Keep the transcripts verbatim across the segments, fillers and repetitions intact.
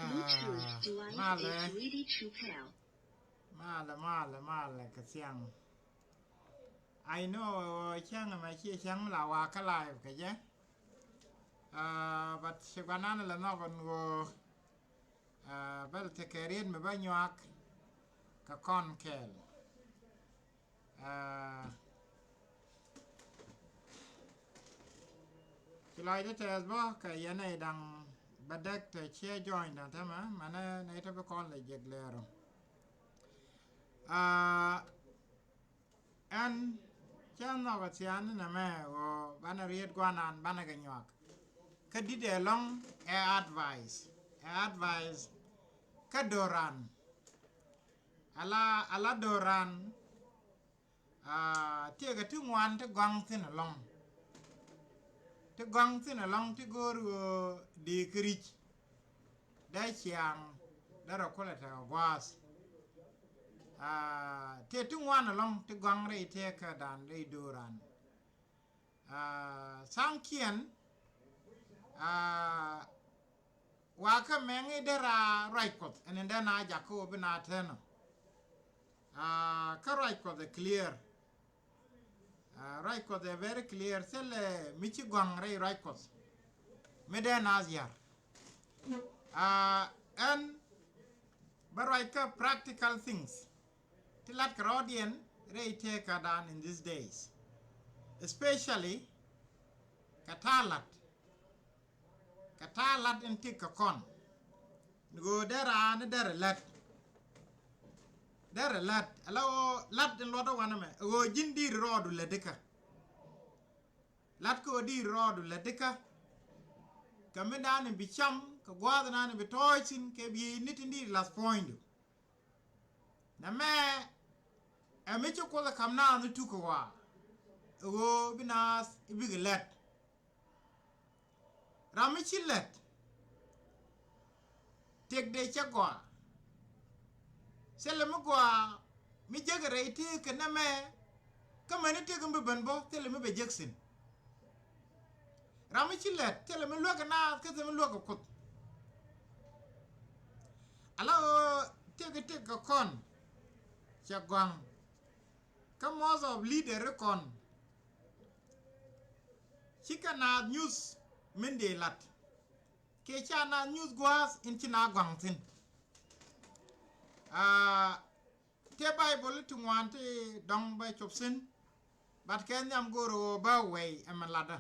Bluetooth device is ready to pair. Malɛ, malɛ, malɛ kɛ thiaŋ. I know cäŋ ɛmɛ ciɛ cäŋ mi la wakä live kɛ jɛ. But ci guanan lɛ nhɔk ɛn ɣöö bɛl tekɛ riet mi bä nyuak kɛ kɔn kɛɛl. Ci lɔcdä tɛth bä kɛ yɛn ɛ daŋ bä däk tɛ ciɛ join daŋ tämɛ manɛ nɛ itɔ bi kɔn lɛ jek lɛɛrɔ. Ɛn cä nhɔk ɛ thia̱a̱n ni nɛmɛ ɣöö banɛ riet guanan banɛ kɛ nyuak. Kä di̱t ɛlɔ̱ŋ ɛ advice, ɛ advice kä do̱ran. Ala, ala do̱ran. Tiɛkɛ ti ŋuan ti gɔ̱a̱ŋ thi̱n ɛlɔ̱ŋ. Ti gɔ̱a̱ŋ thi̱n ɛlɔ̱ŋ ti go̱o̱r ɣöö dee kɛ ri̱c. Dee ciaŋ dee rɔ kulɛ tekɛ gua̱a̱th. Tiɛ ti ŋuan ɛlɔ̱ŋ ti gɔ̱a̱ŋ rɛy tëëkädan rɛy do̱ran. Tha̱a̱ŋkiɛn wakä mɛŋi dee raa ruac Kuɔth ɛn in dee na jakä wä bi na tɛnɔ. Kä ruac Kuɔth ɛ clear. Ruac Kuɔth ɛ very clear thilɛ mi ci gɔ̱a̱ŋ rɛy ruac Kuɔth. Mi dee na ziar ɛn bä ruac kä practical things. Ti lat kɛ rɔɔdiɛn rɛy tëëkädan in these days, especially kɛ ta̱a̱ lat. Kɛ ta̱a̱ lat in tik kɛ kɔn ni ɣöö dee raan ni derɛ lät. Derɛ lät ala ɣöö lat in luɔtdä wanɛ mɛ ɣöö ji̱n di̱i̱r rɔɔdu lätdikä. Lat kɛ ɣöö di̱i̱r rɔɔdu lätdikä. Kɛ mi da̱a̱n in bi cam kɛ gua̱a̱th in da̱a̱n in bi tɔ̱ɔ̱c thi̱n kɛ bi ni tin di̱i̱r lath puɔ̱nydu. Nɛmɛ ɛ mi ci Kuoth ɛ ka̱m naath ni tukä waa ɛ ɣöö bi naath i̱ bikɛ lät. Ram mi ci lät tëk dee cɛ gɔaa. Thilɛ mi gɔaa mi jek rɛy tëëk kɛ nɛmɛ. Kä mɛni tëk mi bi ben bä thilɛ mi bɛ jek thi̱n. Ram mi ci lät thilɛ mi luäk kɛ naath kä thilɛ mi luäk kɛ Kuoth. Ala ɣöö tëk tëk kɛ kɔn cɛ gɔ̱a̱ŋ. Kä most of leader kɔn cikɛ naath nyuth min dee lat. Kiɛ ca naath nyuth gua̱a̱th in ci naath gɔ̱a̱ŋ thi̱n. Tëë Baibol ti ŋuan ti dɔ̱ŋ bä cop thi̱n. Bat kɛ nhiam go̱o̱r ɣöö bä wɛy ɛmɛ latdä.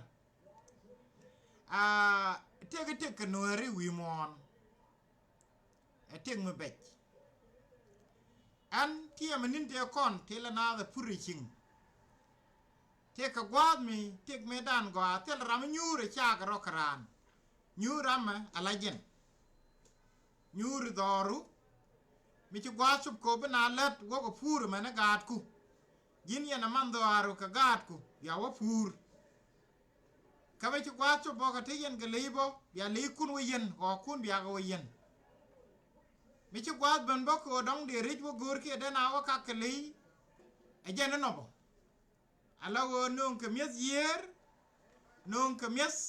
Tëk tëk kɛ nuääri wi̱i̱ muɔ̱ɔ̱n. Ɛ tëk mi bɛc. Ɛn ti ɛmɛ ni̱n tëë kɔn ti lɛ naath ɛ pur ɛ ci̱ŋ. Tëk kɛ gua̱a̱th mi tëk mëëdan gɔaa thil ram mi nyuur ɛ cakɛ rɔ kɛ raan. Nyuur ramɛ ala jɛn. Nyuur dhɔru mi ci gua̱a̱th cop kop bi na lät wäk ɛ puur mɛn ɛ gaatku. Ji̱n yɛn ɛ man dhɔaru kɛ gaatku bia wä puur. Kä mi ci gua̱a̱th cop bä kɛ te yɛn kɛ ley bä bia leykun wä yɛn ɣɔɔkun bia kɛ wä yɛn. Mi ci gua̱a̱th ben bä kɛ ɣöö dɔ̱ŋ dee rec wä go̱o̱r kiɛ den a wä kak kɛ ley. Ɛ jɛn inɔ bä. Ala ɣöö nööŋ kɛ mi̱eth yiëër, nööŋ kɛ mi̱eth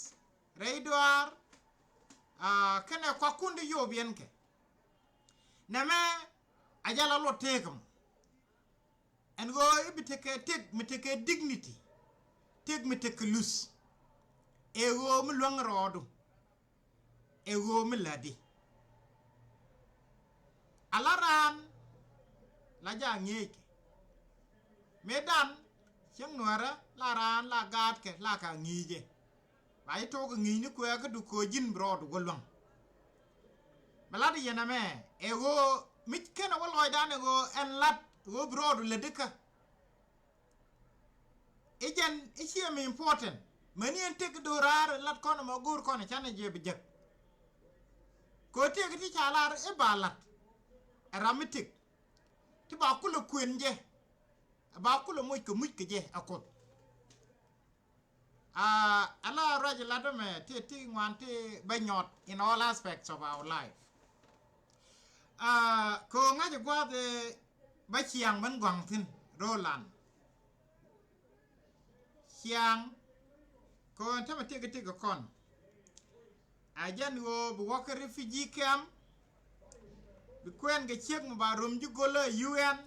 rɛy dɔaar. Kɛnɛ kuakun di yop yɛn kɛ nɛmɛ. A jal a luɔt tëëk ɛmɔ ɛn ɣöö i̱ bi tekɛ tëk mi tekɛ dignity, tëk mi tekɛ luth. Ɛ ɣöö mi luäŋ rɔɔdu. Ɛ ɣöö mi lätdi. A la raan la jaa ŋi̱eeckɛ mëëdan cieŋ nuäärä la raan la gaatkɛ la ka ŋi̱i̱cɛ. Ba ji̱ to̱k kɛ ŋi̱i̱c ni kuɛɛkädu kɛ ɣöö ji̱n bi rɔɔdu wä luäŋ. Bɛ lat yɛn ɛmɛ ɛ ɣöö mi kenɛ wä lɔcdan ɛ ɣöö ɛn lat ɣöö bi rɔɔdu lätdikä. I̱ jɛn i̱ ciɛ mi important mäni ɛn tëk do̱raar lat kɔn ɛmɔ go̱o̱r kɔn ɛ canɛ jɛ bi jek. Kɛ ɣöö tëk ti ca lar i̱ ba lat ɛ ram mi tëk ti ba kulɛ kuën jɛ. Ɛ ba kulɛ moc kɛ muc kɛ jɛ ɛ Kuoth. Ala ruac lat ɛmɛ ti ti ŋuan ti bä nyɔt in all aspects of our life. Kɛ ɣöö ŋa̱c ɛ gua̱a̱th bä ciaŋ ben gɔ̱a̱ŋ thi̱n ro̱o̱lan. Ciaŋ kɛ ɣöö ɛn tämɛ tëk tëk kɔn. A jɛn ɣöö bi wä kä refugee camp. Bi kuɛn kɛ ciek mi ba rom ji̱ go̱lä U N.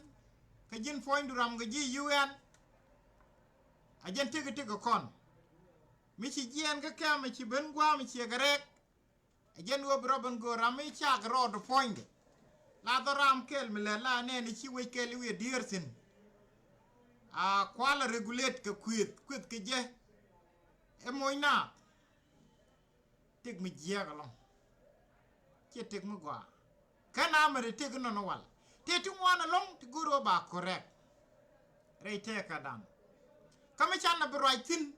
Kä ji̱n puɔ̱nydu ram kɛ ji̱ U N. A jɛn tëk tëk kɔn mi ci jiɛɛn kä kɛm, mi ci ben gua̱a̱m, mi ciɛ kɛ rɛɛk. A jɛn ɣöö bi rɔ ben go̱o̱r ram mi cak rɔɔd puɔ̱nydɛ. La dhɔ ram kɛl mi lɛ la nɛɛni ci wec kɛl i̱ wiɛ diëër thi̱n. A kual a regulate kɛ kuëth, kuëth kɛ jɛ. Ɛ moc naath. Tëk mi jiääk ɛlɔ̱ŋ. Ciɛ tëk mi gɔaa. Kä na mɛ ri tëk inɔn wal. Tëë ti ŋuan ɛlɔ̱ŋ ti go̱o̱r ɣöö ba correct. Rɛy tëëkädan. Kä mi can na bi ruac thi̱n.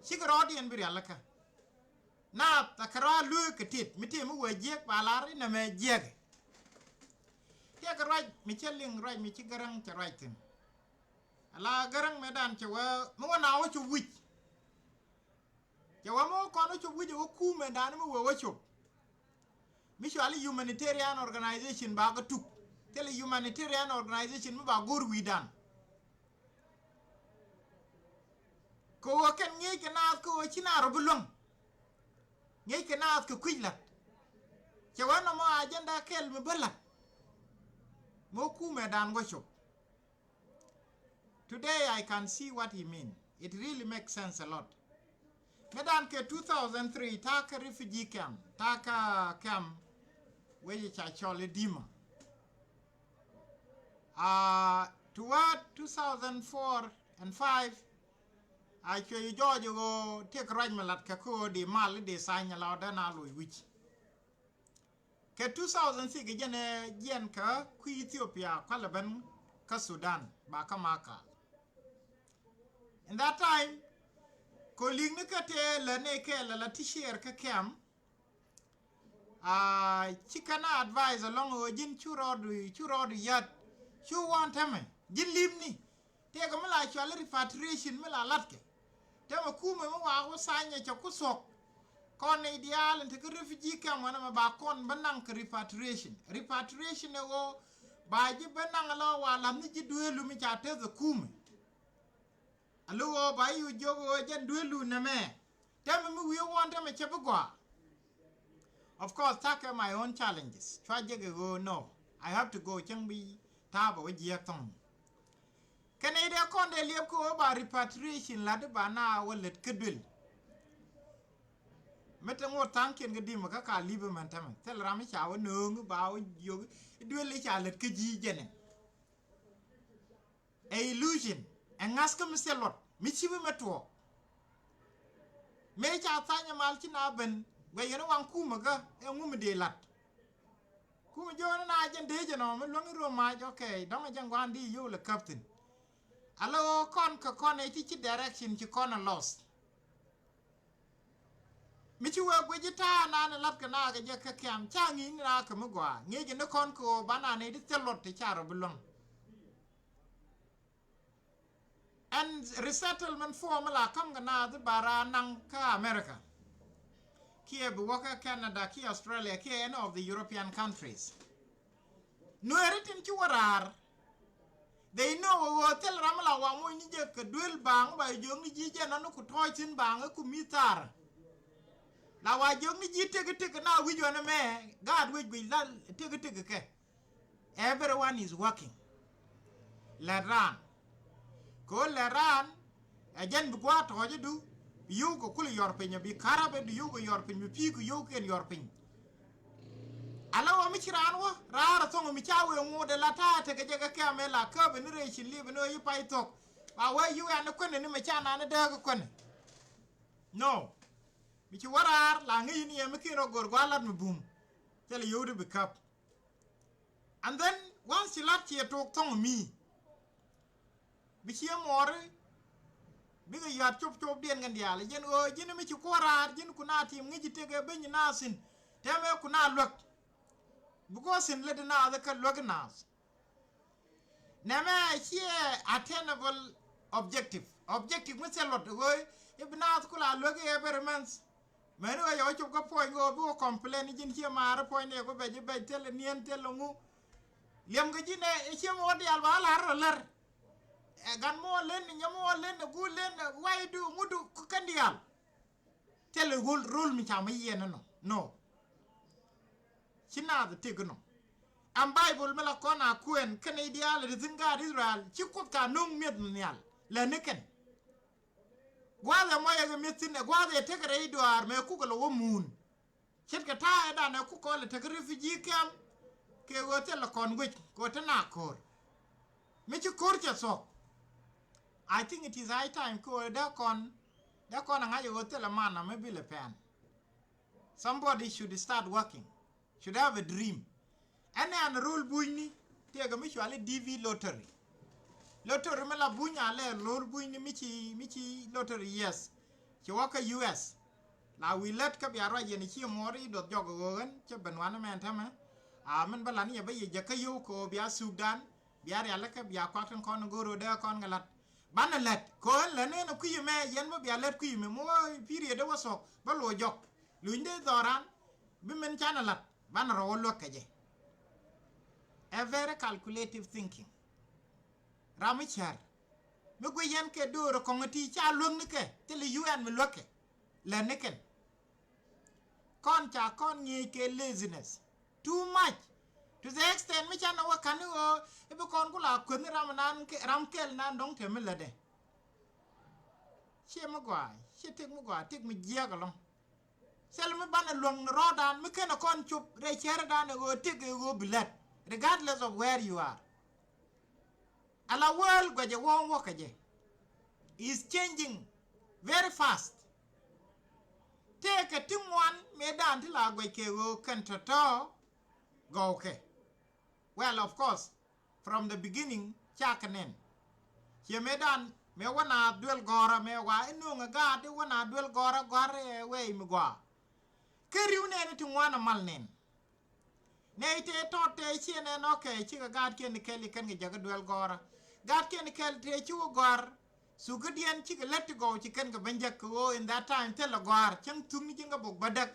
Cikɛ rɔɔdiɛn bi rialikä. Naath a kɛ rɔɔd lueek kɛ tit mi tëë mi wee jiääk ba lar inɛ mɛ jiääk. Tëëkɛ ruac mi cä liŋ, ruac mi ci Gäräŋ cɛ ruac thi̱n. Ala Gäräŋ mëëdan cɛ wee mi wä na wä cop wi̱c. Cɛ wä mi wä kɔn wä cop wi̱c ɛ wä kuumɛdan mi wee wä cop. Mi cuali humanitarian organization ba kä tuk. Thilɛ humanitarian organization mi ba go̱o̱r wi̱i̱dan. Kɛ ɣöö kɛn ŋi̱eec kɛ naath kɛ ɣöö ci naath rɔ bi luäŋ. Ŋi̱eec kɛ naath kɛ kui̱c la̱t. Cɛ wä nɔmɔ agenda kɛl mi bä la̱t. Mi wä kuumɛdan wä cop. Today I can see what he mean. It really makes sense a lot. Mëëdan kɛ two thousand three ta̱a̱ kä refugee camp, ta̱a̱ kä camp wec ca cɔl i̱ Dima. Aa, toward two thousand four and five, a cuɛ jɔɔc ɣöö tëëk ruac mi lat kɛ kä ɣöö di mal i̱ di thany ala ɣöö dee na loc wi̱c. Kɛ two thousand six jɛn ɛ jiɛn kä kui̱ Ethiopia kualɛ ben kä Sudan ba kä Makal. In that time, kɛ li̱ŋni kä tëë lä nɛy kɛɛl ala ti share kä kɛm. Aa, ci kɛn a advice ɛlɔ̱ŋ ɣöö ji̱n cu rɔɔdu, cu rɔɔdu yät, cu want tämɛ ji̱n li̱mni. Tëëkɛ mi la cuali repatriation mi la latkɛ. Tämɛ kumɛ mi waak wä thany ɛ cɛ ku thuɔ̱k. Kɔn nɛy diaal in te kä refugee camp wanɛ mɛ ba kɔn bä naŋ kɛ repatriation. Repatriation ɛ ɣöö ba ji̱ bä naŋ ala wa la̱th ni ji̱ dueelu mi ca teth ɛ kumɛ. Alo ɣöö ba i̱ yu jiök ɣöö jɛn dueelu nɛmɛ. Tämɛ mi wi̱i̱ wuɔ̱n tämɛ cɛ bi gɔaa. Of course, ta̱kɛ my own challenges. Cua jek ɛ ɣöö no, I have to go, cäŋ bi ta̱a̱ bɛ wä jiääk thɔ̱ŋ. Kɛnɛ i̱ dee kɔn dee liɛp kä ɣöö ba repatriation la̱t i̱ ba na wä lät kä duel. Mi te ŋot tha̱a̱ŋkiɛn kä Dima kä ka li̱p imɛn tämɛ. Thil ram i̱ ca wä nööŋ i̱ ba wä jiök i̱ duel i̱ ca lät kä ji̱ jɛnɛ. Ɛ illusion, ɛ ŋa̱th kä mi thil luɔt mi ci bi mɛ tuɔɔk. Mëë ca thany ɛ mal ci na ben guɛc yɛn i̱ waŋ kumɛ kä ɛ ŋu mi dee la̱t. Kumɛ jiökni na jɛn dee jɛn ɔ mi luäŋ i̱ rom mac, okay, dɔ̱ŋ ɛ jɛn gua̱a̱n di yio̱w lɛ käp thi̱n. Ala ɣöö kɔn kɛ kɔn ɛ ti ci direction ci kɔn ɛ lost. Mi ci wee guic i̱ ta̱a̱ nan i̱ la̱t kɛ na kɛ jɛ kä kɛm ca ŋi̱i̱c ni na kɛ mi gɔaa ŋi̱i̱c ni kɔn kɛ ɣöö ba nan i̱ ti thil luɔt ti ca rɔ bi luäŋ. Ɛn resettlement form la ka̱m kɛ naath i̱ ba raan naŋ kä America. Kiɛ bi wä kä Canada kiɛ Australia kiɛ any of the European countries. Nueeri tin ci wä raar. They know ɣöö thil ram la wa moc ni jɛ kɛ duel baaŋ ba jiök ni ji̱ jɛ nɔn ku tɔ̱ɔ̱c thi̱n baaŋ ku mi thar. La wa jiök ni ji̱ tek tek na wi̱c ɣän ɛmɛ gaat wec guic la tek tek kɛ. Everyone is working. Lɛt raan. Kɛ ɣöö lɛt raan ɛ jɛn bi gua̱a̱th tɔ̱ɔ̱cädu bi yio̱w kɛ kulɛ yɔr piny, bi karabɛ bi yio̱w kɛ yɔr piny, bi pi̱i̱ kɛ yio̱w kɛn yɔr piny. Ala wä mi ci raan wä raar ɛ thɔ̱ŋ mi ca wee ŋuut ɛ la ta̱a̱ tekɛ jɛ kɛ kɛm ɛ la käp ɛ ni rɛy cin liep ɛ ni ɣä yi pay thɔ̱k. Ba wee yio̱w ɛn ni kuändɛ ni mɛ ca naan ni dääk ɛ kuändɛ. No. Mi ci wä raar la ŋäc ni ɛ mi kin rɔ go̱r gua̱a̱th lat mi bum. Thilɛ yio̱w di bi käp. And then once ci lat ciɛ tok thɔŋ mi bi ciɛ muɔɔri. Bikɛ yɔ̱a̱t cop cop diɛn kɛn diaal ji̱n ɣöö ji̱n mi ci kuɔ̱r raar ji̱n ku na tim ŋi̱ci tekɛ beny na thi̱n. Tɛmɛ ku na luäk. Because thi̱n lät naath kä luäk naath. Nɛmɛ ciɛ attainable objective. Objective mi thil luɔt ɣöö i̱ bi naath ku la luäk i̱ every month. Mɛni ɣöö yɛ wä cop kä puɔ̱ny ɣöö bi wä complain ji̱n ciɛ maari puɔ̱ny ni ku bɛc i̱ bɛc thil niɛn thil ŋu. Liɛm kɛ ji̱n ɛ ciɛ mi wä diaal ba lar rɔ lär. Ɛ gan mi wä len ni nyɛ mi wä len ni guul len ni waydu ŋudu kɛn diaal. Thil rol mi ca mi yiɛn ni nɔ. No. Ci naath tek nɔ. Ɛn Baibol mi la kɔn a kuɛn kɛn i̱ diaal ri thi̱n gaat Israel ci Kuoth ka no̱o̱ŋ mi̱eth nhial lɛ ni kɛn. Gua̱a̱th ɛ mɔyɛ kɛ mi̱eth thi̱n ɛ gua̱a̱th ɛ tekɛ rɛy duaar mɛ kukɛ lɛ wä muun. Ce̱tkɛ ta̱a̱ ɛ danɛ kukɛ lɛ tekɛ refugee camp kɛ ɣöö thilɛ kɔn guic kɛ ɣöö te na ko̱r. Mi ci ko̱r cɛ thuɔ̱k. I think it is high time kɛ ɣöö dee kɔn dee kɔn ɛ ŋa̱c ɛ ɣöö thilɛ man amɛ bilɛ pɛn. Somebody should start working, should have a dream. Ɛn ɛ an ro̱l bunyni tëëkɛ mi cuali D V lottery. Lottery mi la buny a lɛ ro̱l bunyni mi ci mi ci lottery, yes. Ci wä kä U S. La wi̱i̱ lät kä bia ruac yɛn ci muɔɔr i̱ duɔth jɔk ɛ ɣöö ɣän cä ben wanɛ mɛn tämɛ. A min bä lan yɛ bä yɛ jɛ kä yio̱w kɛ ɣöö bia thukdan bia rialikä bia kuak tin kɔn go̱o̱r ɣöö dee kɔn kɛ la̱t. Banɛ lät kɛ ɣöö ɣän lät nɛn ɛ kui̱ ɛmɛ yɛn bä bia lät kui̱ ɛmɛ mi wä period ɛ wä thuɔ̱k bä lo̱c jɔk. Luny dee dhɔran bi min canɛ la̱t banɛ rɔ wä luäk kɛ jɛ. A very calculative thinking. Ram mi cär mi guic yɛn kɛ do̱r ɛ kɔŋ ɛ ti ca luäk ni kɛ thilɛ U N mi luäk kɛ lät ni kɛn. Kɔn ca kɔn ŋi̱eec kɛ laziness too much to the extent mi canɛ wä ka̱n ni ɣöö i̱ bi kɔn ku la kueth ni ram nan ram kɛl nan dɔ̱ŋ te mi lätdɛ. Ciɛ mi gɔaa ciɛ tëk mi gɔaa tëk mi jiääk ɛlɔ̱ŋ. Thilɛ mi banɛ luäŋ ni rɔɔdan mi kenɛ kɔn cop rɛy cärädan ɛ ɣöö tëk ɛ ɣöö bi lät regardless of where you are. Ala world guɛcɛ wä wäkä jɛ is changing very fast. Tëëkɛ ti ŋuan mëëdan ti la guɛc kɛ ɣöö kɛn tɔ̱tɔ̱ gɔwkɛ. Well, of course, from the beginning cakɛ nɛn. Ciɛ mëëdan mëë wä na duel gɔ̱rä mëë wa inöŋɛ gaat i̱ wä na duel gɔ̱rä gɔ̱rä ɛ wee mi gɔaa. Kä ri̱w nɛn ti ŋuan a mal nɛn. Nɛy tëë tɔt tëë ciɛ nɛn ɔkɛ cikɛ gaatkiɛn ni kɛl i̱ kɛn kɛ jäk i̱ duel gɔ̱rä. Gaatkiɛn ni kɛl tëë ci wä gɔ̱r. Thukädiɛn cikɛ lät ti gɔw ci kɛn kɛ ben jäk kɛ ɣöö in that time thilɛ gɔ̱a̱r cäŋ thuk ni ji̱n kä bok bädäk.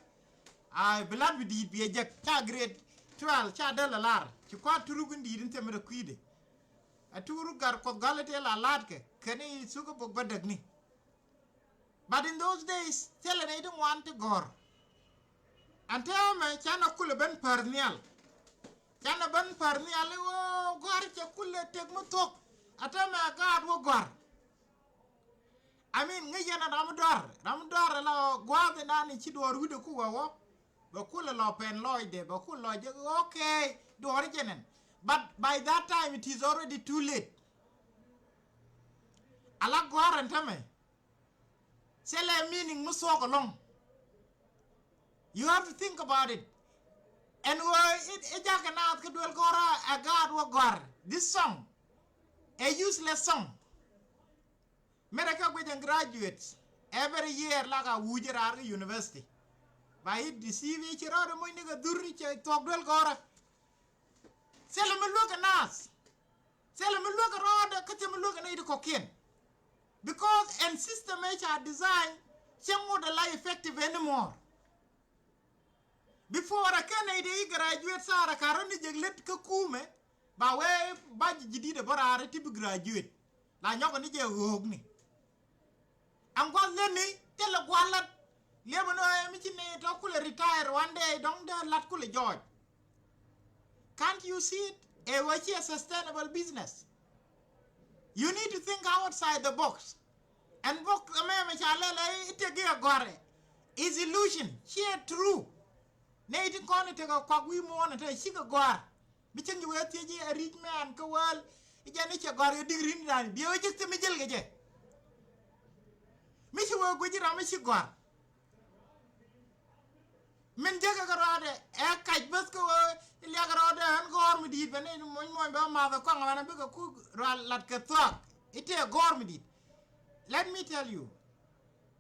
A bi la̱t bi di̱i̱t biɛ jäk ca grade twelve ca däl a lar ci kua̱r turuk in di̱i̱t in themɛ rɛ kui̱dɛ. A turuk gar kuɔth gɔ̱a̱l i̱ tëë la laatkɛ kɛn i̱ thuk kä bok bädäk ni. But in those days thilɛ nɛy ti ŋuan ti gɔ̱r. Ɛn täämɛ canɛ kulɛ ben päär nhial. Canɛ ben päär nhial i̱ ɣöö gɔ̱a̱r cɛ kulɛ tëk mi thuɔ̱k. Ɛ täämɛ gaat wä gɔ̱a̱r. I mean ŋäc yɛn ɛ ram mi dɔ̱a̱r ram mi dɔ̱a̱r ala gua̱a̱th inan i̱ ci duɔ̱ɔ̱r wi̱cdɛ ku wä wä. Bɛ kulɛ lɔ pɛn lɔcdɛ bɛ kulɛ lɔ jɛ okay duɔ̱ɔ̱r jɛ nɛn. But by that time it is already too late. Ala gɔ̱a̱r ɛn täämɛ. Thilɛ meaning mi thuɔ̱k ɛlɔ̱ŋ. You have to think about it. Ɛn ɣöö i̱ jakä naath kä duel gɔ̱rä ɛ gaat wä gɔ̱a̱r. This song ɛ useless song. Mɛrɛ kɛ guic ɛn graduates every year lak a wuc raar kä university. Ba i̱ deceive i̱ ci rɔɔdɛ moc ni kɛ dhur i̱ cɛ thuɔ̱k duel gɔ̱rä. Thilɛ mi luäk ɛ naath. Thilɛ mi luäk ɛ rɔɔdɛ kä thilɛ mi luäk ɛ nɛy ti kɔ̱kiɛn. Because ɛn system ëë ca design cɛ ŋot ɛ la effective anymore. Before ɛ kɛn nɛy ti i̱ graduate thaar ɛ ka̱r rɔ ni jek lät kä kumɛ ba wee bac ji̱ di̱t ɛ bä raar ɛ ti bi graduate. La nyɔk ɛ ni jɛ ɣöökni. Ɛn gua̱th leni thilɛ gua̱l lat. Liɛpɛ ni ɣöö mi ci ni tɔ kulɛ retire one day dɔ̱ŋ dee lat kulɛ jɔɔc. Can't you see it? Ɛ ɣöö ci a sustainable business. You need to think outside the box. Ɛn box ɛmɛ mɛ ca lɛl ɛ i̱ tëk i̱ ɛ gɔ̱a̱rɛ is illusion. Ciɛ true. Nɛy ti kɔn i̱ tëk ɛ kuak wi̱i̱ muɔ̱ɔ̱n ɛ te cikɛ gɔ̱a̱r. Mi cieŋ ci wee thiec i̱ a rich man kä wäl i̱ jɛn i̱ cɛ gɔ̱a̱r kɛ digri ni da̱a̱n biɛ wee cik thim i̱ jil kɛ jɛ. Mi ci wee guic i̱ ram i̱ ci gɔ̱a̱r. Min jek kɛ rɔɔdɛ ɛ kac bäth kä wee i̱ liak rɔɔdɛ ɣän gɔ̱a̱r mi di̱i̱t bɛ ni muɔ̱ny muɔ̱ny bɛ math ɛ kɔaŋ ɣän bikɛ ku rɔal lat kɛ thuaak i̱ tëë gɔ̱a̱r mi di̱i̱t. Let me tell you.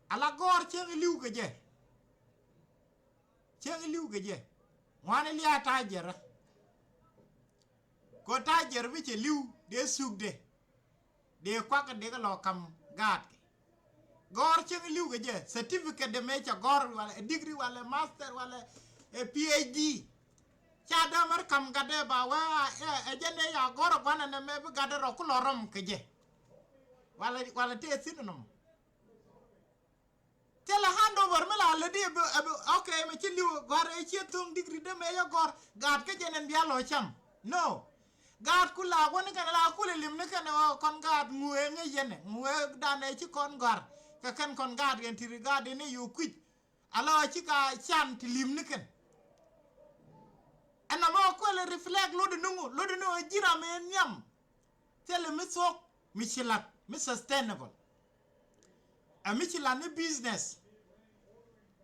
Ala gɔ̱a̱r cieŋ i̱ li̱w kɛ jɛ. Cieŋ i̱ li̱w kɛ jɛ ŋuan i̱ lia̱a̱ ta̱a̱ jiɛrä. Kɛ ɣöö ta̱a̱ jiɛr bi cɛ li̱w dee thukdɛ. Dee kuak kɛ dee kɛ lɔ ka̱m gaatkɛ. Gɔ̱r cieŋ i̱ li̱w kɛ jɛ certificate dee mëë cɛ gɔ̱r walɛ ɛ degree walɛ master walɛ ɛ P H D. Ca dee mär ka̱m gatdɛ ba wee ɛ jɛn dee ya gɔ̱r ɛ gua̱n ɛnɛ mëë bi gatdɛ rɔ ku lɔ rɔm kɛ jɛ. Walɛ walɛ tëë thi̱n ɛnɔmɔ. Thilɛ handover mi la lätdi ɛ bi, ɛ bi, okay, mɛ ci li̱w gɔ̱a̱r ɛ ciɛ tho̱ŋ degree dee mɛ yɛ gɔ̱a̱r gaat kä jɛn ɛn bia lɔ cam. No. Gaat ku la wä ni kɛn la kulɛ lim ni kɛn ɣöö kɔn gaat ŋuëë ŋäc yɛn ɛ ŋuëë danɛ ci kɔn gɔ̱a̱r. Kɛ kɛn kɔn gaat yɛn ti ri gaat yɛn i̱ yo̱o̱ kui̱c. Ala ɣöö ci ka can ti lim ni kɛn. Ɛn nɔmɔ kuɛlɛ reflect lotdɛ ni ŋu, lotdɛ ni ɣöö ji̱ ram ëë nhiam. Thilɛ mi thuɔ̱k mi ci la̱t mi sustainable. Ɛ mi ci la̱t ni business.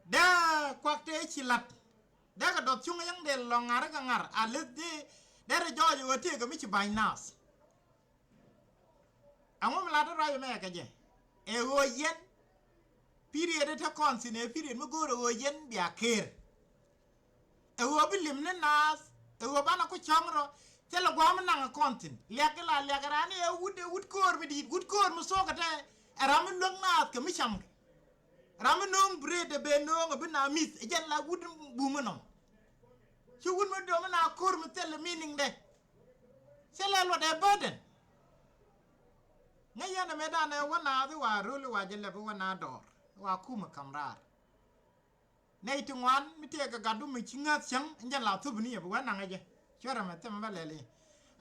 Dee kuak tëë ci la̱t. Dee kɛ dɔth cuŋ yäŋ dee lɔ ŋa̱r kɛ ŋa̱r a leth dee. Dee rɛ jɔɔc ɛ ɣöö tëëkɛ mi ci ba̱ny naath. Ɛŋu mi la̱t ruac ɛmɛ kɛ jɛ? Ɛ ɣöö yɛn. Period ɛ te kɔn thi̱n ɛ period mi go̱o̱r ɛ ɣöö yɛn bia ker. Ɛ ɣöö bi lim ni naath ɛ ɣöö banɛ ku cɔ̱ŋ rɔ. Thilɛ gua̱a̱m mi naŋ ɛ kɔn thi̱n liak ki la liak ɛ raan ɛ wut ɛ wut köör mi di̱i̱t wut köör mi thuɔ̱k ɛ te. Ɛ ram mi luäk naath kɛ mi camkɛ. Ram mi nööŋ bread ɛ bee nööŋ ɛ bi na mith ɛ jɛn la wut bum mi nɔm. Ci wut mi döŋ mi na köör mi thilɛ meaning dɛ. Thilɛ luɔt ɛ burden. Ŋäc yɛn ɛmɛ danɛ wä naath i̱ wa röl i̱ wa jɛ lɛp i̱ wä na dɔɔr i̱ wa kumɛ ka̱m raar. Nɛy ti ŋuan mi tëëkɛ gatdu mi ci ŋäth cäŋ in jɛn la thup ni yɛ bi wä naŋ ɛ jɛ. Cuɛ rɛmɛ thimɛ bä lɛl i̱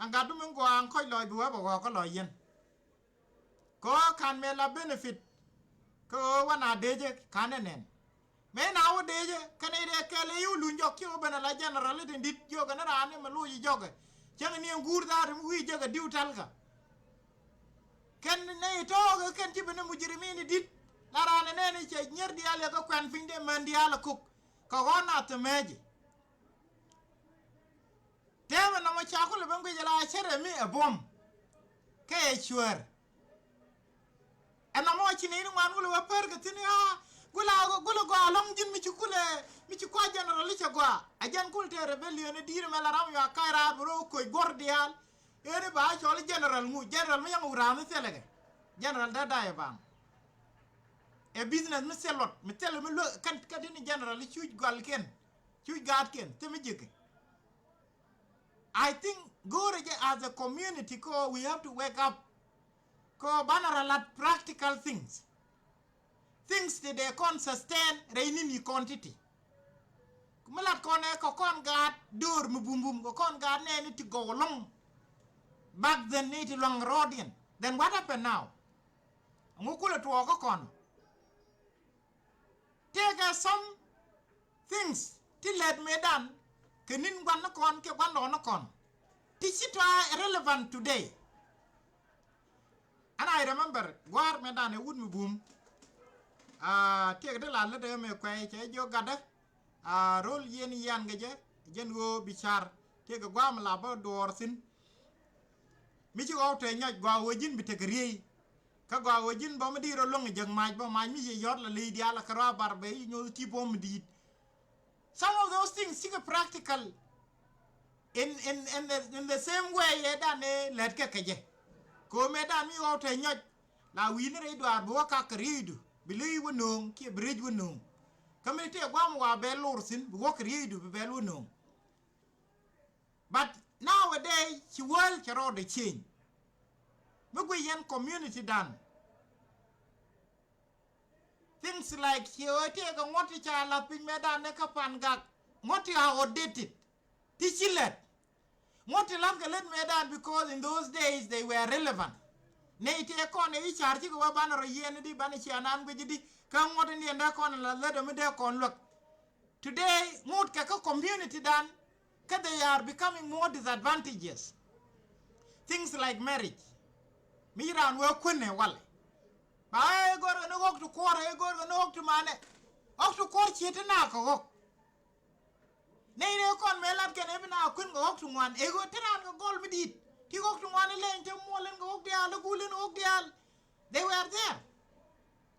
ɛn gatdu mi gɔaa ɛn kɔc lɔc bi wä bɛ ɣɔɔk kä lɔc yɛn. Kɛ ɣöö ka̱n mëë la benefit. Kɛ ɣöö wä na dee jɛ ka̱n ɛ nɛn. Mëë na wä dee jɛ kɛn i̱ dee kɛl i̱ wä luny jɔk ci wä ben ala general i̱ tin di̱t jiök ɛn raan i̱ mɛ loc i̱ jɔkɛ. Cäŋ ni ɛn guur dhaar mi wi̱i̱ jɛ kɛ di̱w tälkä. Kɛn ni tɔɔk kɛn ci ben i̱ mujrimin i̱ di̱t la raan ɛ nɛn i̱ cɛ nyier diaal yɛ kɛ kuɛn piny dee män diaal ɛ kok. Kɛ ɣɔn a themɛɛci. Tɛmɛ nɔmɔ ca kulɛ ben guic ala cärɛ mi ɛ buɔ̱m. Kɛ ɛ cuäär. Ɛ nɔmɔ ci nɛy ni ŋuan kulɛ wä pär kɛ thi̱n i̱ a gulɛ gulɛ gɔaa ɛlɔ̱ŋ ji̱n mi ci kulɛ mi ci kua̱c general i̱ cɛ gɔaa. Ɛ jɛn kul tëë rebellion i̱ di̱i̱r ɛmɛ la ram yua ka̱c raar bi rɔ koc guɔ̱r diaal. Ëëni ba cɔl i̱ general ŋu general mi yɛŋ wut raam i̱ thilɛ kɛ. General dee dayɛ baŋ. Ɛ business mi thil luɔt mi thil mi luäk kɛn kɛ di̱t ni general i̱ cuc gɔalkiɛn. Cuc gaatkiɛn thim i̱ ji̱kɛ. I think go̱o̱rɛ jɛ as a community kɛ ɣöö we have to wake up. Kɛ ɣöö banɛ rɔ lat practical things. Things ti dee kɔn sustain rɛy ni̱n i̱ kɔn ti̱ti̱. Mi lat kɔn ɛ kɛ kɔn gaat döör mi bumbum kɛ kɔn gaat nɛɛni ti gɔw ɛlɔ̱ŋ. Back then ni ti luaŋ rɔɔdiɛn. Then what happened now? Ɛŋu kulɛ tuɔɔk kä kɔn? Tëëkɛ some things ti lät mëëdan kɛ ni̱n gua̱n ni kɔn kɛ gua̱n lɔɔk ni kɔn ti ci tɔa relevant today. And I remember gua̱a̱r mëëdan ɛ wut mi bum. Aa, tëëkɛ ti la lät ɛ mëë kuɛy cɛ jiök gatdä. Aa, ro̱l yien yian kɛ jɛ jɛn ɣöö bi car tëëkɛ gua̱a̱r mi la bä duɔɔr thi̱n. Mi ci ɣɔw te nyɔc gua̱a̱r ɣöö ji̱n bi tekɛ riey. Kä gɔaa ɣöö ji̱n bä mi di̱i̱t rɔ luäŋ ɛ jäk mac bä mac mi ci yɔ̱t la ley diaal ɛ kärɔa bar bɛ i̱ nyoth ti buɔ̱m mi di̱i̱t. Some of those things cikɛ practical in, in, in, the, in the same way ëëdan ëë lät kɛ kɛ jɛ. Ko̱o̱m ëëdan mi ɣɔw te nyɔc la wi̱i̱ni rɛy duaar bi wä kak kɛ rieydu bi ley wä nööŋ kiɛ bi rec wä nööŋ. Kä mi tëë gua̱a̱m wa bɛ lor thi̱n bi wä kɛ rieydu bi bɛl wä nööŋ. But nowadays ci world cɛ rɔɔdɛ change. Mi guic yɛn community dan. Things like ci ɣöö tëëkɛ ŋuɔ̱t ti ca lath piny mɛ dan ni kä pan gak ŋuɔ̱t ti are outdated. Ti ci lät ŋuɔ̱t ti lath kɛ lät mɛ dan because in those days they were relevant. Nɛy tëë kɔn ɛ i̱ car cikɛ wä banɛ rɔ yiɛn i̱di banɛ cia nan guic i̱di kä ŋuɔ̱t in yɛn dee kɔn lath lät ɛ mi dee kɔn luäk. Today ŋot kɛ kä community dan kä they are becoming more disadvantages. Things like marriage. Mi raan wee kuenɛ walɛ. Ba ɛ gor kɛ ni ɣɔk ti kuɔrɛ ɛ gor kɛ ni ɣɔk ti manɛ. Ɣɔk ti kuɔr ciɛ ti na kɛ ɣɔk. Nɛy rɛ kɔn mɛ lat kɛn ɛ bi na kuen kɛ ɣɔk ti ŋuan ɛ ɣöö ti raan kɛ gɔl mi di̱i̱t ti ɣɔk ti ŋuan ɛ leny te muɔl in kɛ ɣɔk diaal ɛ gul in ɣɔk diaal. They were there.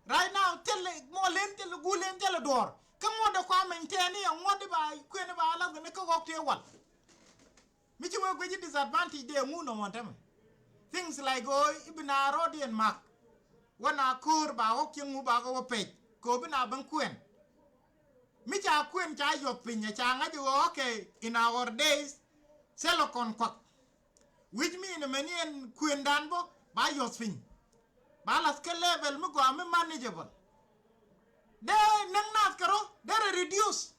Right now thil muɔl in thil gul in thil duɔr. Kä ŋuɔt de kua meny tɛɛni a ŋuɔt di ba kuen ba lath ni kä ɣɔk tëë wal. Mi ci wee guic i̱ disadvantage de ŋu nɔ ŋuɔt tämɛ. Things like ɣöö i̱ bi na rɔɔdiɛn mak. Wä na ko̱o̱r ba ɣɔk ci ŋu ba kä wä pec kɛ ɣöö bi na ben kuen. Mi ca kuen ca yuɔth piny ca ŋa̱c ɣöö okay in our days. Thil ɔ kɔn kuak. Which mean mɛni ɛn kuëndan bä ba yɔth piny. Ba lath kɛ level mi gɔaa mi manageable. Dee näk nath kɛ rɔ dee rɛ reduce.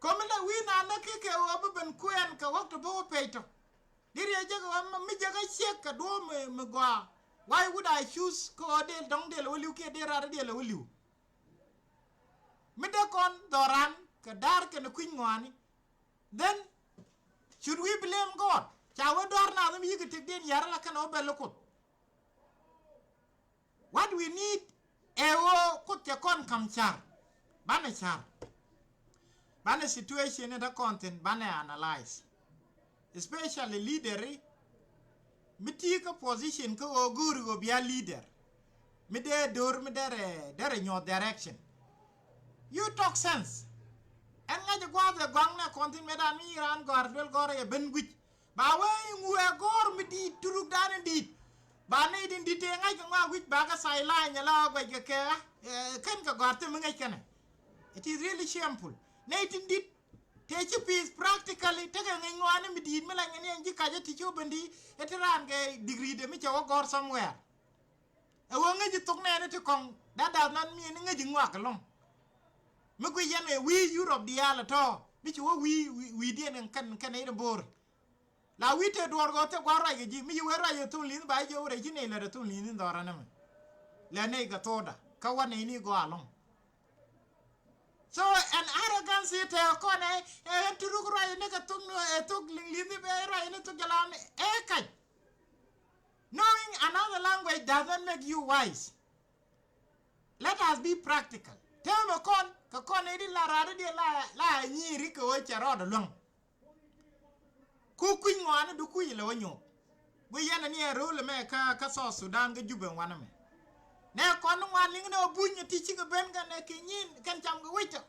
Kɔmi lɛ wi̱i̱ na näk kɛ kɛ ɣöö bi ben kuɛɛn kɛ ɣɔ̱k ti bä wä pɛy tɔ. Di riɛ jɛ kɛ ɣöö mi jɛ kɛ ciek kɛ duɔ̱ɔ̱p mi, mi gɔaa. Why would I choose kä ɣöö dël dɔ̱ŋ dël ɛ wä li̱w kiɛ dël rat dël ɛ wä li̱w? Mi dee kɔn dhɔran kɛ da̱r kɛnɛ kui̱ny ŋɔaani. Then should we blame God? Ca wä dɔ̱r na mi yik tek den yar la kɛnɛ wä bɛl Kuoth. What we need ɛ ɣöö Kuoth cɛ kɔn ka̱m car. Banɛ car. Banɛ situation in te kɔn thi̱n banɛ analyze. Especially leader i̱ mi ti kä position kä ɣöö go̱o̱ri ɣöö bia leader. Mi dee do̱r mi derɛ, derɛ nyuɔth direction. You talk sense. Ɛn ŋa̱c gua̱a̱th ɛ gɔa̱ŋ nɛ kɔn thi̱n mëë dan mi raan gɔ̱a̱r duel gɔ̱a̱r ɛ ben guic. Ba wee iŋu ɛ gɔ̱r mi di̱i̱t turuk dan in di̱i̱t. Ba nɛy tin di̱t tëë ŋa̱c kɛ ŋɔak wi̱c ba kɛ sideline ala guɛc kɛ kɛ ɣä. Kɛn kɛ gɔ̱a̱r thim mi ŋäc kɛnɛ. It is really shameful. Nɛy tin di̱t tëë ci pi̱i̱th practically tekɛ ŋäc ŋɔaani mi di̱i̱t mi la nyɛ ni ɛn ji̱ kac ɛ ti ci wä ben di̱i̱t ɛ ti raan kɛ degree de mi cɛ wä gɔ̱r somewhere. Ɛ ɣöö ŋäci thok nɛɛni ti kɔŋ. That does not mean ni ŋäci ŋɔak ɛlɔ̱ŋ. Mi guic yɛn ɛ wi̱i̱ Europe diaal ɛ tɔ̱ mi ci wä wi̱i̱ wi̱i̱diɛn kɛn kɛn i̱ bo̱o̱r. La wi̱i̱ te duɔ̱ɔ̱r ɣöö te gua̱a̱r ruac kɛ ji̱ mi ci wee ruac ɛ thun li̱nh ba ji̱ wä rɛy ci nɛy lät ɛ thun li̱nh in dhɔrä nɛmɛ. Lɛ nɛy kɛ thokda kä wä nɛy ni gɔaa ɛlɔ̱ŋ. So an arrogance i̱ te kɔn ɛ ɛ ɣän ti ruk ruac ni kɛ thok ɛ thok li̱ŋ li̱nh i̱ bɛ ruac ni thok jɛ lam ɛ kac. Knowing another language does not make you wise. Let us be practical. Täämɛ kɔn kɛ kɔn i̱ di la raadä diɛ la la nyiiri kɛ ɣöö cɛ rɔɔdɛ luäŋ. Ku kui̱ny ŋɔaani du kui̱c lɛ wä nyop. Guic yɛn ani ɛ ro̱o̱l ɛmɛ kä kä South Sudan kä Jubɛ wanɛ mɛ. Nɛ kɔn ni ŋuan liŋ ni ɣä buny ɛ ti cikɛ ben kɛn ɛ kɛ nyin kɛn cam kɛ wec tɔ.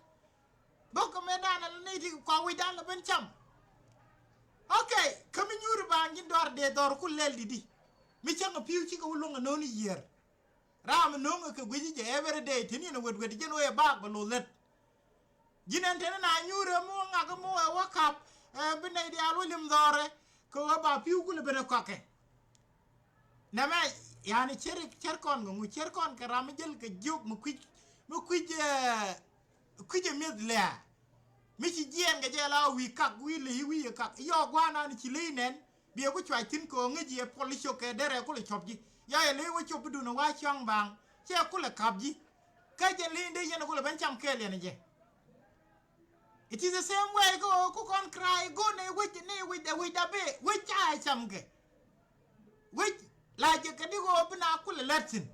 Bok kɛ mëë danɛ lɛ nɛy ti kɔak wec dan lɛ ben cam. Okay, kä mi nyuuri baaŋ ji̱n dɔar dee dhɔr ku lɛl di di. Mi cäŋ ɛ pi̱w cikɛ wä luäŋ ɛ no̱o̱ni yiër. Ram mi no̱o̱ŋ kɛ guic jɛ every day tin yɛn wet wet jɛn wee baak bɛ loth lät. Ji̱n ɛn teni na nyuurɛ mi wä ŋak mi wee wä kap ɛ bi nɛy diaal wä lim dhɔrɛ. Kɛ wä ba pi̱w kulɛ ben ɛ kɔakɛ. Nɛmɛ yani cɛr cɛr kɔn kɛ ŋu cɛr kɔn kɛ ram mi jäl kɛ jiök mi kui̱c mi kui̱c ɛ kui̱c ɛ mi̱eth lɛ̈ɛ̈. Mi ci jiɛɛn kɛ jɛ la wi̱i̱ kak wi̱i̱ ley wi̱i̱ kak yɔɔk gua̱a̱r nan ci ley nɛn. Biɛ ku cuac thi̱n kɛ ɣöö ŋäci ɛ puɔl i̱ cok kɛ derɛ kulɛ cɔp ji̱. Ya yɛ ley wä cop bi duundɛ wa cua̱ŋ baaŋ. Cɛ kulɛ ka̱p ji̱. Kä jɛn ley in dee yɛn kulɛ ben cam kɛɛl yɛn jɛ. It is the same way kɛ ɣöö ku kɔn cry go̱o̱r nɛ wec nɛ wec ɛ wec da bee wec ca ɛ cam kɛ. Wec la jɛ kɛ di ɣöö bi na kulɛ lät thi̱n.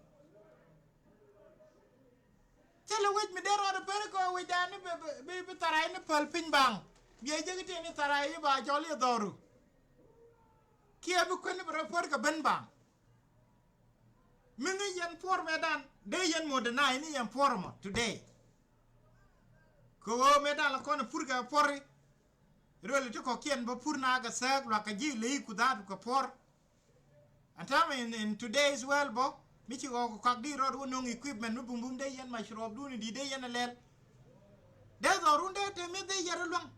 Cä lɛ wec mi dee rɔɔdɛ pär kɛ wec dan ni bi, bi, bi, bi tharac ni päl piny baŋ. Biɛ jek iti ni tharac i̱ ba cɔl i̱ dhɔru. Kiɛ bi kueni bi rɔ puɔr kɛ ben baŋ. Mi ŋäc yɛn puɔr mɛ dan dee yɛn mɔ deny ni yɛn puɔr mɔ today. Kɛ ɣöö mɛ dan lɛ kɔn pur kɛ puɔri. Ruel ti kɔkiɛn bä pur na kɛ sääk luak kɛ ji̱ ley ku dhaatu kɛ puɔr. Ɛn täämɛ in, in today's world bä mi ci ɣɔk kɔak di rɔɔd wä no̱ŋ equipment mi bumbum dee yɛn macrɔɔp duni di dee yɛn ɛ lɛl. Dee dhɔrun dee te mi dee yɛr luäŋ.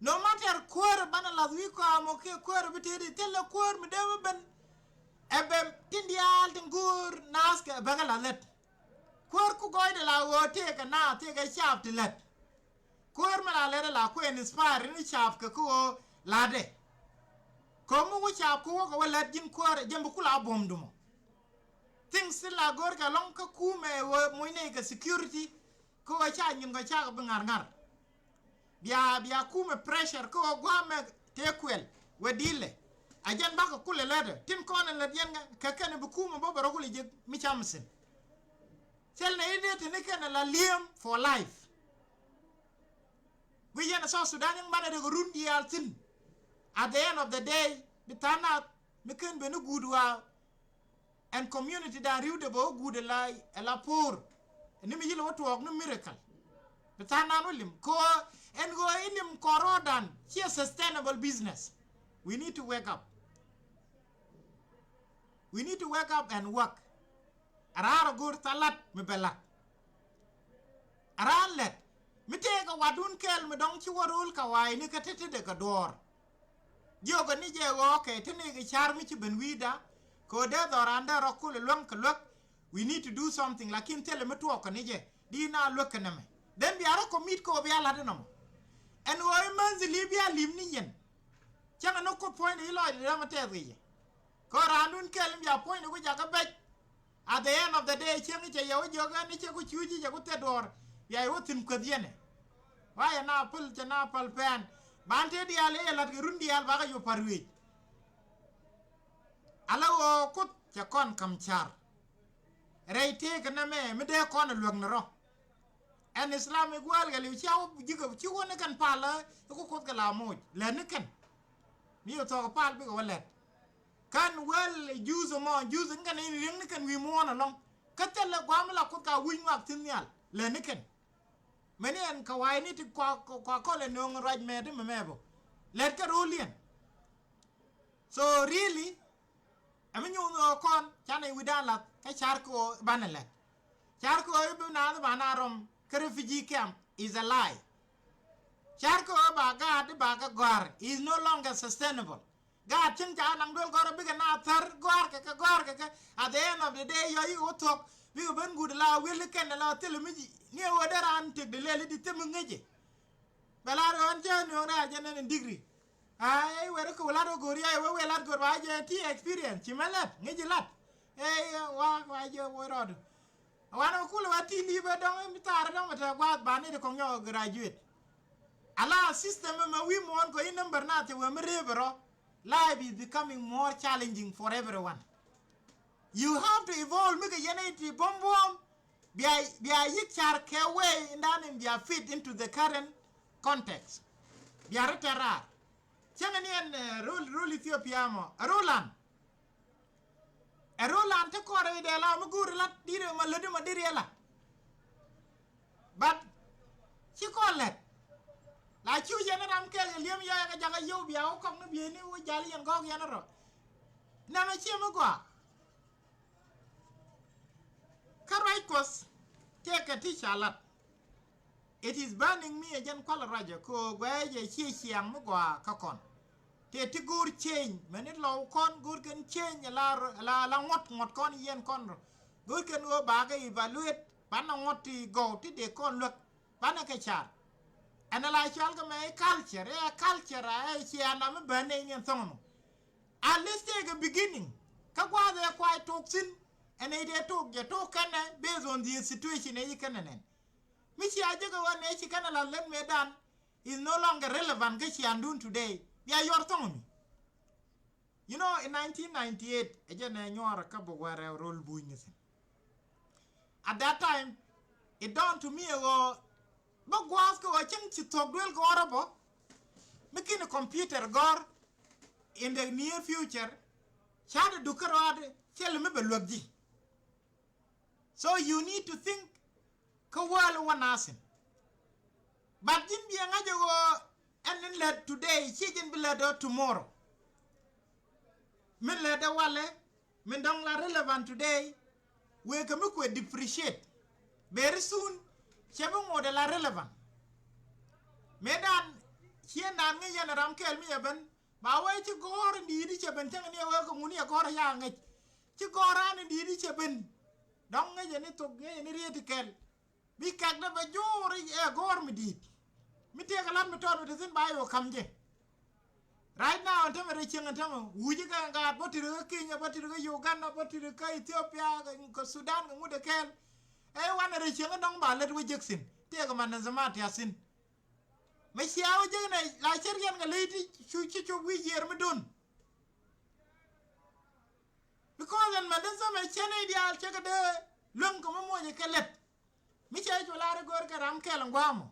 No matter kuäär banɛ lath wi̱i̱ kɔam ɔ kiɛ kuäär bi tëëdi thilɛ kuäär mi dee mi ben. Ɛ ben tin diaal tin go̱o̱r naath kɛ bäkɛ lath lät. Kuäär ku gɔɔydɛ la ɣöö tëëkɛ naath tëëkɛ caap ti lät. Kuäär mi la lɛt ala ku inspire ni caap kɛ kä ɣöö la̱tdɛ. Kä mi wä caap kä wäkɛ wä lät ji̱n kuäär jɛn bi ku la buɔ̱m dumɔ. Things ti la go̱o̱rkɛ lɔ̱ŋ kä kumɛ ɣöö mucnɛ kɛ security kä ɣöö ca nyin kɔ cakɛ bi ŋa̱r ŋa̱r. Bia bia kumɛ pressure kä ɣöö gua̱a̱mɛ tëë kuɛl wä dilɛ. A jɛn bakɛ kulɛ lätdɛ tin kɔn in lät yɛn kɛ kɛn bi kumɛ bä bɛ rɔ kulɛ jek mi cam thi̱n. Thil nɛ i̱ dee tini kɛn ala li̱em for life. Guic yɛn a South Sudan in banɛ dee kɛ run diaal thi̱n. At the end of the day bi tha̱a̱ŋ nath mi ken ben i̱ guut ɣaa. Ɛn community dan ri̱wdɛ bɛ wä guut ala ala po̱o̱r. Ɛn ni mi yilɛ wä tuɔɔk ni miracle. Bi tha̱a̱ŋ nan wä lim kɛ ɣöö ɛn ɣöö i̱ lim kɔrɔɔdan ciɛ sustainable business. We need to wake up. We need to wake up and work. A raar a go̱o̱r thalat mi bɛ lat. A raar lɛt mi tëëkɛ watdun kɛɛl mi dɔ̱ŋ ci wä ro̱o̱l kɛ wa̱a̱yni kä tetedɛ kɛ duɔ̱ɔ̱r. Jiɔkɛ ni jɛ ɣɔɔkɛ te ni kɛ ca̱r mi ci ben wi̱i̱da. Kɛ ɣöö dee dhɔran dee rɔ kul ɛ luäŋ kɛ luäk. We need to do something lakin thilɛ mi tuɔɔkɛ ni jɛ di na luäk kɛ nɛmɛ. Then bia rɔ commit kɛ ɣöö bia la̱t inɔmɔ. Ɛn ɣöö i̱ mänthi li̱i̱p ya li̱i̱p ni yɛn. Cäŋ ɛn ɣöö Kuoth puɔ̱nydɛ i̱ lɔcdɛ dämɛ tɛth kɛ yɛ. Kɛ ɣöö raandun kɛl in bia puɔ̱nydɛ ku jakä bɛc. At the end of the day, cieŋ cɛ yɛ wä jiök ɛn i̱ cɛ ku cuuc i̱ cɛ ku thil duɔ̱ɔ̱r. Bia yɛ wä thi̱n kueth yɛn ɛ. Wa yɛ na päl cɛ na päl pɛn. Ban tëë diaal i̱ yɛ la̱t kɛ run diaal bakɛ yop pa̱r wi̱i̱c. Ala ɣöö Kuoth cɛ kɔn ka̱m ca̱r. Rɛy tëëkɛ nɛmɛ mi dee kɔn ɛ luäk ni rɔ. Ɛn Islamic world kɛ li̱w cia wä ji̱ kɛ ci wä ni kɛn pal i̱ ku Kuoth kɛ la moc lät ni kɛn. Mi yɛ thuɔ̱k pal bikɛ wä lät. Kän wäl Jews ɛmɔ, Jews in kɛn in riäŋ ni kɛn wi̱i̱ muɔ̱ɔ̱n ɛlɔ̱ŋ. Kä thilɛ gua̱a̱m la Kuoth ka wi̱c ŋɔak thi̱n nhial lät ni kɛn. Mɛni ɛn kɛ wa̱i̱ni ti kua kua kɔlɛ nööŋ ruac mɛɛt mɛ mɛ bä. Lɛt kɛ ro̱o̱liɛn. So really, ɛmi nyuuth ɣöö kɔn canɛ wi̱dan lath kä ca̱r kɛ ɣöö banɛ lɛt. Ca̱r kɛ ɣöö i̱ bi naath ba na rɔm kä refugee camp is a lie. Ca̱r kɛ ɣöö ba gaat i̱ ba kɛ gɔ̱a̱r is no longer sustainable. Gaat cieŋ ca naŋ duel gɔ̱rä bikɛ na thär gɔ̱a̱r kɛ kɛ gɔ̱a̱r kɛ kɛ. At the end of the day yɔ i̱ wä thuɔ̱k bikɛ ben guut la wi̱el i̱ kɛn la thil mi ji̱ ni ɛ wä dee raan tëk di lɛl i̱ di thim i̱ ŋäcɛ. Bɛ lar ɣän cä nööŋ rɛ̈ɛ̈r jɛ nɛn in digri. Ai weri kɛ wä lat wä go̱r yɛ wä wee lat go̱r ba jɛ ti experience ci mɛ lɛt ŋäc ji̱ lat. Ɛ wa wa jɛ wä rɔɔdu. Wanɛ kulɛ wa ti li̱i̱p ɛ dɔ̱ŋ mi thaar dɔ̱ŋ mɛ te gua̱a̱th ba ni di kɔŋ nyɔk graduate. Ala system mɛ wi̱i̱ muɔ̱ɔ̱n kɔ i̱ number na te wee mi reep rɔ. Life is becoming more challenging for everyone. You have to evolve mi kɛ yɛn iti buɔ̱m buɔ̱m. Bia bia yi̱k car kɛ wee indan in bia fit into the current context. Bia ri tɛ raar. Cäŋɛ ni ɛn rol rol Ethiopia mɔ ɛ rol an. Ɛ ro̱l an ti kɔrɛ i̱ dee la mi go̱o̱ri la di̱t ma lätdi ma di̱t yɛ la. But ci kɔn lɛt la cu yɛn ram kɛl kɛ li̱em yɔyɛ kɛ jakä yio̱w bia wä kɔk ni bieyni wä jal yɛn gɔ̱k yɛn rɔ. Nɛmɛ ciɛ mi gɔaa. Kä ruac Kuɔth tëëkɛ ti ca lat. It is burning me ɛ jɛn kual ruacɛ kɛ ɣöö guɛɛcɛ ciɛ ciaŋ mi gɔaa kä kɔn. Tëë ti go̱o̱r change mɛni lɔw kɔn go̱o̱r kɛn change la la la ŋuɔ̱t ŋuɔ̱t kɔn yɛn kɔn rɔ. Go̱o̱r kɛn ɣöö bakɛ evaluate banɛ ŋuɔ̱t ti gɔw ti dee kɔn luäk banɛ kɛ car. Ɛn ala cual kɛ mɛ i̱ culture i̱ ɛ culture ɛ ciɛ anam i̱ bän nɛy ni ɛn thɔ̱ŋ ɛmɔ. At least tëëkɛ beginning kä gua̱a̱th ɛ kuay tok thi̱n. Ɛn ɛ idɛ tok jɛ tok kɛnɛ based on the situation ɛ yi kɛnɛ nɛn. Mi cia jek ɛ ɣän ɛ ci kɛnɛ la lät mëëdan is no longer relevant kä ciandun today. Bia yɔr thɔŋ mi. You know in nineteen ninety-eight ɛ jɛ nɛ nyuɔɔr kä bɛ wɛrɛ rol buny ni thi̱n. At that time it dawned to me ɛ ɣöö bä gua̱a̱th kä ɣöö cäŋ ci thuɔ̱k duel gɔ̱rä bä. Mi kini computer gɔ̱r in the near future. Ca di duk kä rɔaadi cɛ lɛ mi bɛ luäk ji̱. So you need to think kä wäl wä nasin. But ji̱n biɛ ŋa̱c ɛ ɣöö ɛn in lät today ci ji̱n bi lät ɔ tomorrow. Min lät ɛ walɛ min dɔ̱ŋ la relevant today. Wëë kɛ mi kuɛ depreciate. Very soon cɛ bi ŋot ɛ la relevant. Mëëdan ciëndan ŋäc yɛn ɛ ram kɛɛl mi cɛ ben. Ba wee ci gɔ̱r in di̱i̱t i̱ cɛ ben cäŋ ni ɛ wee kɛ ŋun i̱ ɛ gɔ̱r ɛ ca ŋäc. Ci gɔ̱r an in di̱i̱t i̱ cɛ ben. Dɔ̱ŋ ŋäc ɛ ni thok ŋäc ɛ ni riet i̱ kɛl. Bi kɛk dee bɛ jo̱o̱r i̱ ɛ gɔ̱r mi di̱i̱t. Mi tëëkɛ la̱t mi tɔɔt mi te thi̱n ba yɛ wä ka̱m jɛ. Right now ɛn tämɛ rɛy cieŋ ɛn tämɛ wuc i̱ kɛ ŋa̱a̱t bä ti̱t kä Kenya bä ti̱t kä Uganda bä ti̱t kä Ethiopia kɛ Sudan kɛ ŋut ɛ kɛɛl. Ɛ wanɛ rɛy cieŋ ɛn dɔ̱ŋ ba lät wä jek thi̱n tëëkɛ man ɛn thɛmatia thi̱n. Mi cia wä jek nɛ la cär yɛn kɛ ley ti cu ci cop wi̱i̱ yiëër mi don. Because ɛn mɛn dee thämɛ cä nɛy diaal cä kɛ dee luäŋ kɛ mi muɔcɛ kɛ lɛt. Mi cɛ cu lar i̱ go̱o̱r kɛ ram kɛl in gua̱a̱mɔ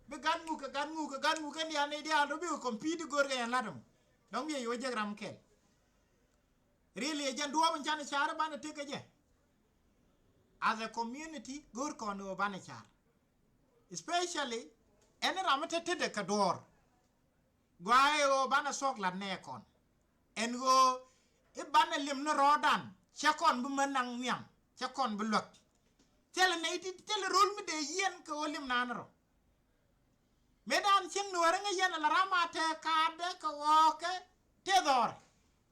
bi gat ŋuk kɛ gat ŋuk kɛ gat ŋuk kɛn diaal nɛy diaal dɔ bikɛ compete i̱ go̱o̱r kɛ yɛn lat ɛmɔ. Dɔ̱ŋ biɛ yo̱ jek ram kɛl. Really ɛ jɛn duɔɔp in canɛ car i̱ banɛ tëk kɛ jɛ. As a community go̱o̱r kɔn i̱ ɣöö banɛ car. Especially ɛn ram mi te tetdɛ kɛ duɔ̱ɔ̱r. Gɔaa ɛ ɣöö banɛ thuɔ̱k la̱t nɛɛkɔn ɛn ɣöö i̱ banɛ lim ni rɔɔdan cɛ kɔn bi män naŋ nhiam cɛ kɔn bi luäk. Thilɛ nɛy ti thilɛ ro̱l mi dee yiɛn kɛ ɣöö lim naan rɔ. Mëëdan cieŋ nuääri ŋäc yɛn ala ram a tɛɛ kaatdɛ kɛ ɣɔɔkɛ tëë dhɔr.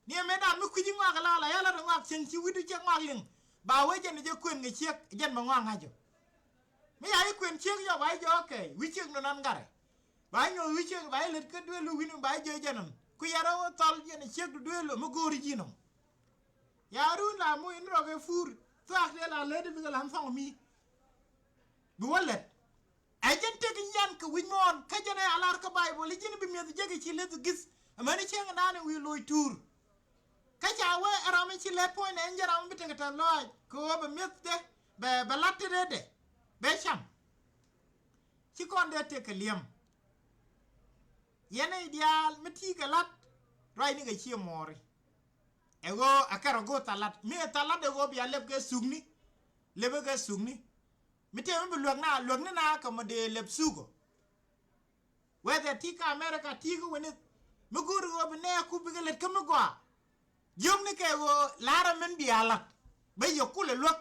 Ni ɛ mëëdan mi kui̱ci ŋɔak ala ala yala ti ŋɔak cieŋ ci wi̱cdu ciek ŋɔak liŋ. Ba wee jɛn jɛ kuën ŋɛ ciek jɛn bɛ ŋɔak ŋa̱cä. Mi ya i̱ kuën ciek yɔ ba i̱ jɛ ɔkɛ wi̱c ciek nɔ nan garɛ. Ba nyuɔth wi̱c ciek ba ilät kä duëël wi̱n ba jiɛ jɛn ɔm. Ku yɛn rɔ thɔl yɛn ciek du duëël mi go̱o̱ri ji̱n ɔm. Ya run la moc in rɔk ɛ pur. Thuak dee la lät bikɛ lan thɔŋ mi. Bi wä lät. Ɛ jɛn tek in yan kɛ wi̱c muɔ̱ɔ̱n kä jɛn ɛ a lar kä Baibol i̱ ji̱n bi mi̱eth jek i̱ ci leth gi̱th. Amäni cieŋ naan in wi̱i̱ loc tuur. Kä ca wee ɛ ram in ci lät puɔ̱ny nɛ in jɛ ram in bi tekɛ tɛth lɔaac kɛ ɣöö bɛ mi̱eth dee bɛ bɛ lat tetdɛ dee bɛ cam. Ci kɔn dee tek kɛ li̱em. Yɛn i̱ diaal mi ti̱i̱ kɛ la̱t ruacni kɛ cië muɔɔri. Ɛ ɣöö ɛ kɛr ɛ go̱o̱r thalat mi ɛ thalat ɛ ɣöö bia lɛp kɛ thukni. Lɛpɛ kɛ thukni mi tëë mi bi luäk na luäkni na kɛ mɔ dee lɛp thukɔ. Whether ti kä America ti kä wini mi go̱o̱r ɛ ɣöö bi nɛɛku bikɛ lät kä mi gɔaa. Jiökni kɛ ɣöö la̱rä min bia la̱t bä yɛ kulɛ luäk.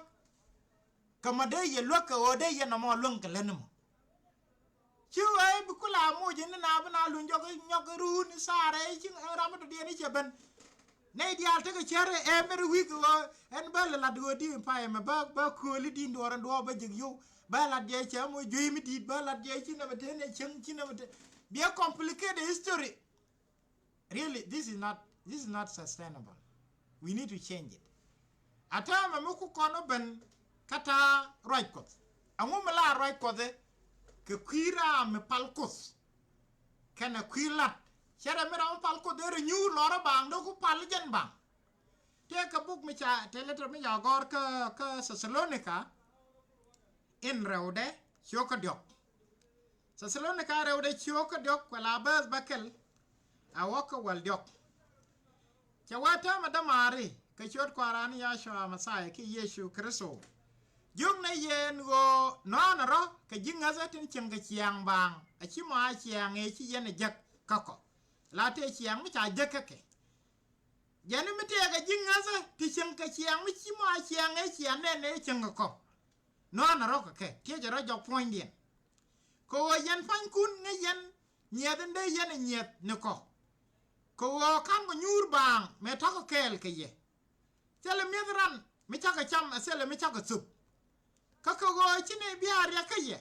Kɛ mɔ dee yɛ luäk kɛ ɣöö dee yɛ nɔmɔ luäŋ kɛ lät ni mɔ. Ci ɣöö i̱ bi kula moc in na bi na luny jɔk i̱ nyɔk i̱ ruun i̱ thaarɛ i̱ ci ram mi dɔ̱diɛn i̱ cɛ ben. Nɛy diaal tekɛ cär ɛ every week ɣöö ɛn bä lɛ lat ɣöö di payɛ mɛ bä bä kööli din duɔɔr ɛn duɔɔr bä jek yio̱w bä lat jɛ cɛ moc juey mi di̱i̱t bä lat jɛ ci nɛmɛ te nɛ cäŋ ci nɛmɛ te. Biɛ complicate history. Really, this is not, this is not sustainable. We need to change it. A täämɛ mi ku kɔn ɔ ben kä ta̱a̱ ruac Kuɔth. Ɛŋu mi la ruac Kuɔth ɛ kɛ kui̱ raam mi pal Kuoth kɛnɛ kui̱ lat. Cɛ rɛ mi ram mi pal Kuoth ɛ rɛ nyuur lɔrä baaŋ dee ku pal jɛn baaŋ. Tëë kɛ buk mi ca tëë lɛtɛr mi ca gɔ̱r kä kä Thessalonica in rɛwdɛ cio̱kä diɔ̱k. Thessalonica rɛwdɛ cio̱kä diɔ̱k kuɛ la bääth bäkɛl a wäkä wäl diɔ̱k. Cɛ wä täämɛ dämaari kɛ ciöt Kua̱ran Yacua Mɛthia kiɛ Yecu Kritho. Jiöknɛ yɛn ɣöö nɔ̱a̱nɛ rɔ̱ kɛ ji̱ ŋäthä tin cieŋ kɛ ciaŋ baaŋ a ci mɔ a ciaŋ ëë ci yɛn ɛ jek kä kɔ. La tëë ciaŋ mi ca jek kä kɛ. Jɛn mi tëëkɛ ji̱ ŋäthä ti cieŋ kɛ ciaŋ mi ci mɔ a ciaŋ ëë ciaŋ nɛn ëë cieŋ kɛ kɔ. Nɔ̱a̱nɛ rɔ̱ kɛ kɛ tiecɛ rɔ̱ jɔk puɔ̱nydiɛn. Kɛ ɣöö yɛn pa̱nykun ŋäc yɛn nyiɛth in dee yɛn ɛ nyiɛth ni kɔ. Kɛ ɣöö ka̱n kɔ nyuur baaŋ mëë ta̱kɔ kɛɛl kɛ yɛ. Thilɛ mi̱eth ran mi cakɔ cam ɛ thilɛ mi cakɔ thöp. Kä kɛ ɣöö ci nɛy bia riɛk kä yɛ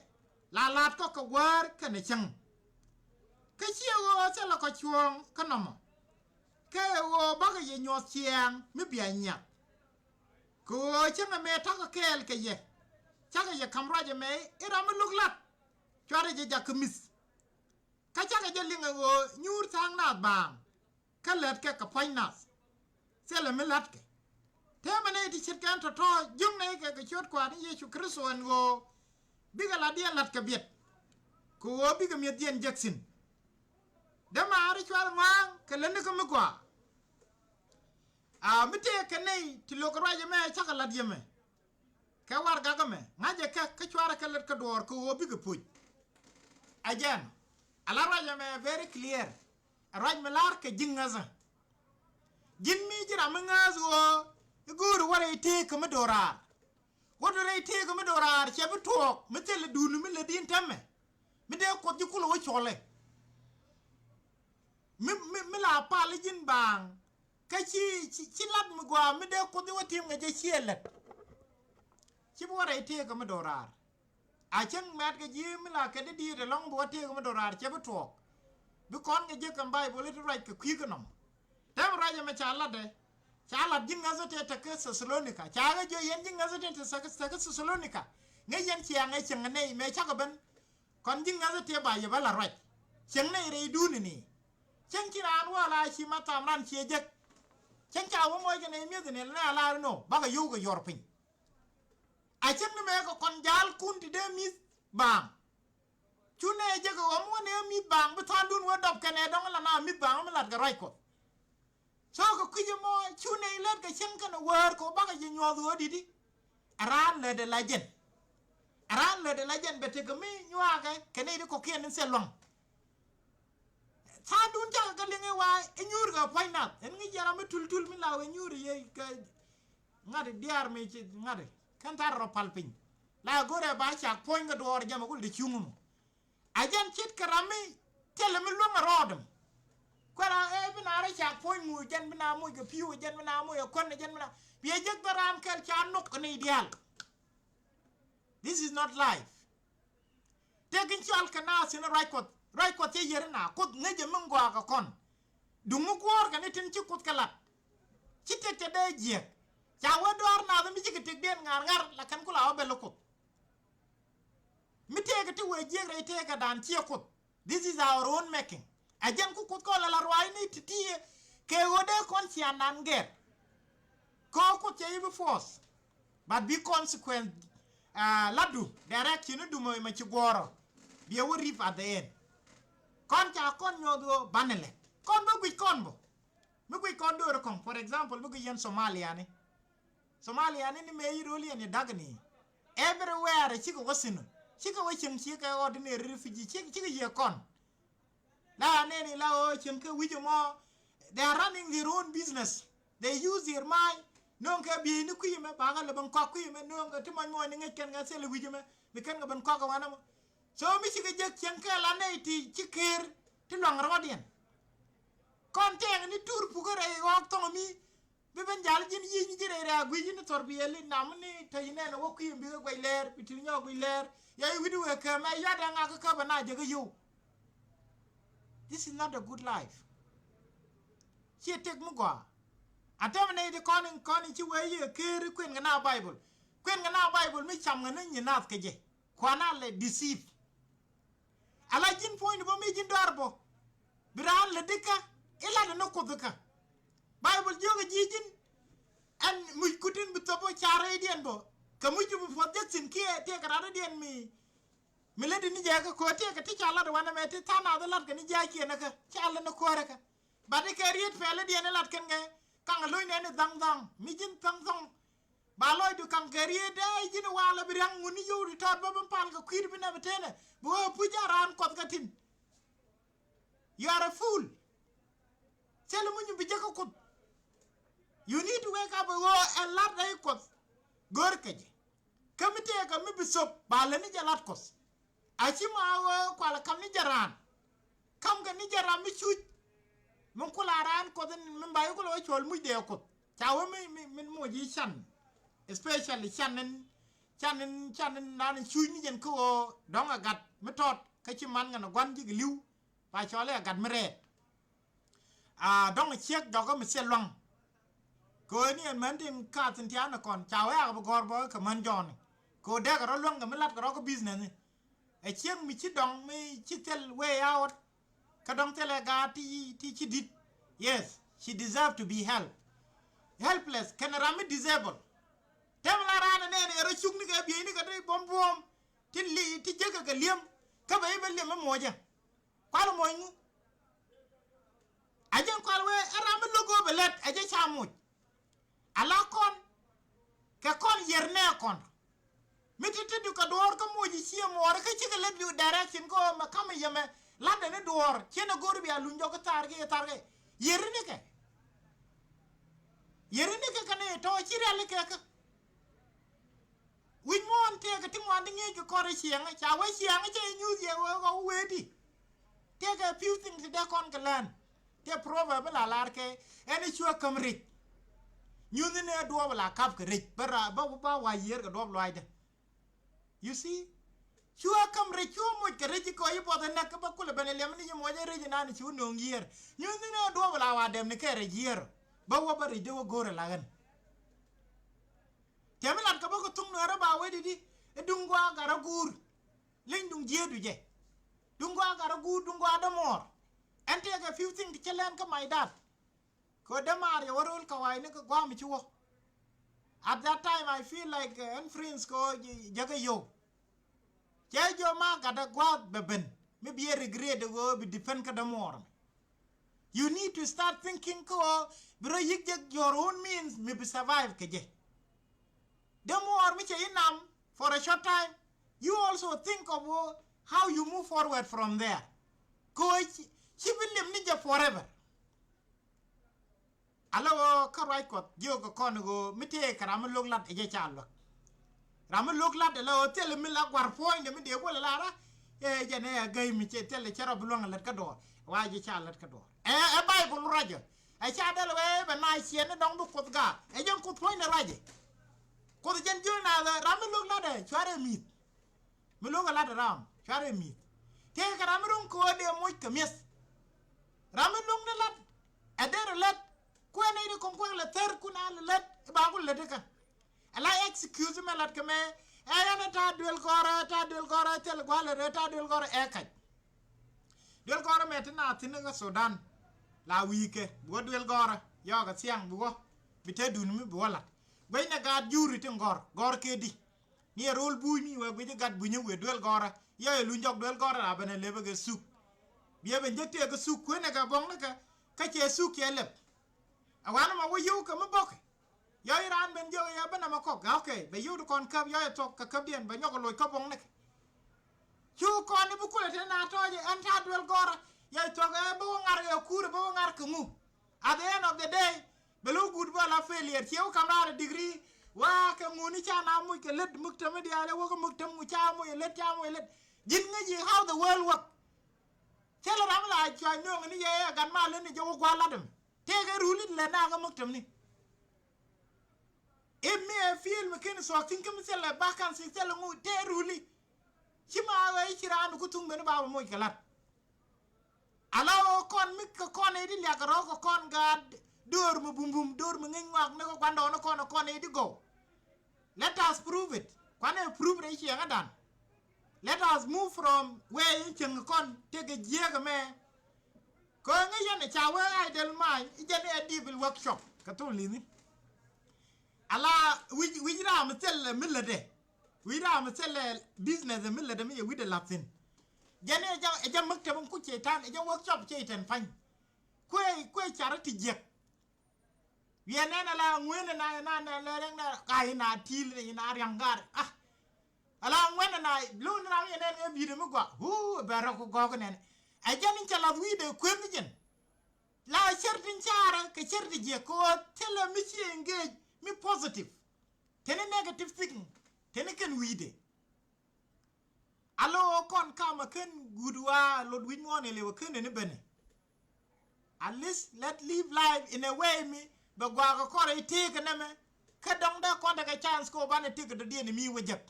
la la̱a̱t kɔ kɛ wäär kɛnɛ cäŋ. Kä ciɛ ɣöö thilɛ kɔ cuɔ̱ɔ̱ŋ kä nɔmɔ. Kɛ ɣöö bakɔ yɛ nyuɔth ciɛɛŋ mi bia nyiath. Kɛ ɣöö cäŋ ɛmɛ ta̱kɔ kɛɛl kɛ yɛ. Cakɔ yɛ ka̱m ruac ɛmɛ i̱ ram mi lo̱k la̱t. Cuarɛ jɛ jakä mi̱th. Kä cakɔ jɛ liŋ ɛ ɣöö nyuur tha̱a̱ŋ naath baaŋ. Kä lät kɛ kɛ pua̱ny nath. Thilɛ mi la̱tkɛ. Tëë mɛ nɛy ti ce̱tkɛ ɛn tɔ̱tɔ̱ jiöknɛ kɛ kɛ ciöt Kua̱r ni Yecu Kritho ɛn ɣöö bikɛ la̱tdiɛn la̱t kɛ biɛt. Kɛ ɣöö bikɛ mi̱ethdiɛn jek thi̱n. Dämaari cuarɛ ŋɔ̱a̱ŋ kɛ lätni kä mi gɔaa. A mi tëëkɛ nɛy ti lo̱k kɛ ruac ɛmɛ cakɛ la̱t yɛmɛ. Kɛ warɛgak ɛmɛ ŋa̱cɛ kɛ kä cuarɛ kɛ lät kä duɔ̱ɔ̱r kɛ ɣöö bikɛ poc. Ɛ jɛn ala ruac ɛmɛ very clear. Ɛ ruac mi la̱r kɛ ji̱ ŋäthä. Ji̱n mi ji̱ ram mi ŋääth ɣöö i̱ go̱o̱ri wä rɛy tëëk kɛ mi do̱raar. Wä rɛy tëëk kɛ mi do̱raar cɛ bi tuɔɔk mi thilɛ duuni mi lät in täämɛ. Mi dee Kuoth ji̱ kulɛ wä cuɔlɛ. Mi mi mi la pal i̱ ji̱n baaŋ. Kä ci ci ci lat mi gɔaa mi dee Kuoth i̱ wä tim kɛ jɛ ciɛ lät. Ci bi wä rɛy tëëk kɛ mi do̱raar. A cäŋ mɛt kɛ ji̱ mi la kɛ di diit ɛlɔ̱ŋ bi wä tëëk kɛ mi do̱raar cɛ bi tuɔɔk. Bi kɔn kɛ jek kɛ Baibol i̱ ti ruac kɛ kui̱ kɛ nɔmɔ. Tɛm ruac ɛmɛ ca latdɛ. Ca lat ji̱ ŋäthä tëë tekä Thessalonika ca kɛ jiö yɛn ji̱ ŋäthä tëë tekä Thessalonika. Ŋäc yɛn ciaŋ ɛ cieŋ ɛ nɛy mëë cakɛ ben. Kɔn ji̱ ŋäthä tëë ba yɛ bä la ruac. Cieŋ nɛy rɛydun ini. Cieŋ ci raan wä la ci ma tham ran ciɛ jek. Cieŋ ca wä moc kɛ nɛy mi̱eth ini lɛ na lar ino bakɛ yio̱w kɛ yuɔr piny. A cieŋ ni mëë kɛ kɔn ja̱a̱lkun ti dee mi̱th baaŋ. Cu nɛy jek ɛ ɣɔm wä nɛ mi̱th baaŋ bi tha̱a̱ŋdun wä dɔp kɛnɛ dɔ̱ŋ la na mi̱th baaŋ mi lat kɛ ruac Kuɔth. So kɛ kui̱c ɛmɔ cu nɛy lät kɛ cäŋ kɛnɛ wäär kɛ wä bakɛ ji̱ nyuɔ̱th ɣöö di̱t i̱. Ɛ raan lätdɛ la jɛn. Ɛ raan lätdɛ la jɛn bɛ tekɛ mi nyuaakɛ kɛ nɛy ti kɔ̱kiɛn in thil lua̱ŋ. Tha̱a̱ŋdun cakɛ kɛ liŋ i̱ wa̱a̱ i̱ nyuur kɛ pua̱ny nath ɛn ŋi̱c yɛn ram mi tul tul mi la wee nyuur i̱ yee kɛ ŋa̱t i̱ diaar mi ci ŋa̱t i̱ kɛn tha̱a̱r rɔ pal piny. La go̱rɛ ba cak puɔ̱ny kɛ duɔɔr jɛmɛ kul ti cuŋ mɔ. A jɛn ce̱tkɛ ram mi thilɛ mi luäŋ ɛ rɔɔdɛ mɔ. Kuɛ ram ɛ bi na rɔ cak puɔ̱ny ŋu jɛn bi na moc kɛ pi̱w jɛn bi na moc ɛ kuän jɛn bi na biɛ jek dhɛ ram kɛl ca nok kɛ ni diaal. This is not life. Tëë kin cɔal kɛ naath in ruac Kuɔth Ruac Kuɔth cɛ yier ina Kuoth ŋäcɛ mi ŋɔak kɛ kɔn. Duŋ mi guɔ̱ɔ̱r kɛ ni tin ci Kuoth kɛ lat. Ci tëk cɛ dee jiɛk. Ca wee dɔ̱ɔ̱r naath mi cikɛ tëkdiɛn ŋa̱r ŋa̱r la kɛn ku la wä bɛl Kuoth. Mi tëëkɛ ti wee jiɛk rɛy tëëkɛ dan ciɛ Kuoth. This is our own making. Ɛ jɛn ku Kuoth kɔn la la ruaacni ti ti kɛ ɣöö dee kɔn cian nan gɛr. Kɛ ɣöö Kuoth cɛ i̱ bi force. But bi consequence, uh, ladu direction ni dumɔ ma ci guɔrɔ. Bi a wä rip at the end. Kɔn ca kɔn nyuɔth ɣöö banɛ lɛ kɔn bä guic kɔn bä. Mi guic kɔn do̱r kɔn, for example, mi guic yɛn Somalia ni. Somalia ni ni me yi rol yɛn ni dak ni. Everywhere cikɛ wä sinu. Cikɛ wä cieŋ cikɛ ordinary refugee cikɛ cikɛ yie kɔn. La nɛni la ɣöö cieŋ kɛ wi̱c mɔ. They are running their own business. They use their mind. No̱o̱ŋ kɛ biey ni kui̱ mɛ bakɛ lɛ ben kɔk kui̱ mɛ no̱o̱ŋ kɛ ti mɔc mɔc ni ŋäc kɛn kɛ thil wi̱c mɛ bi kɛn kɛ ben kɔk kɛ wanɛ mɔ. So mi cikɛ jek cieŋ kɛ la nɛy ti ci ker ti luaŋ rɔɔdiɛn. Kɔn tɛɛŋ ni tur pukä rɛy ɣɔɔk thɔŋ mi bi ben jal ji̱n yic ni ji̱ rɛy rɛy agui̱c ni thɔr bi yɛli nam ni tɛy nɛn wä kui̱ bi kɛ guɛc lɛɛr bi ti nyɔk gui̱c lɛɛr. Ya i̱ wi̱di wee kɛ mɛ yat ɛŋa kä käp ɛna jɛ kä yio̱w. This is not a good life. Ciɛ tëk mi gɔaa. A tɛm nɛy ti kɔn in kɔn in ci wee yiëë keer kuën kɛ na Bible. Kuën kɛ na Bible mi cam kɛ ni nyi nath kɛ jɛ. Kuan a lɛ deceive. Ala ji̱n puɔ̱ny ni bä mi ji̱n dɔaar bä. Bi raan lɛ dikä ilat ni Kuoth kä. Bible jiök ji̱ ji̱n. Ɛn muc kutin bi thop bä ca rɛydiɛn bä. Kɛ muc bi puɔth jek thi̱n kiɛ tëëkɛ raan rɛydiɛn mi. Mi lät ni jɛ kä ko̱ tëëkɛ ti ca lat wanɛ mɛ ti tha̱a̱ŋ nath ilat kɛ ni jɛ a ciɛn kä ca lät ni ko̱rɛ kä. Bat ikɛ riet pɛl idiɛn ilat kɛn kɛ kaŋ lo̱c nɛn i dhaŋ dhaŋ mi ji̱n thaŋ thaŋ. Ba lɔcdu kaŋ kɛ riet dee ji̱n i wal a bi riaŋ ŋun ni yio̱w ti tɔɔt bä bi pal kɛ kui̱t bi nɛ bi tenɛ bi wee puc a raan kuɔth kɛ tin. You are a fool. Thil muny bi jek kä Kuoth. You need to wake up ɣöö ɛn lat rɛy Kuɔth. Go̱r kɛ jɛ. Kä mi tëëkɛ mi bi thop ba lät ni jɛ lat Kuɔth. A ci ma ɣöö kual kam ni jɛ raan. Kam kɛ ni jɛ ram mi cuc. Min kula raan Kuɔth in min ba yi kula wä cuɔl muc dee Kuoth. Ca wä mi, mi, min moc yi can. Especially can in, can in, can in nan cuc ni jɛn kä ɣöö dɔ̱ŋ a gat mi tɔt kä ci man ŋän a gua̱n ji̱ kɛ li̱w. Ba cɔl i̱ a gat mi rɛɛt. A dɔ̱ŋ ciek jɔkä mi thil luaŋ. Kɛ ɣöö ni ɛn män tin ka thin tia̱a̱n kɔn ca wee ak bi gɔ̱r bä kɛ män jɔɔni kɛ ɣöö dɛkɛ rɔ luäŋ kɛ mi latkɛ rɔ kä business ni. Ɛ ciek mi ci dɔ̱ŋ mi ci thil way out. Kä dɔ̱ŋ thilɛ gaat ti ti ci di̱t. Yes, she deserve to be help. Helpless kɛnɛ ram mi disable. Tɛm la raan ɛ nɛɛni ɛ rɔ cuk ni kɛ bieyni kɛ ti buɔ̱m buɔ̱ɔ̱m. Tin li ti jekɛ kɛ li̱em. Kä bɛ i̱ bɛ li̱em mi muɔcä. Kual moc ŋu? A jɛn kual wee ɛ ram mi lo̱k go̱o̱p ɛ lät ɛ jɛ ca moc. Ala kɔn kɛ kɔn yɛr nɛ kɔn. Mi ti ti du kɛ duɔɔr kä moc i̱ ciɛ muɔɔr kä cikɛ lät bi direction kä ɣöö mɛ ka̱m i̱ yɛmɛ la̱tdɛ ni duɔɔr ciɛn ɛ go̱o̱r bia luny jɔk kä thaar kiɛ thaar kɛ. Yɛr ni kɛ. Yɛr ni kɛ kɛ ni tɔ̱ ci riali kɛ kä. Wi̱c muɔ̱ɔ̱n tëëkɛ ti ŋuan ti ŋi̱eec kɛ kɔr i̱ ciɛŋä ca wee ciɛŋä cɛ i̱ nyuuth yɛ wee kɔ wee di. Tëëkɛ few things ti dee kɔn kɛ lɛn. Tëë proverb bi la lar kɛ ɛn i̱ cuɛ käm rɛc. Nyuuth ni ɛ duɔɔp la kap kɛ rɛc bä ra bä bä wa yiër kɛ duɔɔp luaacdä. You see? Cuɛ käm rɛc cuɛ moc kɛ rɛc i̱ kɔ i̱ buɔth ɛ näk kä bä kulɛ ben ɛ liɛm ni ci moc ɛ rɛc inan i̱ ci wä no̱o̱ŋ yiër. Nyuuth ni ɛ duɔɔp la wa dɛm ni kɛ rɛc yiër. Bä wä bä rɛc dee wä go̱o̱r ɛ la ɣän. Tɛm ilat kɛ bä kɛ thuŋ nuɛɛrä ba wee di̱t i̱ duŋ gua̱a̱k gat rɔ guur. Leny duŋ jiëëdu jɛ. Duŋ gua̱a̱k gat rɔ guur duŋ gua̱a̱k dämuɔɔr. Ɛn tëëkɛ few thing ti cä lɛn kä my dad. Kɛ dämaar yɛ wä ro̱l kɛ wa̱i̱ni kɛ gua̱a̱m ci wä. At that time I feel like ɛn prince kɛ ɣöö jäkä yio̱w. Cɛ jiɔ ma gatdä gua̱a̱th bɛ ben mi bi ɛ regret ɣöö bi depend kä dämuɔɔr mi. You need to start thinking kä ɣöö bi rɔ yi̱k jɛ your own means mi bi survive kɛ jɛ. Dämuɔɔr mi cɛ inam for a short time, you also think of how you move forward from there. Kä ɣöö ci bi lim ni jɛ forever. Ala ɣöö kä ruac Kuɔth jiök kɛ kɔn ɣöö mi tëë kɛ ram mi lo̱k lat ɛ jɛ ca luäk. Ram mi lo̱k lat ɛ la ɣöö thilɛ mi la gua̱r puɔ̱nydɛ mi dee kuɔl ɛ la ra. Ɛ jɛn ɛ gäy mi cɛ thilɛ cɛ rɔ bi luäŋ ɛ lät kä duɔ̱ɔ̱r wa jɛ ca lät kä duɔ̱ɔ̱r. Ɛ Baibul ruacä. Ɛ ca dɛl wee bɛ na ciɛn ni dɔ̱ŋ bi Kuoth gaak ɛ jɛn Kuoth puɔ̱nydɛ ruacɛ. Kuoth jɛn jiök na ram mi lo̱k lat ɛ cuarɛ mi̱th. Mi lo̱k ɛ lat ɛ ram cuarɛ mi̱th. Tëë kɛ ram mi ro̱ŋ kɛ ɣöö dee moc kɛ mi̱eth. Ram mi luäŋni la̱t ɛ derɛ lät kuɛ nɛy ti kɔŋ kuäk lɛ thär kun a lɛ lät i̱ ba ku lät ikä. Ala excuse mɛ la̱t kɛ mɛ ɛ yɛn ɛ ta̱a̱ duel gɔ̱rä, ta̱a̱ duel gɔ̱rä, thil gua̱lɛ rɛ ta̱a̱ duel gɔ̱rä ɛ kac. Duel gɔ̱rä mɛ ti naath thi̱n kä Sudan la wi̱i̱kɛ bi wä duel gɔ̱rä yɔɔkɛ thiaŋ bi wä bi te dun mi bi wä la̱t. Guecnɛ gaat juri tin gɔ̱r gɔ̱r kɛ di. Ni ɛ ro̱l buuc mi wee guic i̱ gat bunyä wëë duel gɔ̱rä yɔɔyɛ luny jɔk duel gɔ̱rä la ben ɛ lepä kɛ thuk. Biɛ ben jek tëë kɛ thuk kuenɛ kɛ buɔ̱ŋnikɛ kä cɛ thuk cɛ lep. Ɛ wanɛ mɔ wä yio̱w kɛ mi bɔkɛ. Yɔy raan ben jiök yɛ ben amɛ kɔk gak kɛ bɛ yio̱w ti kɔn käp yɔy ɛ thuɔ̱k kɛ käpdiɛn bɛ nyɔk ɛ loc kä buɔ̱ŋnikɛ. Cu kɔn i̱ bi kulɛ te na tɔɔcɛ ɛn ta̱a̱ duel gɔ̱rä yɔy thuɔ̱k ɛ bä wä ŋa̱r kɛ kuurɛ bä wä ŋa̱r kɛ ŋu. At the end of the day bɛ lo̱k guut bä la failure ciɛ wä kam raar ɛ degree. Wa kɛ ŋuni ca na muc kɛ lät muktäm mi diaal ɛ wä kä muktäm ŋu ca muc ɛ lät ca muc ɛ lät. Ji̱n ŋäc yi how the world work. Thilɛ ram la cuac nööŋ ni yɛ ɛ gat mal ni jɛ wä gua̱l lat ɛmɛ. Tëëkɛ ruli lɛ nakä maktabni. Ip mi ɛ field mi ken thuɔ̱k thi̱n kä mi thilɛ vacancy thilɛ ŋu tëë ruli. Ci ma ɣä i̱ ci raan ku thuŋ ben i̱ ba bɛ moc kɛ la̱t. Ala ɣöö kɔn mi kɛ kɔn i̱ di liak rɔ̱ kɛ kɔn gaat döör mi bumbum döör mi ŋi̱ny ŋɔak ni kɛ gua̱ndɔɔŋni kɔn kɔn i̱ di gɔw. Let us prove it. Kuanɛ prove rɛy ciɛŋädan. Let us move from where in cieŋ kɔn tekɛ jiääk ɛmɛ. Kɛ ŋäc yɛn ca wee idle mind i̱ jɛn ɛ deep workshop kɛ thul li̱ni. Ala wi̱c wi̱c ram mi thil mi lätdɛ. Wi̱c ram mi thil business mi lätdɛ mi yɛ wi̱cdɛ la̱th thi̱n. Jɛn ɛ jɛ ɛ jɛ maktab in ku cɛy-tan ɛ jɛ workshop cɛy-tan pa̱ny. Kuɛ kuɛ carä ti jiäk. Wiɛ nɛn ala ŋuenɛ na na na lɛ rɛŋ na ka ina til ni ina riaŋ gar. Ah. Ala ŋuenɛ na lu ni na wiɛ nɛn ɛ bi̱i̱dɛ mi gɔa. Hu bɛ rɔ ku gɔk nɛn. Ɛ jɛn in cɛ lath wi̱i̱dɛ kueth ni jɛn. La cär tin carɛ kɛ cär ti jiɛ kɛ ɣöö thilɛ mi ci engage mi positive. Teni negative thinking teni kɛn wi̱i̱dɛ. Alo kɔn kamä ken guut wa lot wi̱c muɔ̱ɔ̱n ilɛ wä ken ni bene. At least let live life in a way mi bɛ guakä kɔrɛ i̱ tëëkä nɛmɛ. Kä dɔ̱ŋ dee kɔn tekɛ chance kɛ wä banɛ tëëkä dɔ̱diɛn mi wä jek.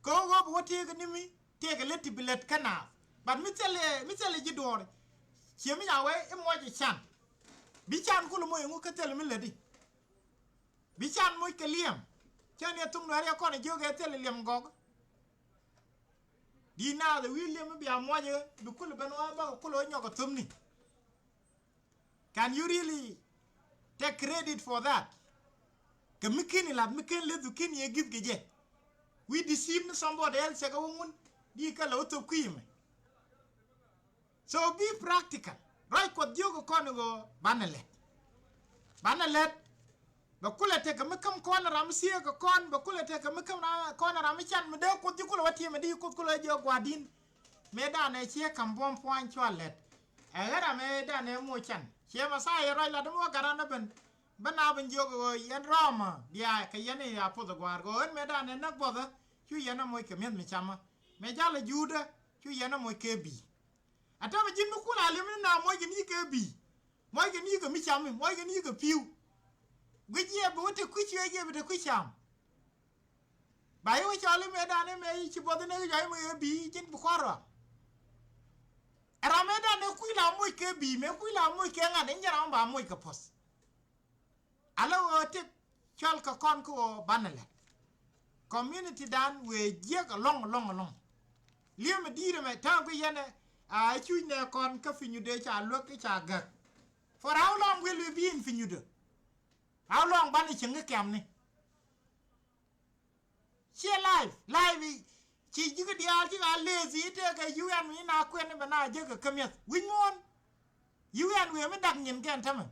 Kɛ wä wä bi wä tëëkä ni mi tëëkä lät ti bi lät kä naath. But mi thilɛ mi thilɛ ji̱ duɔɔri. Ciɛ mi nya wee i̱ muɔc i̱ can. Bi can kulɛ moc iŋu kä thilɛ mi lätdi. Bi can moc kɛ liɛm. Cä ni a thuk nuɛr yɛ kɔn a jiök ɛ thil liɛm gɔk. Di naath ɛ wi̱i̱ liɛm mi bia muɔcɛ bi kul ben wä bäkɛ kul wä nyɔk a thömni. Can you really take credit for that? Kɛ mi ken ilat mi ken leth du ken yɛ gi̱th kɛ jɛ. Wi̱i̱ di si̱i̱m ni somebody else cɛ kɛ wä ŋun di kɛ lɛ wä thöp kui̱ mɛ. So be practical. Ruac Kuɔth jiök kɔn i̱ ɣöö banɛ lɛt. Banɛ lɛt. Bɛ kulɛ tekɛ mi käm kɔn ram mi thieekä kɔn, bɛ kulɛ tekɛ mi käm kɔn ram mi can mi dee Kuoth ji̱ kulɛ wä tiɛmɛ di Kuoth kulɛ wä jiök gua̱di̱n. Mëëdan ɛ ciɛ ka̱m buɔ̱m pua̱ny cua lɛt. Ɛ ɣän ram ëëdan ɛ moc can. Ciɛ Mɛthia ruac lat mi wä gat ran ɛ ben. Bä na ben jiök ɣöö yɛn rɔɔmä bia kɛ yɛn i̱ a poth ɛ gua̱a̱r ɣöö ɣän mëëdan ɛ näk buɔthä cu yɛn ɛ moc kɛ mi̱eth mi camä. Mëë jalɛ juudä cu yɛn ɛ moc kɛ bi̱i̱. A täämɛ ji̱n mi kul a li̱em ni na muɔckɛ ni kɛ bi̱i̱, muɔckɛ ni kɛ mi cam mi, muɔckɛ ni kɛ pi̱w. Guic yɛ bi wä te kui̱c yɛ yɛ bi te kui̱c cam. Ba yɛ wä cɔl imɛ dan imɛ ci buɔth inɛ kɛ jɔy imɛ yɛ bi̱i̱ ji̱n bi kua̱r rɔa. Ɛ ram ɛ dan ɛ kui̱ la muɔc kɛ bi̱i̱ mɛ kui̱ la muɔc kɛ ŋa̱n in jɛ ram ba muɔc kɛ puɔ̱th. Ala ɣöö tëk cɔl kɛ kɔn kä ɣöö banɛ lɛt. Community dan wëë jiäk alɔŋ alɔŋ alɔŋ. Li̱em ɛ di̱i̱t ɛmɛ ta̱a̱ guic yɛn ɛ a cuc nɛ kɔn kä Finyude ca luäk kä ca gäk. For how long will we be in Finyude? How long banɛ cieŋ kä kɛmni? Ciɛ life, life i̱ ci ji̱ kä diaal ci ka lazy i̱ tëëkɛ U N mi na kuɛn i̱ bɛ na jek kɛ kä mi̱eth wi̱c muɔ̱ɔ̱n. U N wi̱i̱ mi dak nyin kɛn tämɛ.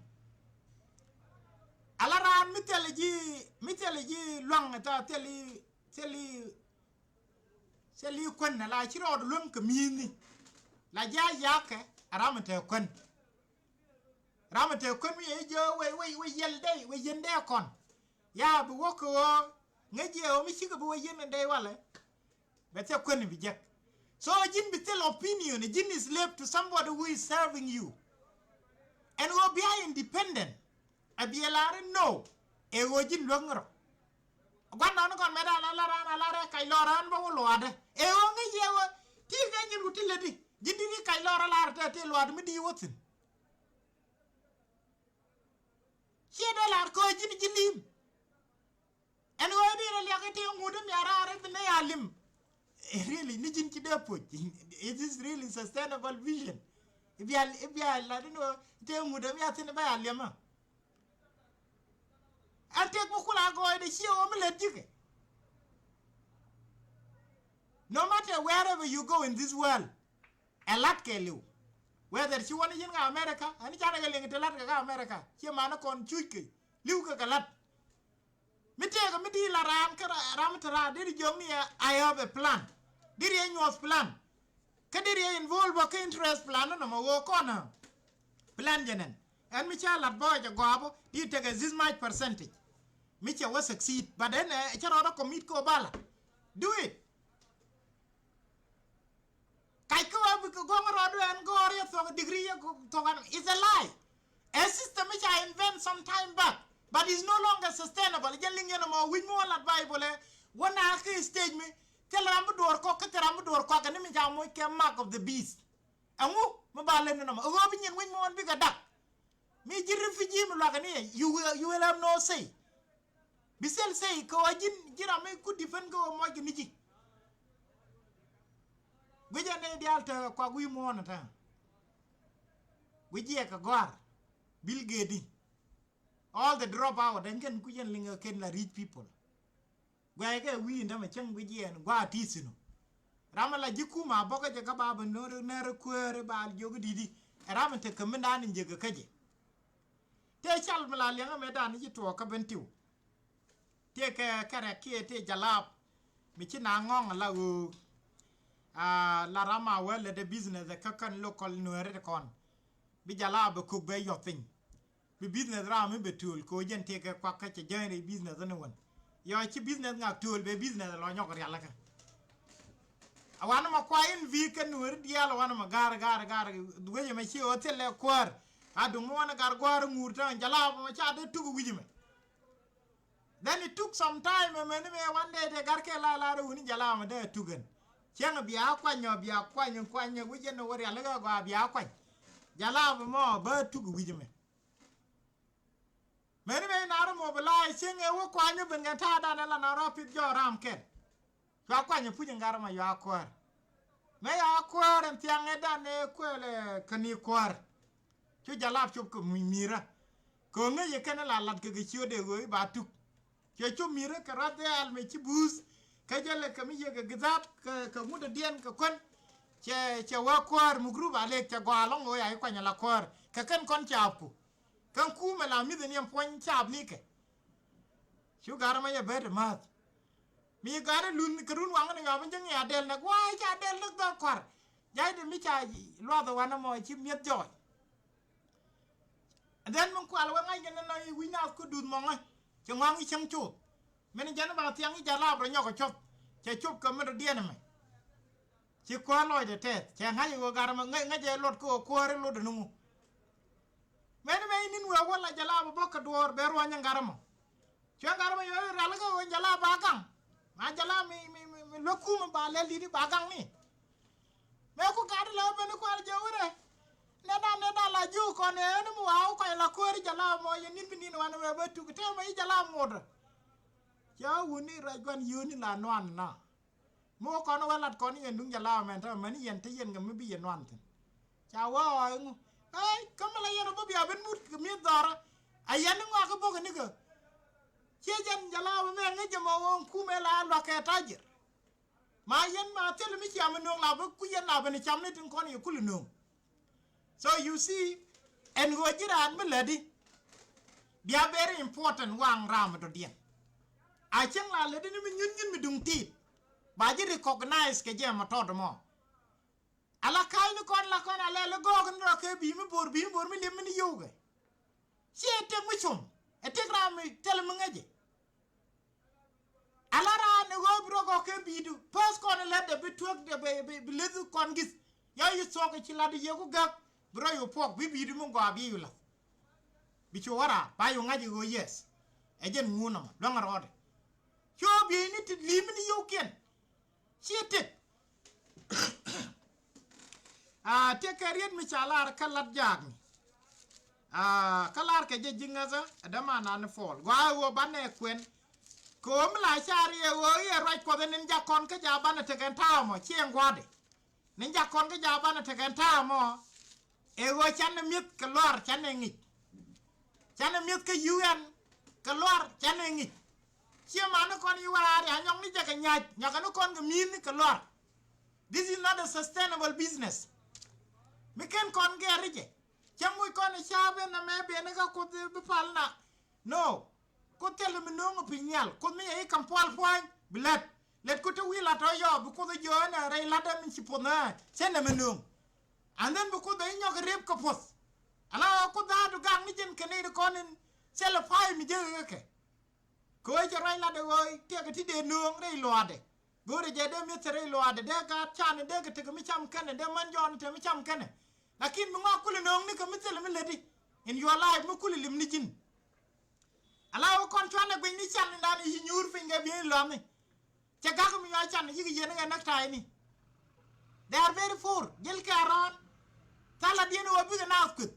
Ala raan mi thil ji̱ mi thil ji̱ luaŋ ta thil i̱ thil i̱ thil i̱ kuän ala ci rɔɔd luäŋ kɛ mi̱i̱thni. La ji̱ a yakɛ a ram mi te kuän. Ram mi te kuän mi yɛ ji̱ jiök wec wec wec yɛl dee wec yɛn dee kɔn. Ya bi wä kɛ ɣöö ŋäc jiɛ ɣöö mi cikɛ bi wä yɛn in dee walɛ. Bɛ thil kuän bi jek. So ji̱n bi thil opinion ji̱n is slave to somebody who is serving you. Ɛn ɣöö bia independent. A bi ɛ lar in no. Ɛ ɣöö ji̱n luäk ŋärɔ. Gua̱n nɔn kɔn mɛ dan a lar an a lar ɛ kac lɔr an bä wä luaadä. Ɛ ɣöö ŋäc yɛ ɣöö ti kɛ nyin ku ti lätdi. Ji̱n di̱t i̱ kac lɔr alar tɛ tëë luaat mi di̱i̱ wä thi̱n. Ciɛ dee lar kɔc ji̱n ji̱ li̱i̱m. Ɛn ɣöö dee rɔ liak i̱ tëë ŋut mi a raar i̱ bi nɛy a li̱m. Really, ni ji̱n ci dee puɔc. Is this really sustainable vision? I̱ bia, i̱ bia lat in ɣöö tëë ŋut mi a thi̱n i̱ bä a li̱m a. Ɛn tëk mi kul a gɔɔydɛ ciɛ ɣöö mi lät ji̱kɛ. No matter wherever you go in this world, ɛ la̱t kɛ li̱w. Whether ci wä ni ji̱n kä America, ɛn canɛ kɛ liŋ ti la̱t kɛ kä America, ciɛ man kɔn cuc kɛ li̱w kɛ kɛ la̱t. Mi tëëkɛ mi di̱i̱t la ram kä ra-, ram te raar deri jiök ni ɛ, I have a plan. Deri ɛ nyuɔth plan. Kä deri ɛ involve kä interest plan ni nɔmɔ ɣöö kɔn ɛ plan jɛ nɛn. Ɛn mi ca lat bä jɛ gɔaa bä di tekɛ this much percentage. Mi cɛ wä succeed. But ɛn ɛ cä rɔɔdä commit kɛ ɣöö ba lat. Do it. Kac kä wä bikɛ gɔŋ rɔɔdu ɛn gɔɔr yɛ thuɔk degree yɛ thuɔk an, it's a lie. A system mi ca invent some time back, but it's no longer sustainable. Jɛn liŋ yɛn ɛmɔ wi̱c mi wä lat Bible ɛ, wä na kä stage mi thil ram bi duɔɔr kɔk kä thil ram bi duɔɔr kɔak ɛn ni mi ca moc kɛ mark of the beast. Ɛŋu mi ba lät ni nɔmɔ ɛ ɣöö bi nyin wi̱c mi wä bikɛ dak. Mi ji̱ refugee mi luakä ni, you will, you will have no say. Bi thil say kɛ ɣöö ji̱n, ji̱ ram mi ku defend kɛ ɣöö muɔckɛ ni ji̱. Guic ɛn nɛy diaal te kuak wi̱i̱ muɔ̱ɔ̱n ɛ tääŋ. Guic jiɛɛk kɛ gɔ̱a̱r. Bill Gates di. All the drop out ɛn kɛn kui̱c ɛn liŋ ɛ kɛn la rich people. Guɛckɛ wi̱i̱ in tämɛ cäŋ guic jiɛɛn gua̱a̱ ti̱i̱ thi̱n ɔ. Ram ala ji̱ kum a bɔkä jɛ kä ba bä nööri nɛɛri kueeri ba jiök i̱ di̱t i̱ ɛ ram in te kämindan in jiäk kä jɛ. Tëë cal mi la liɛŋä mëëdan i̱ ci tuɔɔk kä ben tiw. Tëë kɛ kɛrɛk kiɛ tëë jalap mi ci na ŋɔ̱ŋ ala ɣöö. Aa, la ram a wä lät ɛ business ɛ kä kän local nueeri ti kɔn. Bi jalap bɛ kök bɛ yɔth piny. Bi business ram mi bɛ tööl kɛ ɣöö jɛn tëëkɛ kuak kä cɛ jäny rɛy business ni wän. Yɔ ci business ŋak tööl bɛ business lɔ nyɔk rialikä. A wanɛ mɔ kua in vi kɛ nuɔri diaal a wanɛ mɔ ga̱r ga̱r ga̱r wecɛ mɛ ci ɣöö thilɛ kuäär. A duŋ mi wanɛ ga̱r gua̱a̱r ŋuur tääŋ jalap mɔ ca dee tuk wi̱c mɛ. Then it took some time mɛ ni mɛ one day tɛ ga̱r kɛ la la rɛ wuni jalap mɔ dee tuk ɛn. Cäŋ bia kuany ɔ bia kuany kuany wi̱c ɛn wä rialikä gɔaa bia kuany. Jalap mɔ bä tuk wi̱c mɛ. Mɛni mɛ nar mobilize cieŋ ɛ wä kuany ben kɛ ta̱a̱ dan ɛ la na rɔ pith jɔɔk ram kɛl. Cua kuany ɛ puc in gat rɔ ma yua kuäär. Mɛ yua kuäär in thiaŋ ɛ dan ɛ kuɛl ɛ käni kuäär. Cu jalap cop kɛ mi-, mi̱i̱rä. Kɛ ɣöö ŋäc ɛ kɛn ɛ la lat kɛ kɛ ciöt ɛ ɣöö i̱ ba tuk. Cɛ cop mi̱i̱rä kɛ ruath dhɛɛl mɛ ci buuth. Kä jälɛ kɛ mi yɛ kɛ githaat kɛ, kɛ ŋut ɛ diɛn kɛ kuän. Cɛ, cɛ wä kuäär mi group a lek cɛ gɔaa lɔŋ ɣöö ya i̱ kuany ɛ la kuäär. Kɛ kɛn kɔn caapku. Kä kumɛ la mi̱th ni ɛn puɔ̱ny caap nikɛ. Cu garɛ mɛ yɛ bɛ ti ma̱th. Mi garɛ lun kɛ run waŋä ni ɣɔaa mi ji̱ ŋi̱i̱c a dɛl nɛ gua̱a̱c ca dɛl ni dhɔr kua̱r. Ja̱c ti mi ca luath wanɛ mɔ ci mi̱eth jɔɔc. And then mi kual wä ŋa̱c kɛ ni nɔ i̱ wi̱c naath ku duth mɔŋä. Ci ŋɔaŋ i̱ cäŋ coth. Min jɛn ba thiaŋ i̱ jalap rɔ nyɔk ɛ cop. Cɛ cop kɛ mi rɔ diɛn ɛmɛ. Ci kuäär lɔcdɛ tɛth cɛ ŋa̱c i̱ ɣöö gat ɛmɔ ŋäc, ŋäc ɛ luɔt kä ɣöö kuäär i̱ luɔtdɛ nuŋu. Mɛni mɛ i̱ ni̱n wëë wä la jalap ɛ bä kä duɔɔr bɛ ruɔ̱ny in gat ɛmɔ. Cuɛ gat ɛmɔ yɔc rialikä ɣöö jalap ba gaŋ. Ma jalap mi, mi, mi, mi luäk kumɛ ba lɛl di̱t i̱ ba gaŋ ni. Mɛ ku gat ilɛ wä ben i̱ kual jɛ wurɛ. Nɛn dan, nɛn dan la ji̱ kɔn ɛ ni mi wa wä kuany la kuäär i̱ jalap ɛmɔ yɛ ni̱n bi ni̱n wanɛ wëë bä tuk tëë mɛ i̱ jalap ŋotdä. Cɛ wä wuni ruac gua̱n yio̱o̱ni la nuan na. Mi wä kɔn wä lat kɔn yɛn duŋ jɛ la mɛn täämɛ mɛn yɛn te yɛn kɛ mi bi yɛn nuan thi̱n. Ca wä ɣɔɔ iŋu. Ɛ kä mi la yɛn ɔ bä bia ben mut kɛ mi̱eth dhɔrä. A yɛn iŋu a kä bok inikɛ. Ciɛ jɛn jɛ la mɛ ŋäc jɛ mɔ ɣöö kumɛ la lua̱k kɛ tajir. Ma yɛn ma thil mi ciam inööŋ la bä ku yɛn la ben cam ni tin kɔn yɛ kul inööŋ. So you see, ɛn ɣöö ji̱ raan mi lätdi bia very important waŋ ram mi dɔ̱diɛn. A cäŋ la lätdi ni mi nyun nyun mi duŋ ti̱i̱t ba ji̱ recognize kɛ jɛ mɔ tɔt mɔ. Ala ka̱a̱cni kɔn la kɔn a lɛl i̱ gɔɔk ni rɔ kɛ bi̱i̱ mi bo̱r bi̱i̱ mi bo̱r mi li̱em mi ni yio̱wkɛ. Ciɛ tëk mi com ɛ tëk ram mi thil mi ŋäcɛ. Ala raan ɛ ɣöö bi rɔ gɔ̱k kɛ bi̱i̱du. Pääth kɔn ɛ lätdɛ bi tuäk dɛ bi, bi, bi leth kɔn gi̱th. Ya yi thuɔ̱k ɛ ci lat i̱ yieku gäk bi rɔ yi puɔk bi bi̱i̱du mi gɔaa bi yi lath. Bi cu wä raar ba yi ŋa̱c ɛ ɣöö yes. Ɛ jɛn ŋuun nɔmɔ luäŋ rɔɔdɛ. Cu bi̱i̱ni ti li̱i̱m ni yio̱wkiɛn. Ciɛ tëk. Aa, tëë kɛ riet mi ca lar kä lat jaakni. Aa, kä lar kɛ jɛ ji̱ ŋäthä ɛ dämanan ni Puɔl. Gɔaa ɛ ɣöö banɛ kuɛn. Kɛ ɣöö mi la ca riɛ ɣöö i̱ ɛ ruac Kuɔth in, in jak kɔn kä jaak banɛ tekɛn ta̱a̱ mɔ, ciɛ ɛn gua̱a̱dɛ. Ni jak kɔn kä jaak banɛ tekɛn ta̱a̱ mɔ. Ɛ ɣöö canɛ mi̱eth kɛ luaar, canɛ ŋic. Canɛ mi̱eth kä U N kɛ luaar, canɛ ŋic. Ciɛ mani kɔn i̱ wä raar ya nyɔk ni jɛ kɛ nyac, nyɔkɛ ni kɔn kɛ mi̱i̱th ni kɛ luaar. This is not a sustainable business. Mi ken kɔn gɛɛri jɛ. Cä muc kɔn i̱ ca̱a̱p in nɛmɛ ben ikä Kuoth bi pal na. No. Kuoth thilɛ mi nööŋ ɛ piny nhial. Kuoth mi yɛ i̱ kam pual pua̱ny bi lät. Lät Kuoth te wi̱i̱ lat tɔ yɔɔp bi Kuoth i̱ jiɔɔn ɛ rɛy lat ɛ min ci puɔth ɛ cä nɛmɛ nööŋ. And then bi Kuoth i̱ nyɔk i̱ rep kɛ puɔth. Ala Kuoth dha̱a̱du gaŋ ni jɛn kɛ nɛy ti kɔn in thilɛ pa̱a̱c mi jek ikä kɛ. Kɛ ɣöö cɛ ruac lat ɛ ɣöö tiɛkɛ ti dee nööŋ rɛy luaadɛ. Go̱o̱rɛ jɛ dee mi̱eth rɛy luaadɛ, dee gaat canɛ, dee kɛ tekɛ mi cam kɛnɛ, dee män jɔɔn tekɛ mi cam kɛnɛ. Lakin mi ŋɔak kulɛ nööŋ ni kɛ mi thilɛ mi lätdi in your life mi kulɛ lim ni ji̱n. Ala wä kɔn cuanɛ guic ni can in dan i̱ ci nyuur piny kɛ bi̱i̱n in lɔaani. Cɛ gak mi yua can yik yien kɛ näk ta̱a̱ ini. They are very poor. Jil kɛ a rɔɔn. Thalat yien wä bikɛ naath kueth.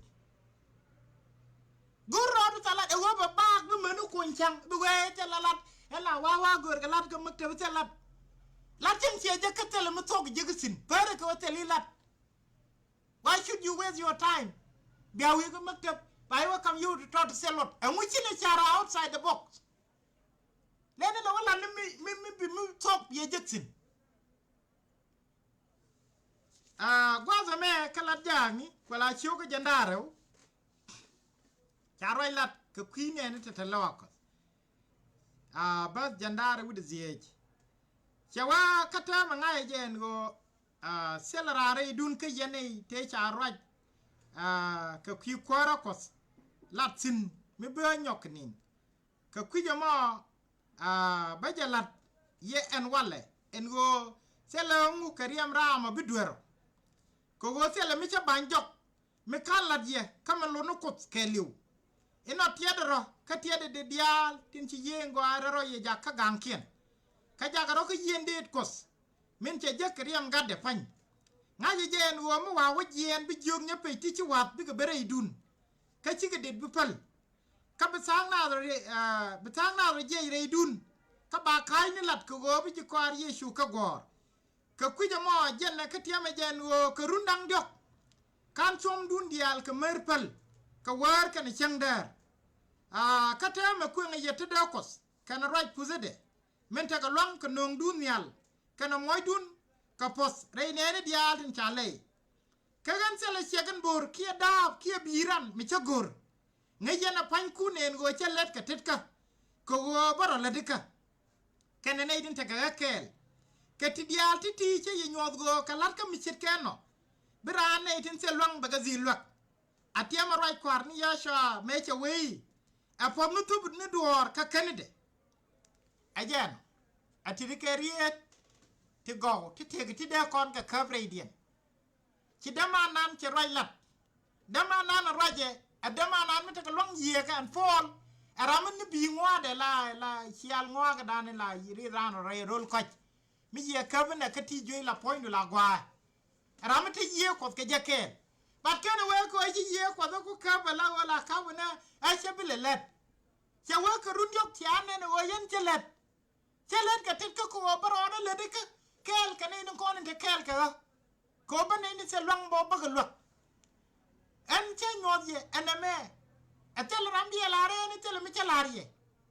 Go̱r rɔɔdu thalat ɛ wä bɛ baak bi meni kuny ca̱ŋ bi wee thil la lat. Ɛ la wa̱a̱ wa̱a̱ go̱r kɛ lat kɛ mäk te bi thil lat. Lat cieŋ ciɛ jek kä thil mi thuɔk jek thi̱n pärɛ kɛ wä thil i̱ lat. Why should you waste your time? Bia wi̱i̱ kä mäk te ba i̱ wä kam yio̱w ti tɔt thil lot ɛŋu ci lɛ cara outside the box. Leni lɛ wä lat ni mi mi mi bi mi thuɔk yɛ jek thi̱n. Aa, gua̱a̱th ɛmɛ kä lat jaakni kuɛ la ciök kä jɛn da̱ŋ rɛw. Ca ruac lat kɛ kui̱ nɛɛni tɛtɛ lɔɔkä. Aa, bäth jɛn da̱ŋ rɛw wi̱cdɛ dhieec. Cɛ wä kä täämɛ ŋa̱cä jɛ ɛn ɣöö aa, thilɛ raan rɛydun kä yɛn i̱ tëë ca ruac. Aa, kɛ kui̱ kuäärä Kuɔth lat thi̱n mi bee nyɔk kɛ ni̱n. Kɛ kui̱c ɛmɔ, aa, bä jɛ la̱t yɛ ɛn walɛ ɛn ɣöö thilɛ ŋuk kɛ riɛm raam ɔ bi duer ɔ. Kɛ ɣöö thilɛ mi cä ba̱ny jɔk mi ka̱n la̱t yɛ kä mi lot ni Kuoth kɛɛliw. Inɔ tiɛtdɛ rɔ kä tiɛtdɛ dee diaal tin ci yiëë in gɔaa rɛl rɔ yɛ jak kä ga̱ŋkiɛn. Kä jakɛ rɔ kä yieen deet Kuɔth min cɛ jek kɛ riɛm gatdɛ pa̱ny. Ŋa̱cä jɛ ɛn ɣöö mi wa̱a̱ wä jiɛɛn bi jiök nyɛ pec ti ci wa̱th bikɛ ben rɛydun. Kä cikɛ det bi päl. Kä bi tha̱a̱ŋ naath rɔ, aa, bi tha̱a̱ŋ naath rɔ jiɛc rɛydun. Kä ba ka̱a̱cni lat kɛ ɣöö bi ji̱ kɔaar Yecu kä gɔ̱ɔ̱r. Kɛ kui̱c ɛmɔ jɛn ɛ kä tiɛmɛ jɛ ɛn ɣöö kɛ run da̱ŋ diɔ̱k. Ka̱n cuɔ̱mdun diaal kɛ mär päl kɛ wäär kɛnɛ cäŋ däär. Aa, kä täämɛ kueŋɛ yɛ tetdä Kuɔth kɛnɛ ruac puthädɛ. Min tekɛ lua̱ŋ kɛ nööŋdun nhial kɛnɛ muɔ̱cdun kɛ puɔ̱th rɛy nɛɛni diaal tin ca lɛy. Kä ɣän thilɛ ciɛk in bo̱r kiɛ da̱a̱p kiɛ bi̱i̱ ran mi cä go̱r. Ŋäc yɛn ɛ pa̱nykun ɛn ɣöö cä lät kɛ tetkä kɛ ɣöö bä rɔ lätdikä. Kɛnɛ nɛy tin tekɛ ɣä kɛɛl. Kɛ ti diaal ti̱ti̱ cä yɛ nyuɔ̱th ɣöö kɛ la̱tkä mi ce̱tkɛ ɛnɔ bi raan nɛy tin thil lua̱ŋ bɛ kɛ dhil luäk. A tiɛmɛ ruac kua̱r ni Yacua mëë cɛ wee i̱ ɛ puɔ̱th mi thup ni duɔ̱ɔ̱r kä känidɛ. Ɛ jɛn ɛ ti ti kɛ rieet ti gɔw ti tëëk ti dee kɔn kɛ käp rɛydiɛn. Ci dämanan cɛ ruac lat. Dämanan ɛ ruacɛ ɛ dämanan mi tekɛ lua̱ŋ yiëëkä ɛn Puɔl. Ɛ ram mi ni bi̱i̱ ŋua̱a̱dɛ la la cial ŋua̱a̱kädan la ri raan rɔ rɛy ro̱l kɔc. Mi yiëë käp inɛ kä ti juey la puɔ̱nydu la gua̱a̱. Ram mi te yiëë Kuɔth kɛ jɛ kɛɛl. But kɛnɛ wee kɛ wee ci yiëë Kuɔth ku käp ɛ la ɣöö la käp inɛ ɛ cɛ bi lɛ lät. Cɛ wee kɛ run diɔ̱k cia nɛn ɛ ɣöö yɛn cɛ lät. Cä lät kɛ tet kä kɛ ɣöö bä rɔɔdä lätdi kä kɛɛl kɛ nɛy ni kɔn in te kɛɛl kɛ ɣä. Kɛ ɣöö bä nɛy ni thil luaŋ bä bäkɛ luäk. Ɛn cä nyuɔth yɛ ɛn ɛmɛ. Ɛ thil ram diɛɛl a rɛɛn i̱ thil mi cä la̱r yɛ.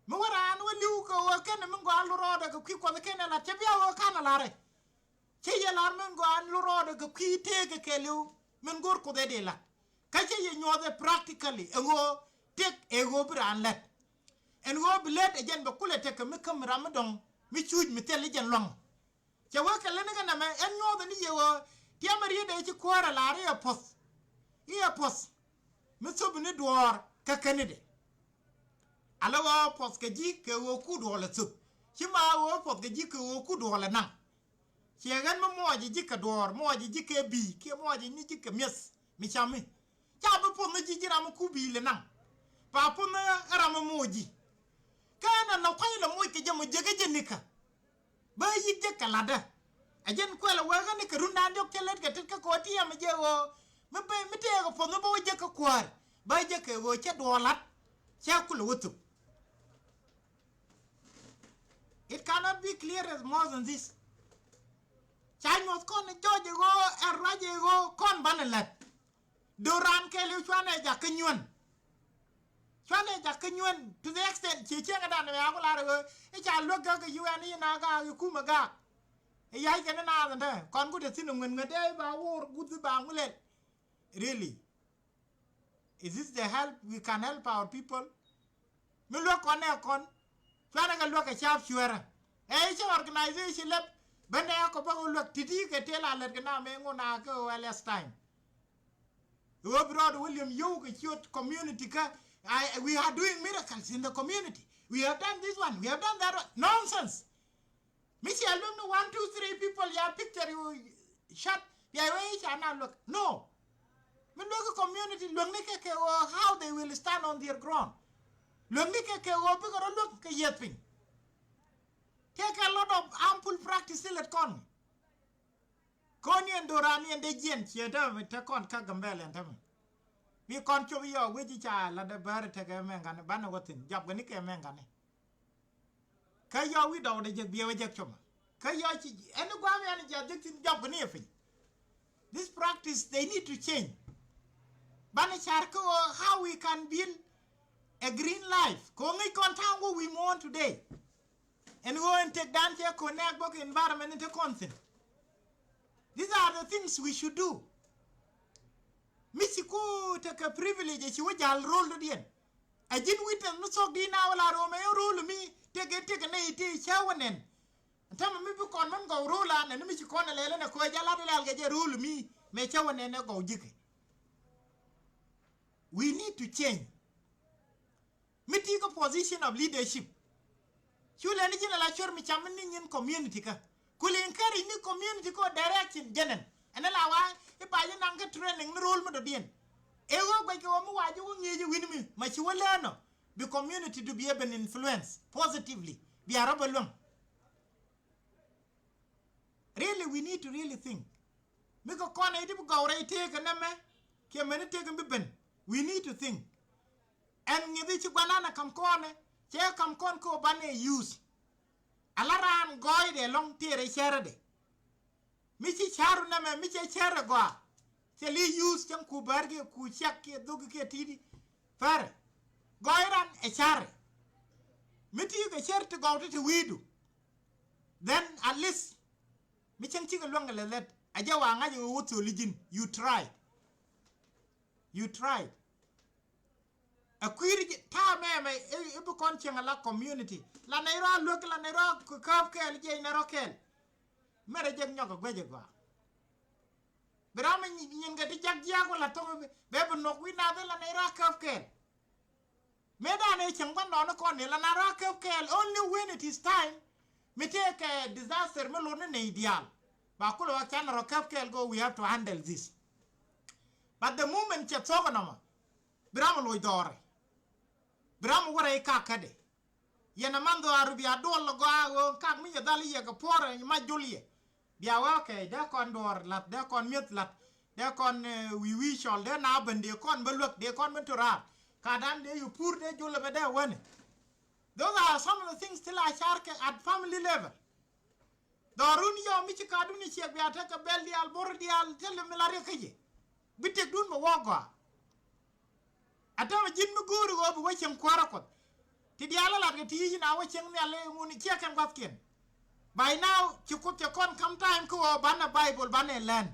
Mi wä raan wä li̱w kɛ ɣöö kɛn mi gɔaa lu rɔɔdɛ kɛ kui̱ Kuɔth kɛn ɛ la̱t cä bia ɣöö ka̱n ɛ la̱rɛ. Cä yɛ la̱r min gɔaa lu rɔɔdɛ kɛ kui̱ tëëkɛ kɛɛliw min go̱r Kuoth ɛ dee la̱t. Kä cä yɛ nyuɔth ɛ practically ɛ ɣöö tëk ɛ ɣöö bi raan lät. Ɛn ɣöö bi lät ɛ jɛn bɛ kulɛ tekɛ mi käm ram mi dɔ̱ŋ mi cuuc mi thil i̱ jɛn lua̱ŋ. Cɛ wee kɛ lät ni kɛ nɛmɛ ɛn nyuɔ̱thɛ ni yɛ ɣöö tiɛmɛ riet ɛ ci kuäärɛ la̱r i̱ ɛ puɔ̱th. I̱ ɛ puɔ̱th mi thop ni duɔ̱ɔ̱r kä känidɛ. Alɛ ɣöö puɔ̱th kɛ ji̱ kɛ ɣöö ku duɔ̱ɔ̱l ɛ thop. Ci ma ɣöö puɔ̱th kɛ ji̱ kɛ ɣöö ku duɔ̱ɔ̱l ɛ naŋ. Ciɛ ɣän mi muɔɔcɛ ji̱ kɛ duɔ̱ɔ̱r, muɔɔcɛ ji̱ kɛ bi̱i̱ kiɛ muɔɔcɛ ni ji̱ kɛ mi̱eth mi cami. Ca bi puɔ̱th ni ji̱ ji̱ ram mi ku bi̱i̱ lɛ naŋ. Ba puɔ̱th ni ram mi muɔɔc ji̱. Kä ɛn ɛn nɔ kuany lɛ muɔc kɛ jɛ mɔ jek ɛ jɛ nikä. Bä yik jek kɛ latdä. Ɛ jɛn kuɛl ɛ wee kä ni kɛ rundan diɔk cä lät kɛ tet kä kɛ ɣöö tiɛm ɛ jɛ ɣöö mi bä mi tëëkɛ puɔth mi bä wä jek kä kuäär bä jek kɛ ɣöö cä duɔɔl la̱t cä kulɛ wä thuk. It cannot be clear as more than this. Ca nyuɔth kɔn jɔɔc i̱ ɣöö ɛ ruac i̱ ɣöö kɔn banɛ lät. Do̱ran kɛɛliw cuanɛ jak kä nyuän. Cuanɛ jak kä nyuän to the extent ci cieŋädan mɛ a ku lar i̱ ɣöö i̱ ca luäk gäk i̱ UN i̱ na gaak i̱ kumɛ gaak. I̱ ya̱c kɛn i̱ naath ɛn te kɔn ku te thi̱n i̱ ŋuɛn ŋuɛn dee i̱ ba woor guth i̱ ba ŋu lɛl. Really? Is this the help we can help our people? Mi luäk kɔn ɛ kɔn cuanɛ kɛ luäk kɛ ca̱p cuɛrä. Ɛ i̱ cä organization lɛp ben ɛ kɔ bä kɛ luäk ti̱ti̱ kɛ tëë la lät kɛ na mëë ŋun a kä ɣöö ɛ less time. Ɣöö bi rɔɔd William Yio̱w kɛ ciöt community kä I, we are doing miracles in the community. We have done this one, we have done that one. Nonsense. Mi cia luäk ni one, two, three people ya picture you shot bia wee i̱ ca na luäk. No. Mi luäk i̱ community luäk ni kɛ kɛ ɣöö how they will stand on their ground. Luäk ni kɛ kɛ ɣöö bikɛ rɔ luäk kɛ yieth piny. Take a lot of harmful practice ilät kɔn. Kɔn yɛn do̱ran yɛn dee jiɛn ciɛ tämɛ mi te kɔn kä Gambɛl yɛn tämɛ. Bi kɔn cop yɔɔk wec i̱ ca lat dee bäär tekɛ mɛŋkani banɛ wä thi̱n jɔapkɛ ni kɛ mɛŋkani. Kä yɔɔk wi̱i̱ dɔɔk dee jek biɛ wä jek cop. Kä yɔɔk ci ɛn i̱ gua̱a̱m yɛn i̱ jiath jek thi̱n jɔapkɛ ni ɛ piny. This practice they need to change. Banɛ car kä ɣöö how we can build a green life kɛ ɣöö ŋäc kɔn ta̱a̱ŋ wä wi̱i̱ muɔ̱ɔ̱n today. Ɛn ɣöö ɛn tëkdan cɛ connect bä kɛ environment in te kɔn thi̱n. These are the things we should do. Mi ci ku tekɛ privilege ɛ ci wä jal rol dɔ̱diɛn. Ɛ ji̱n witness mi thuɔ̱k di̱t na wä la röm ɛ rol mi tekɛ tekɛ nɛy ti cä wä nɛn. Ɛn tämɛ mi bi kɔn mɛn gɔw rol an ɛn mi ci kɔn ɛ lɛl ɛn ɛ ko̱ ɛ jal lat ɛ lɛl kɛ jɛ rol mi mɛ cä wä nɛn ɛ gɔw ji̱kɛ. We need to change. Mi ti kä position of leadership. Cu lɛni ji̱n ala cuɛr mi cam ni nyin community kä. Kuli encourage ni community kä direction jɛnɛn. Ɛn ala wa i̱ ba ji̱ naŋ kä training ni rol mi dɔ̱diɛn. Ɛ ɣöö guɛc kɛ ɣöö mi wa ji̱ wä ŋi̱eec i̱ wi̱n mi ma ci wä lɛɛn ɔ bi community du bi ɛ ben influence positively bi a rɔ bä luäŋ. Really we need to really think. Mi kɛ kɔn ɛ ti bi gɔw rɛy tëëk kɛ nɛmɛ kiɛ mɛni tëëk mi bi ben. We need to think. Ɛn ŋi̱thi ci guanan ɛ ka̱m kɔn ɛ cɛ ka̱m kɔn kɛ ɔ banɛ use. Ala raan gɔɔydɛ lɔ̱ŋ tëë rɛy cärädɛ. Mi ci ca̱ru nɛmɛ mi cɛ cärɛ gɔaa. Cɛ li use cäŋ ku bäär kiɛ ku ciak kiɛ dhok kiɛ ti̱i̱di. Fɛrɛ gɔɔy ran ɛ cärɛ. Mi ti kɛ cär ti gɔw ti ti wi̱i̱du. Then at least mi cieŋ cikɛ luäŋ kɛ lɛ lät a jɛ wa ŋa̱c ɛ wä wuth tholi ji̱n. You tried. You tried. Ɛ kui̱ri ji̱ ta̱a̱ mɛmɛ i̱ bi kɔn cieŋ ala community la nɛy rɔ a luäk la nɛy rɔ a käp kɛɛl jiɛc nɛy rɔ kɛɛl. Mɛrɛ jek nyɔk ɛ guɛc ɛ gɔaa. Bi ram mi nyin kɛ ti jak jiaak wä la thok bɛ bi nuɔk wi̱i̱ nath i̱ la nɛy rɔ a käp kɛɛl. Mëëdan ëë cäŋ bä nɔɔni kɔn ni la na rɔ a käp kɛɛl only when it is time. Mi tëëkɛ disaster mi lot ni nɛy diaal ba kulɛ wä can rɔ käp kɛɛl go we have to handle this. But the moment cɛ thok nɔmɔ bi ram loc dhɔɔri. Bi ram wä rɛy kakädɛ. Yɛn a man dhɔaar bia duɔl lɔ gɔaa ɣöö kak mi yɛ dhal yɛ kɛ puɔrɛ ma jol yɛ. Bia wä kɛ dee kɔn duɔɔr lat dee kɔn mi̱eth lat dee kɔn wi̱i̱ wi̱i̱ cɔl dee na ben dee kɔn bä luäk dee kɔn ben to raar. Ka dan dee yu pur dee jol ɛmɛ dee wänɛ. Those are some of the things ti la car kɛ at family level. Dhɔrun yɔ mi ci kadun i̱ ciɛk bia tekɛ bɛl diaal bor diaal thilɛ mi la riɛk kä jɛ. Bi tëkdun bɛ wä gɔaa. A tämɛ ji̱n mi go̱o̱ri ɣöö bi wä cieŋ kuäärä Kuɔth. Ti diaal a lat kɛ ti yic na wä cieŋ nhial i̱ ŋun ciɛ kɛn gua̱thkiɛn. By now ci Kuoth cɛ kɔn kam time kä ɣöö banɛ Bible banɛ learn.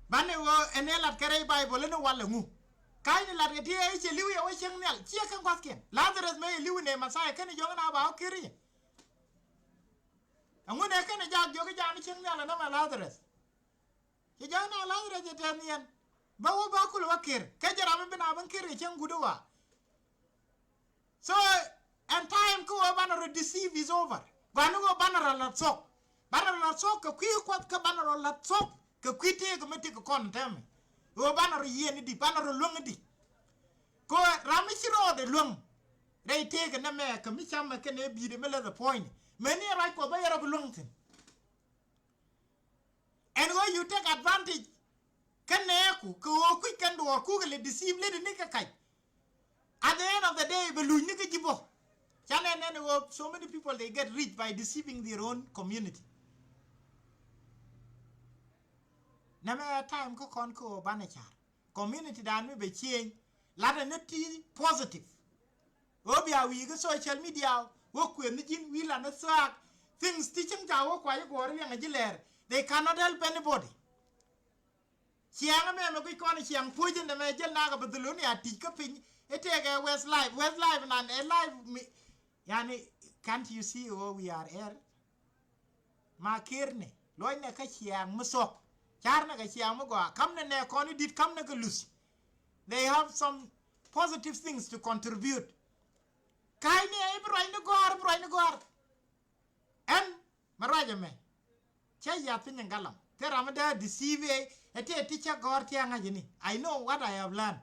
Banɛ ɣöö ɛn ɛ lat kɛ rɛy Bible ɛn ɛ walɛ ŋu. Ka̱cni lat kɛ ti ɛ cɛ li̱w yɛ wä cieŋ nhial ciɛ kɛn gua̱thkiɛn. Lazarus mëë yɛ li̱w inɛ Messiah kɛn ɛ jɔ̱ŋ ɛn a ba wä ki̱r i̱. Ɛŋu nɛ kɛn ɛ jak jiök i̱ jam i̱ cieŋ nhial ɛn ɛmɛ Lazarus. Ci jɔ̱ɔ̱k na Lazarus jɛ tɛth ni yɛn bä wä bä kulɛ wä kir kä jɛ ram mi bi na ben kir kɛ cieŋ guut i̱ wa. So ɛn time kä wä banɛ rɔ deceive is over. Gua̱n ni wä banɛ rɔ la̱t thok. Banɛ rɔ la̱t thok kɛ kui̱ Kuɔth kä banɛ rɔ la̱t thok kɛ kui̱ tëëk mi ti kɛ kɔn tɛmɛ. Wä banɛ rɔ yiɛn i̱di banɛ rɔ luäŋ i̱di. Kɛ wä ram mi ci rɔɔdɛ luäŋ rɛy tëëk nɛmɛ kɛ mi camɛ kɛn ɛ bi̱i̱dɛ mi leth ɛ puɔ̱nyni. Mɛni ɛ ruac Kuɔth bä yɛ rɔ bi luäŋ thi̱n. Ɛn ɣöö you take advantage kä nɛɛku kɛ ɣöö kui̱c kɛn duɔɔr kukɛ lɛ deceive ledi ni kɛ kac. At the end of the day bɛ luc ni kä ji̱ bä. Canɛ nɛn ɣöö so many people they get rich by deceiving their own community. Nɛmɛ time kä kɔn kä ɣöö banɛ car community dan mi bɛ change. Latɛ ni ti positive. Ɣöö bia wi̱i̱ kä social media wä kuëth ni ji̱n wi̱i̱ lan ni thaak. Things ti cieŋ ca wä kuac i̱ guɔ̱ɔ̱r wiɛŋ a ji̱ lɛɛr, they cannot help anybody. Ciɛŋ ɛmɛ mɛ guic kɔn ciɛŋ puɔ̱c in ɛmɛ jäl nak a Babilonia ti̱c kä piny. I̱ tëëkɛ Westlife, Westlife nan ɛ life mi. Yani, can't you see ɣöö we are here? Ma ker ni luɔcnɛ kä ciaŋ mi thuɔ̱k, carnɛ kɛ ciaŋ mi gɔaa, kamnɛ nɛ kɔn i̱ di̱t, kamnɛ kɛ luth. They have some positive things to contribute. Ka̱cni ɛ i̱ bi ruacni gɔ̱a̱r, bi ruacni gɔ̱a̱r. Ɛn mɛ ruac ɛmɛ cä yath piny in galam. Thil ram mi dee deceive ɛ ti ɛ ti cä gɔ̱a̱r tiaŋ ŋa̱c ini. I know what I have learned.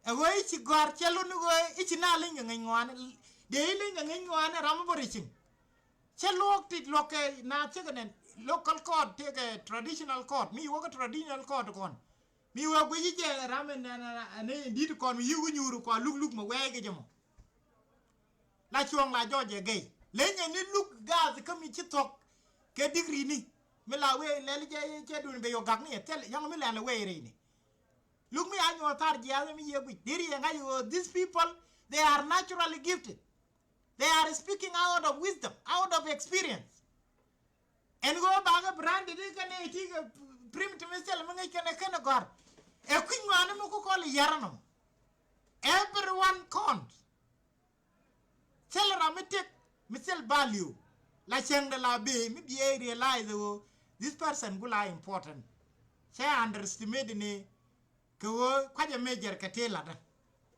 Ɛ ɣöö i̱ ci gɔ̱a̱r cɛ lun i̱ ɣöö i̱ ci na leny kɛ ŋäc ŋɔaani. Dee i̱ leny kɛ ŋäc ŋɔaani ram mi bä ricin. Cä luɔk ti luɔk kɛ naath cä kɛ nɛn local court tëëkɛ traditional court mi wä kä traditional court kɔn. Mi wä guic i̱ jɛ ram in nɛn in di̱t kɔn mi yi̱ wä nyuur kɔn luk luk mɛ wɛɛc kɛ jɛ mɔ. La cuɔ̱ɔ̱ŋ la jɔɔc ɛ gɛy lenyɛ ni luk gaath kä mi ci thuɔ̱k kɛ digri ni. Mi la wee lɛl jɛ cɛ dun bɛ yɔ gak ni ɛ thil yɔ̱ŋ mi lɛl wee rɛy ni. Luk mi a nyuɔ̱ɔ̱r thar jiaath mi yiëë guic diri yɛ ŋa̱c ɣöö these people, they are naturally gifted. They are speaking out of wisdom, out of experience. Ɛn ɣöö bakɛ branded i̱ kɛn ɛ ti kɛ primitive mi thil mi ŋäc kɛn ɛ kɛn ɛ gɔ̱r. Ɛ kui̱ ŋɔaani mi ku kɔl i̱ yɛr ɛnɔ. Everyone count. Thil ram mi tek mi thil value. La cäŋdɛ la bee mi bi ɛ realize ɣöö this person gula important. Cɛ underestimate ni kɛ ɣöö kuacɛ major kɛ tëë latdä.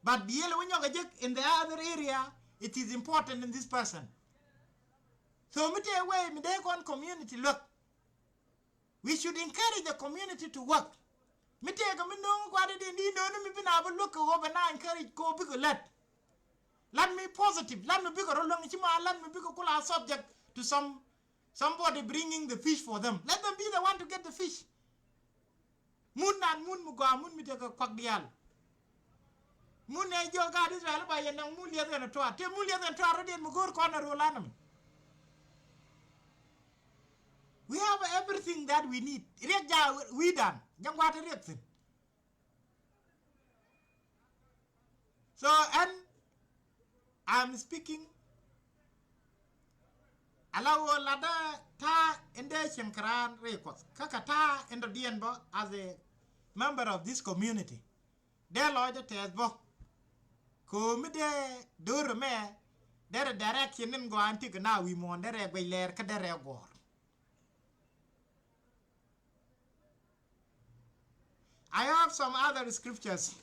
But bi yɛl wä nyɔk ɛ jek in the other area, it is important in this person. So mi tëë wee mi dee kɔn community luäk. We should encourage the community to work. Mi tëëkɛ mi no̱o̱ŋ kuat i̱ di̱n di̱ no̱o̱ŋ mi bi na bi luäk kɛ ɣöö bɛ na encourage kɛ ɣöö bikɛ lät. Lat mi positive, lat mi bikɛ rɔ luäŋ ci ma lat mi bikɛ kula subject to some somebody bringing the fish for them. Let them be the one to get the fish. Mun nan mun mi gɔaa mun mi tekɛ kuak diaal. Mun nɛ jiɔ gaat Israel ba yɛ naŋ mun liɛth kɛn tɔat. Te mun liɛth kɛn tɔat rɔ diɛn mi go̱o̱r kɔn ɛ ruɔl anami. We have everything that we need. Riɛk ja wi̱i̱dan. Ja̱ŋ gua̱a̱t riɛk thi̱n. So ɛn I'm speaking. Ala ɣöö latdä ta̱a̱ in dee cieŋ kɛ raan rɛy Kuɔth kä kɛ ta̱a̱ in dɔ̱diɛn bä as a member of this community. Dee lɔcdä tɛth bä kɛ ɣöö mi dee do̱r ɛmɛ derɛ direction in gɔaa in ti kɛ na wi̱i̱ muɔ̱ɔ̱n derɛ guec lɛɛr kä derɛ guɔ̱ɔ̱r. I have some other scriptures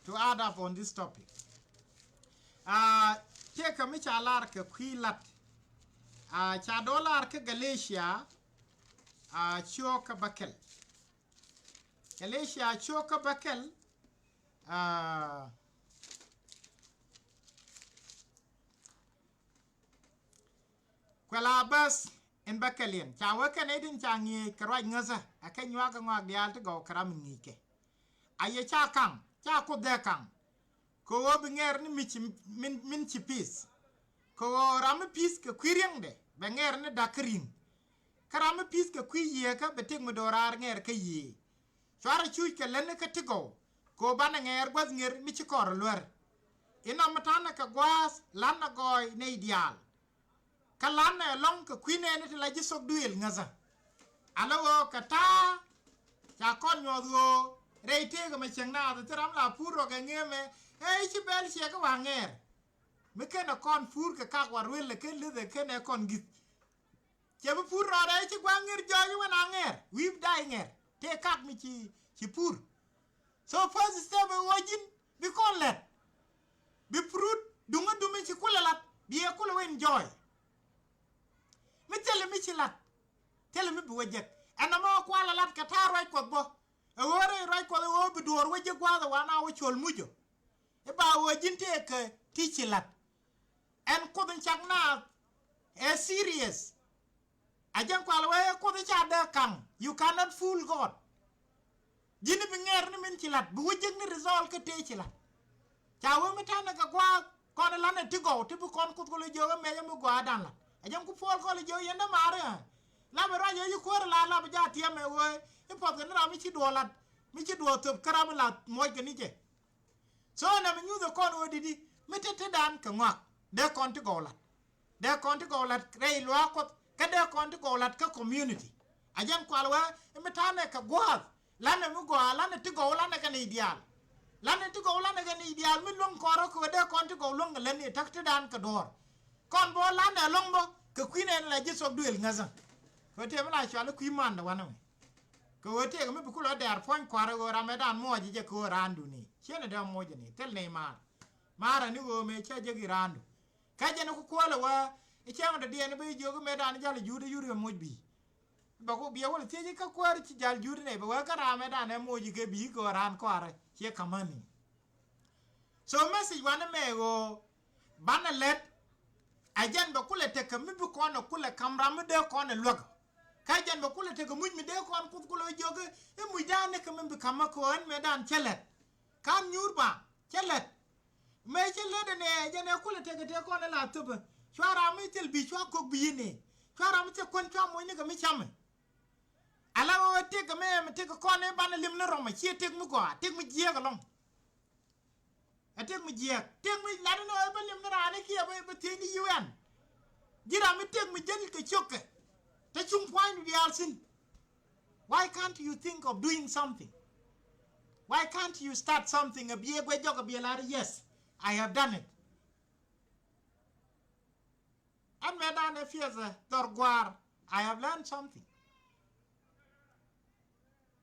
to add up on this topic. Tëëkɛ mi ca lar kɛ kui̱ lat. Ca dɔ̱ lar kä Galatia ciök kä bäkɛl. Galatia ciök kä bäkɛl. Kuɛ la bäth in bäkɛl yɛn ca wee kɛn i̱ tin ca ŋi̱eec kɛ ruac ŋäthä ɛ kɛ nyuak kɛ ŋɔak diaal ti gɔw kɛ ram in ŋi̱i̱c kɛ. A yɛ ca kaŋ ca Kuoth dee kaŋ kɛ ɣöö bi ŋɛɛr ni mi ci min ci pi̱th. Kɛ ɣöö ram mi pi̱th kɛ kui̱ riɛŋdɛ bɛ ŋɛɛr ni da̱k kä ri̱ŋ. Kä ram mi pi̱th kɛ kui̱ yiëëkä bɛ tëk mi do̱raar ŋɛɛr kä yiëë. Cuarɛ cuuc kɛ lätni kä ti gɔw kɛ ɣöö banɛ ŋɛɛr gua̱th ŋer mi ci kɔr luär. Inɔ mi ta̱nɛ kɛ gua̱a̱th la̱tnɛ gɔɔy nɛy diaal. Kä la̱tnɛ ɛlɔ̱ŋ kɛ kui̱ nɛɛni ti la ji̱ thok duëël ŋäthä. Alä ɣöö kɛ ta̱a̱ ca kɔn nyuɔth ɣöö rɛy tëëkɛ mɛ cieŋ naath thi ram la pur rɔk ɛ ŋeemɛ. Ɛ i̱ ci bɛl ciɛ kä wa̱a̱ ŋɛɛr mi kenɛ kɔn pur kɛ kak wa̱a̱ ruël ɛ ken lith ɛ kenɛ kɔn gi̱th. Cɛ bi pur rɔɔdɛ ci gua̱a̱ŋ ŋer jɔɔc i̱ wän a ŋɛɛr wi̱i̱ da̱a̱ i̱ ŋɛɛr tëë kak mi ci ci pur. So first step ɛ ɣöö ji̱n bi kɔn lɛt bi purut duŋä dumi ci kulɛ lat bi ɛ kulɛ wä enjoy. Mi thilɛ mi ci lat thilɛ mi bi wä jek. Ɛn ɛmɔ kualɛ lat kɛ ta̱a̱ ruac Kuɔth bä ɛ ɣöö rɛy ruac Kuɔth ɛ ɣöö bi duɔ̱ɔ̱r wä jek gua̱a̱th ɛ wan a wä cuɔl mucä. I̱ ba ɣöö ji̱n tëëkɛ ti ci la̱t. Ɛn Kuoth in cak naath ɛ serious. A jɛn kual wee Kuoth i̱ ca dee kaŋ. You cannot fool God. Ji̱n i̱ bi ŋɛɛr ni min ci la̱t, bi wä jek ni result kä tëë ci la̱t. Ca wee mi ta̱nɛ kɛ gua̱a̱th kɔn i̱ la̱t ni ti gɔw ti bi kɔn Kuoth kɔn i̱ jiök i̱ mɛc i̱ mi gua̱a̱th dan la̱t. A jɛn ku puɔl kɔn i̱ jiök yɛn dee ma̱a̱r i̱ ɛ. La mi ruac ɛ yi kuäär i̱ la la bi jaa tiɛm ɛ wee i̱ puɔth kɛ ni ram mi ci duɔɔk la̱t, mi ci duɔɔk thöp kä ram mi la muɔc kɛ ni jɛ. So nɛ mi nyuuth ɛ kɔn ɣöö di̱t i̱ mi te te dan kɛ ŋɔak dee kɔn ti gɔw la̱t. Dee kɔn ti gɔw la̱t rɛy luaak Kuɔth kä dee kɔn ti gɔw la̱t kä community. A jɛn kual wee mi ta̱nɛ kɛ gua̱a̱th lanɛ mi gɔaa lanɛ ti gɔw lanɛ kɛ nɛy diaal. Lanɛ ti gɔw lanɛ kɛ nɛy diaal mi luäŋ kɔn rɔ kɛ wee dee kɔn ti gɔw luäŋ kɛ lätni ta̱k ti dan kɛ duɔ̱ɔ̱r. Kɔn bä lanɛ ɛlɔ̱ŋ bä kɛ kui̱n ɛn la ji̱ thuɔ̱k duëël ŋäthä. Kɛ wee tëë mi la cual i̱ kui̱ mandɛ wanɛ wee. Kɛ ɣöö tëëkɛ mi bi kulɛ dɛɛr puɔ̱ny kua̱r ɣöö ram ëëdan muɔɔc jɛ kɛ ɣöö raandun i̱ ciɛn ɛ dee muɔc jɛ ni thil nɛy maar. Maar ani ɣöö mëë cä jek i̱ raandu. Kä jɛn ku kuɔlɛ wä i̱ cäŋ dɔ̱diɛn i̱ bi jiök i̱ mëëdan jäl i̱ juut i̱ yur i̱ muc bi̱i̱. Bɛ ku biɛ wä lɛ thiec i̱ kä kuäär ci jäl juut inɛ bɛ wee kä raam ëëdan ɛ muc i̱ kɛ bi̱i̱ kɛ ɣöö raan kɔaarä ciɛ ka̱mäni. So message wanɛ mɛ ɣöö banɛ lät. A jɛn bɛ kulɛ tekɛ mi bi kɔn ɛ kulɛ ka̱m ram mi dee kɔn ɛ luäk. Kä jɛn bɛ kulɛ tekɛ muc mi dee kɔn Kuoth kulɛ jiök i̱ muc da̱a̱n ni kɛ mi bi ka̱m ɛ kɛ ɣöö ɛn mëëdan cä lät. Ka̱n nyuur ba cä lät. Mëë cä lät ɛnɛ jɛn ɛ kulɛ tekɛ tëë kɔn ɛ la thöpä. Cua ram mi thil bi̱i̱ cua kök bi̱i̱ inɛ. Cua ram mi thil kuän cua muc ni kɛ mi camɛ. Ala ɣöö tëëkɛ mɛ mi tëëkɛ kɔn ɛ banɛ lim ni rɔmɛ ciɛ tëëk mi gɔaa tëëk mi jiääk ɛlɔ̱ŋ. Ɛ tëk mi jiɛɛk tëk mi lat ni ɣöö bä li̱em ni raan i̱ kiɛ bä thiec ni U N. Ji̱ ram mi tëk mi jäl kɛ ciökɛ te cuŋ pua̱nydu diaal thi̱n. Why can't you think of doing something? Why can't you start something? A biɛ guɛ jɔk a biɛ lar yes, I have done it. Ɛn mëëdan ɛ piɛth ɛ dhɔr gua̱a̱r, I have learned something.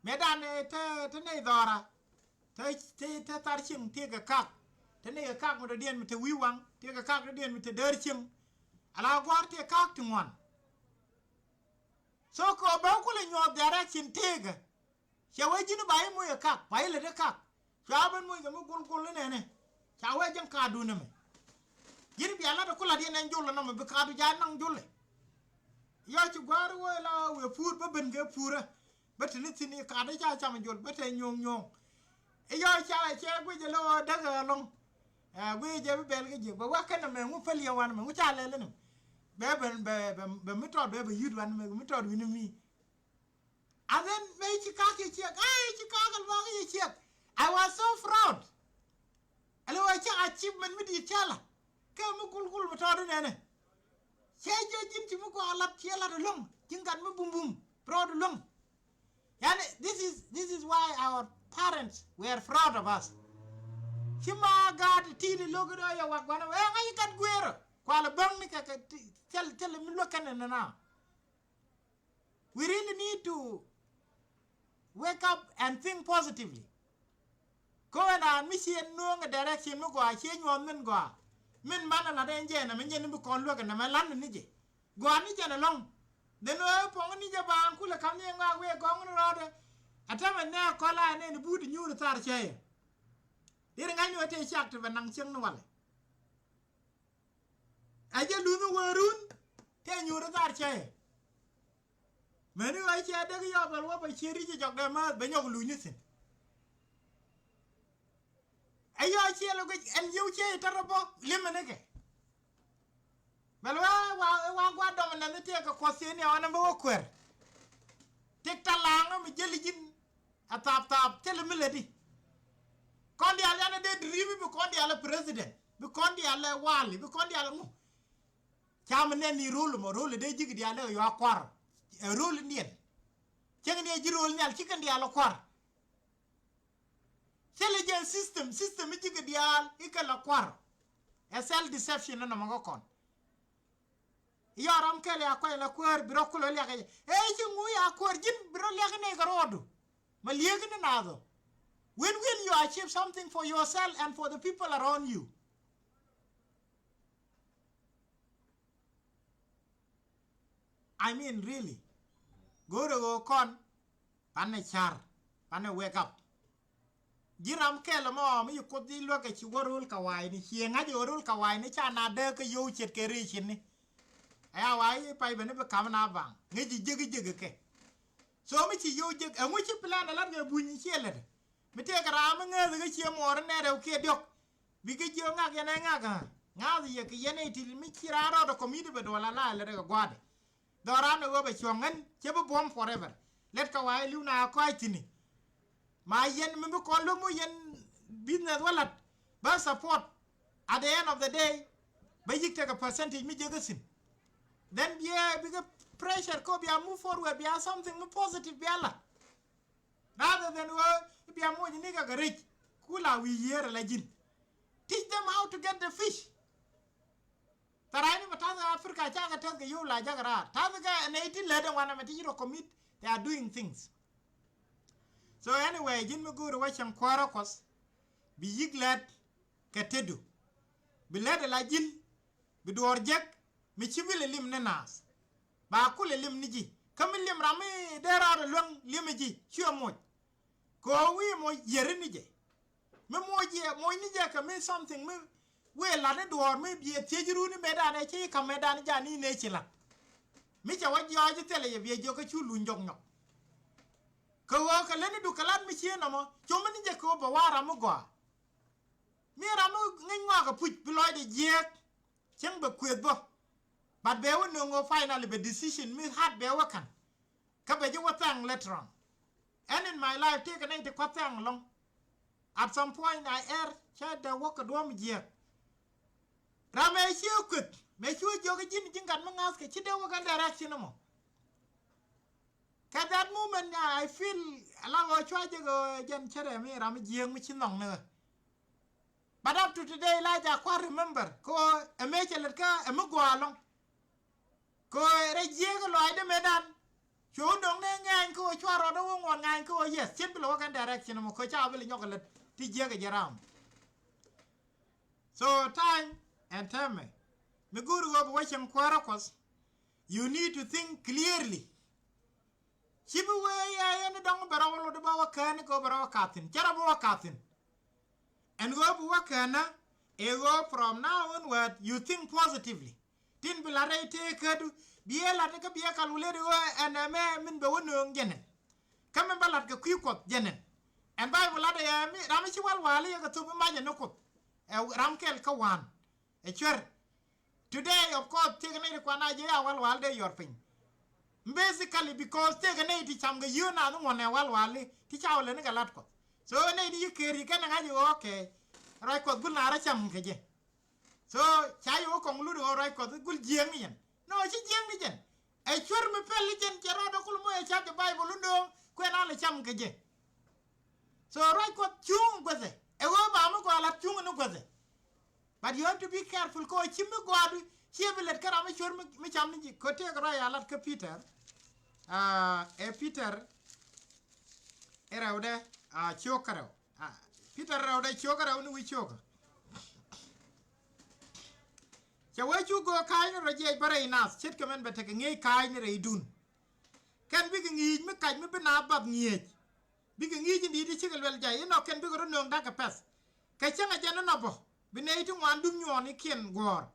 Mëëdan ɛ te te nɛy dhɔra te te te thar cieŋ tëëkɛ kak. Te nɛy kɛ kak mi dɔ̱diɛn mi te wi̱i̱ waŋ tëëkɛ kak dɔ̱diɛn mi te däär cieŋ. Ala gua̱a̱r tëë kak ti ŋuan. So kɛ ɣöö bɛ kulɛ nyuɔɔth direction tëëkɛ. Cɛ wee ji̱n ba i̱ moc ɛ kak ba i̱ lät ɛ kak. Cua ben moc kɛ mi gol gol inɛnɛ. Ca wee jɛn kaatdun ɛmɛ. Ji̱n bia lat ɛ ku la̱t yɛn ɛn jol ɛnɔmɛ bi kaatdu ja̱ naŋ jolɛ. Yɔ ci gua̱a̱r wee la wee puur bä ben kɛ puurä. Bä te ni thi̱n i̱ kaatdu ca cam jol bä te nyuɔ̱ŋ nyuɔ̱ŋ. I̱ yɔ ca cɛ guic ɛ lɛ ɣöö däk ɛ ɛlɔ̱ŋ. Ɛ guic jɛ bi bɛl kä ji̱ bɛ wä kɛn ɛmɛ ŋu päl yɛ wan ɛmɛ ŋu ca lɛl ɛnɛ. Bɛ ben bɛ bɛ mi tɔt bɛ bɛ yut wan ɛmɛ mi tɔt wi̱n ɛmi. And then mëë ci kak yɛ ciɛk, ɛ ci kak ɛ luaak yɛ ciɛk. I was so proud. Ɛ lɛ wä cä achievement mi di̱i̱t cä la. Kɛ mi gul gul mi tɔɔt inɛnɛ. Cɛ jɛ ji̱n ci mi kua lat ciɛ lat ɛlɔ̱ŋ. Ji̱n gat mi bum bum. Proud ɛlɔ̱ŋ. Yani, this is, this is why our parents were proud of us. Ci ma gaat ti̱i̱t lo̱k i̱ dɔ̱ yɛ wak gua̱n ɛ ŋa̱c i̱ gat gueerä. Kualɛ bäŋni kɛ kɛ thil, thil mi luäk kɛn ɛn ɛn a. We really need to wake up and think positively. Kä ɛn raan mi ciɛ nuɔ̱ɔ̱ŋ ɛ direction mi gɔaa ciɛ nyuɔ̱ɔ̱n min gɔaa. Min banɛ lat ɛn jɛ ɛn ɛmɛ jɛ ni bi kɔn luäk ɛn ɛmɛ lan ni jɛ. Gɔaa ni jɛn ɛlɔ̱ŋ. Dhen ɣöö puɔ̱ŋ ni jɛ baaŋ kulɛ ka̱m ni ɛŋɔak wëë gɔ̱ŋ ni rɔɔdɛ. Ɛ täämɛ nɛ kɔl a ɛn ɛn buut nyuur thar cäyɛ. Deri ŋa̱cni ɣöö tëë cak ti bɛ naŋ cieŋ ni walɛ. Ɛ jɛ luny wä run tëë nyuur thar cäyɛ. Mäni ɣöö ciɛ dek yɔp ɛl wä bɛ ciɛ ri̱c jɔk dee määth bɛ nyɔk luny thi̱n. Ɛ yɔɔ ciɛ lɛ guic ɛn yio̱w ciɛ i̱ tɔt rɔ bä li̱m ɛn ikɛ. Bɛl wä wa wa gua̱a̱r dɔm ɛn nɛn i̱ tëëkɛ kuɔth thiee ni ɛ ɣɔn ɛn bä wä kuɛr. Tëk talaŋä mi jäli ji̱n. A thap thap thilɛ mi lätdi. Kɔn diaal yan a dee diri̱i̱p i̱ bi kɔn diaal ɛ president bi kɔn diaal ɛ wali bi kɔn diaal ɛ ŋu. Ca mi nɛn ni rol mɔ rol ɛ dee ji̱k diaal ɛ yua kuar. Ɛ rol in diɛn. Cieŋ ni ɛ ji̱ rol nhial ci kɛn diaal ɛ kuar. Thilɛ jɛ system system i̱ ji̱k diaal i̱ kɛ la kuar. Ɛ self deception ni nɔmɔ kä kɔn. Yɔɔr ram kɛl ya kuany la kuäär bi rɔ kulɛ liak. Ɛ ci ŋu ya kuäär ji̱n bi rɔ liak ni kɛ rɔɔdu. Ma liek ni naath ɔ. When will you achieve something for yourself and for the people around you? I mean really. Go̱o̱rɛ ɣöö kɔn. Panɛ car. Panɛ wake up. Ji̱ ram kɛl ɛmɔ mi ci Kuoth ji̱ luäk ɛ ci wä röl kawaayni ciɛ ŋa̱c ɛ wä röl kawaayni ca na dee kä yio̱w ce̱tkɛ rëë ci̱ni. Aya wa i̱ pay ben i̱ bi kam na baŋ ŋäc ji̱ jek ji̱ jek kɛ. So mi ci yio̱w jek ɛŋu ci plan ɛ lat kɛ buny ciɛ lät. Mi tëëkɛ raam mi ŋääth kä ciɛ muɔɔr inɛ rɛw kiɛ diɔ̱k. Bikɛ jiök ŋak yɛn ɛ ŋak ɛ ŋa̱th yɛ kɛ yɛn ɛ i̱ ti mi ci raan rɔɔdɛ community bɛ duɔl ala lät kɛ gua̱a̱dɛ. Dhɔran ɛ ɣöö bɛ cuɔ̱ŋ ɣän cɛ bi buɔ̱m forever. Lɛt kɛ wa̱a̱ li̱w na kɔc thi̱ni. Ma yɛn mi bi kɔn lo̱m wä yɛn business wä la̱t bä support. At the end of the day bä yi̱k tekɛ percentage mi jek kä thi̱n. Then biɛ bikɛ pressure kɔ bia move forward bia something mi positive bia la̱t. Rather than ɣöö bia moc ni kɛ kɛ rich ku la wi̱i̱ yiëër ala ji̱n. Teach them how to get the fish. Tharaani mɛ ta̱th kɛ Africa cakɛ tɛth kɛ yio̱w la jakɛ raar ta̱th kɛ nɛy ti lät ɛn wanɛ mɛ ti ci rɔ commit they are doing things. So anyway ji̱n mi go̱o̱ri wä cieŋ kuäärä Kuɔth bi yi̱k lät kɛ tetdu. Bi lät ala ji̱n bi duɔɔr jek mi ci bi lɛ lim ni naath. Ba kulɛ lim ni ji̱ kä mi lim ram mi dee raar ɛ luäŋ lim ji̱ cuɛ moc. Kɛ ɣöö wi̱i̱ moc yieri ni jɛ. Mi moc yɛ moc ni jɛ kɛ mi something mi wëë lat ni duɔ̱ɔ̱r mi biɛ thiec runi mëëdan ɛ ci ka̱m mëëdan jani inee ci lat. Mi cɛ wä jiɔɔc thilɛ yɛ biɛ jiök kä cu luny jɔk nyɔk. Kɛ ɣöö kɛ leni du kɛ lat mi cie nɔmɔ com mi ni jɛ kɛ ɣöö bɛ wa̱a̱ ram mi gɔaa. Mi ram mi ŋäc ŋɔak kɛ puc bi lɔcdɛ jiääk. Cäŋ bɛ kuëth bä. But bɛ wä nöŋ ɣöö finally bɛ decision mi hard bɛ wä ka̱n. Kä bɛ ji̱ wä thaŋ later on. And in my life tëëkɛ nɛy ti kua̱th thaŋ ɛlɔ̱ŋ. At some point I err cä dee wä kɛ duɔ̱ɔ̱m jiääk. Ram ɛ cië kueth mëë ci wä jiɔk ji̱n ji̱ gat mi ŋa̱thkɛ ci dee wä kɛ direction ɛmɔ. Kɛ that moment I feel ala ɣöö cua jek ɣöö jɛn cärɛ mi ram mi jiääk mi ci nhɔk ni ɣä. But up to today la ja kua̱r remember kɛ ɣöö ɛ mëë cɛ lät kä ɛ mi gɔaa ɛlɔ̱ŋ. Kɛ ɣöö rɛy jiääk lɔaacdä mëëdan. Cuɛ wä do̱ŋ ni ŋɛɛny kä ɣöö cua rɔɔdä wä ŋuɔ̱t ŋa̱a̱ny kä ɣöö yes cin bi lɛ wä kɛn direction ɛmɔ kɛ ɣöö ca wä bi lɛ nyɔk kɛ lät ti jiääk ɛ jɛ ram. So time and time mi go̱o̱ri ɣöö bi wä cieŋ kuäärä Kuɔth. You need to think clearly. Ci bi wee yɛ yɛn dɔ̱ŋ bɛ rɔ wä lot ba wä kään kɛ ɣöö bɛ rɔ wä ka̱thi̱n cɛ rɔ bi wä ka̱thi̱n. Ɛn ɣöö bi wä kään ɛ ɣöö from now onward you think positively. Tin bi la rɛy tëëkädu bi ɛ lat kä bi ɛ kal wä lëëd ɣöö ɛn ɛmɛ min bɛ wä nööŋ jɛnɛn. Kä min bä lat kɛ kui̱ Kuɔth jɛnɛn. Ɛn Bible lat ɛ mi ram mi ci wal wali yɛ kɛ thop mi macɛ ni Kuoth. Ɛ ram kɛl kä wan ɛ cuer. Today of course tëëkɛ nɛy ti kuan a jiɛ ya wal wal dee yɔr piny. Basically because tëëkɛ nɛy ti cam kɛ yio̱o̱ nath ŋuɔ̱n ɛ wal wal ti ca wä leni kɛ lat Kuɔth. So nɛy ti yi keri kɛn ɛ ŋa̱c i̱ ɣɔɔkɛ ruac Kuɔth gul na rɔ cam kɛ jɛ. So ca yɛ wä kɔŋ lut ɣöö ruac Kuɔth gul jiääk ni yɛn. No ci jiääk ni jɛn. Ɛ cuer mi pɛl ni jɛn cɛ rɔɔdɛ kul mɔ ɛ ca kɛ Bible ni dööŋ kuɛn a lɛ cam kɛ jɛ. So ruac Kuɔth cuŋ guäthɛ ɛ ɣöö ba mi gɔaa lat cuŋ ni guäthɛ. But you have to be careful kɛ ɣöö ci mi gɔaadu ciɛ bi lät kä ram mi cuer mi cam ni ji̱ kɛ tëëk ruac a lat kä Peter. Ɛ Peter ɛ rɛwdɛ a ciök kä rɛw. Peter rɛwdɛ ciök kä rɛw ni wi̱c ciök. Cɛ wee cu göök ka̱a̱cni rɔ jiɛc bä rɛy nath ce̱tkɛ mɛn bɛ tekɛ ŋi̱eec ka̱a̱cni rɛydun. Kɛn bikɛ ŋi̱i̱c mi kac mi bi naath bath ŋi̱eec. Bikɛ ŋi̱i̱c in di̱i̱t i̱ cikɛ luɛl jay inɔ kɛn bikɛ rɔ nööŋ da̱k kɛ pɛ̈th. Kɛ cäŋɛ jɛn inɔ bä bi nɛy ti ŋuan dup nyuɔɔnikiɛn guɔ̱ɔ̱r.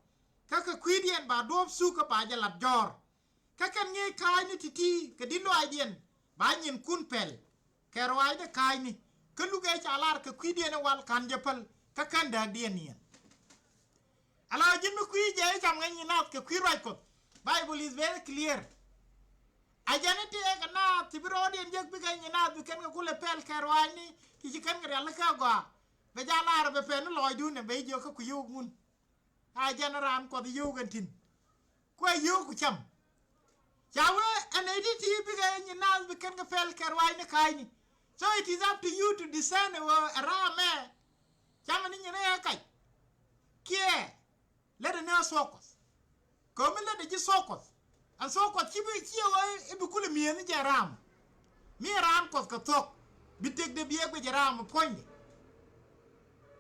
Kä kɛ kui̱diɛn ba duɔ̱ɔ̱p thuk kä ba jɛ lat jɔ̱ɔ̱r. Kä kɛn ŋi̱eec ka̱a̱cni ti̱ti̱ kɛ di̱t lɔaacdiɛn ba nyinkun pɛl. Kɛ ruaacdɛ ka̱a̱cni kä lukɛ ca lar kɛ kui̱diɛn i̱ wal ka̱n jɛ päl kä kän dääkdiɛn niɛn. Ala ji̱n mi kui̱ jɛ i̱ cam ŋäc nyi nath kɛ kui̱ ruac Kuɔth. Bible is very clear. A jɛn i̱ tëëkɛ naath ti bi rɔɔdiɛn jek bikɛ nyi nath bi kɛn kɛ kulɛ pɛl kɛ ruaacni ti ci kɛn kɛ rialikä gɔaa. Bɛ ja lar bɛ pɛn ni lɔɔcdun ɛ bɛ i̱ jiök kä kui̱ yio̱w ŋun. A jɛn raan Kuɔth yio̱w kɛn tin. Kuɛ yio̱w ku cam. Ca wee ɛn ɛ ti ti bikɛ nyi naath bi kɛn kɛ pɛl kɛ ruaacni ka̱a̱cni. So it is up to you to discern ɛ ɣöö ɛ raam ɛ. Cam ni nyin ɛ kac. Kiɛ lät ɛ ni a thuɔk Kuɔth. Kɛ ɣöö mi lät ɛ ji̱ thuɔk Kuɔth. Ɛn thuɔk Kuɔth ci bi ciɛ ɣöö i̱ bi kulɛ mi̱eeŋ ni jɛ raam. Mi ɛ raan Kuɔth kɛ thuɔk bi tëkdɛ bi ɛ guic ɛ raam ɛ puɔ̱nydɛ.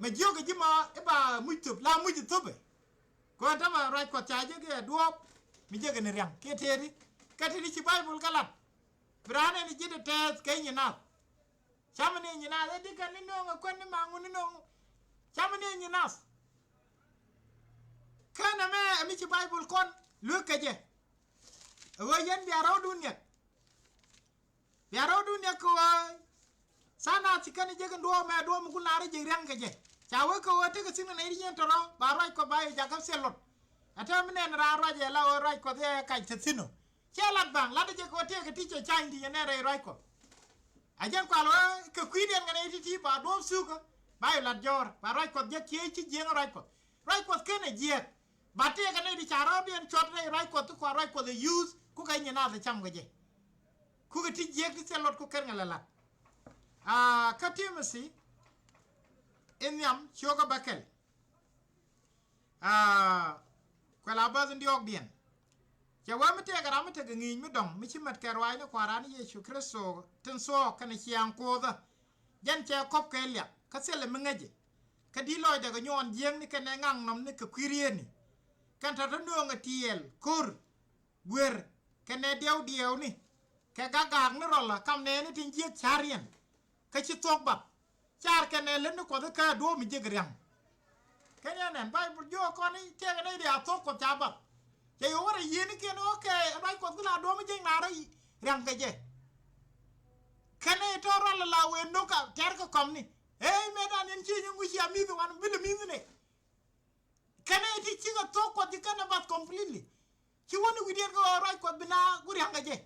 Mɛ jiökɛ ji̱ ma i̱ ba muc thöp la muc ɛ thöpɛ. Kɔn tämɛ ruac Kuɔth ca jek ɛ duɔ̱ɔ̱p mi jek ni ria̱ŋ kiɛ tëëdi. Kɛ tëëdi ci Baibul kɛ lat. Bi raan ɛn ji̱ te tɛɛth kɛ nyi nath. Cam ni nyi nath ɛ dikɛ ni no̱o̱ŋ ɛ kuɛn ni maŋu ni no̱o̱ŋ. Cam ni nyi nath. Kɛn ɛmɛ ɛmi ci Baibul kɔn luek kɛ jɛ. Ɛ ɣöö yɛn bia rɔɔdun niɛk. Bia rɔɔdun niɛk kɛ ɣöö tha̱a̱ŋ nath ci kɛn jek in duɔ̱ɔ̱p mɛ duɔ̱ɔ̱p mi gul naar jek ria̱ŋ kɛ jɛ. Ca wee kɛ ɣöö tekɛ thi̱n kɛ nɛy ti nyin tɔ̱rɔ̱ ba ruac Kuɔth ba yɛ jakä thil luɔt. Ɛ täämɛ mi nɛn raan ruac ɛ la ɣöö ruac Kuɔth ɛ kac te thi̱n ɔ. Ciɛ lat baŋ lat jɛ kɛ ɣöö tëëkɛ ti cɛ cany ti yɛn ɛ rɛy ruac Kuɔth. A jɛn kual ɣöö kɛ kui̱diɛn kɛ nɛy ti̱ti̱ ba duɔ̱ɔ̱p thukä ba yɛ lat jɔ̱ɔ̱r ba ruac Kuɔth jek kiɛ ci jiäŋ ruac Kuɔth. Ruac Kuɔth ken ɛ jiɛk. Ba tëëkɛ nɛy ti ca rɔɔdiɛn cuɔt rɛy ruac Kuɔth ti kua ruac Kuɔth ɛ yuuth kukɛ nyin nath ɛ cam kɛ jɛ. Kukɛ ti jiäk ti thil luɔt ku ken kɛ lɛ lat. Aa, kä Timothi in nhiam cio̱kä bäkɛl. Aa, kuɛ la bäth in diɔ̱ɔ̱kdiɛn. Cɛ wee mi tëëkɛ ram mi tekɛ ŋi̱i̱c mi dɔ̱ŋ mi ci mät kɛ ruaacni Kua̱ran Yecu Kritho tin thuɔɔk kɛnɛ ciaaŋ Kuothä. Jɛn cɛ kɔp kɛ liak kä thilɛ mi ŋäcɛ. Kä di̱t lɔcdɛ kɛ nyuɔɔn jiäkni kɛnɛ ŋaknɔmni kɛ kui̱ rieetni. Kɛn tɔ̱tɔ̱ nööŋɛ tiɛɛl ko̱r guer kɛnɛ diɛw diɛwni kɛ gak gaakni rɔlä kam nɛɛni tin jiäk ca̱riɛn. Kä ci thuɔ̱k bath car kɛnɛ lätni Kuɔth ikä duɔ̱ɔ̱p mi jek ria̱ŋ. Kɛn yɛn nɛn Baibul jiök kɔn i̱ tëëkɛ nɛy ti a thuɔ̱k Kuɔth ca bath. Cɛ yɛ wä rɛy yiëënikiɛn i̱ okay, ruac Kuɔth ku la duɔ̱ɔ̱p mi jek naar i̱ ria̱ŋ kɛ jɛ. Kɛnɛ tɔ̱ rual la wëë no̱k a tɛ̈r kɛ kɔmni. Ëë mëëdan yɛn ci nyɛ ŋuci a mi̱th wan bi lɛ mi̱th nɛ. Kɛnɛ ti cikɛ thuɔ̱k Kuɔth ci kɛnɛ bath completely. Ci wäni wi̱diɛn kɛ ɣöö ruac Kuɔth bi na ku ria̱ŋ kɛ jɛ.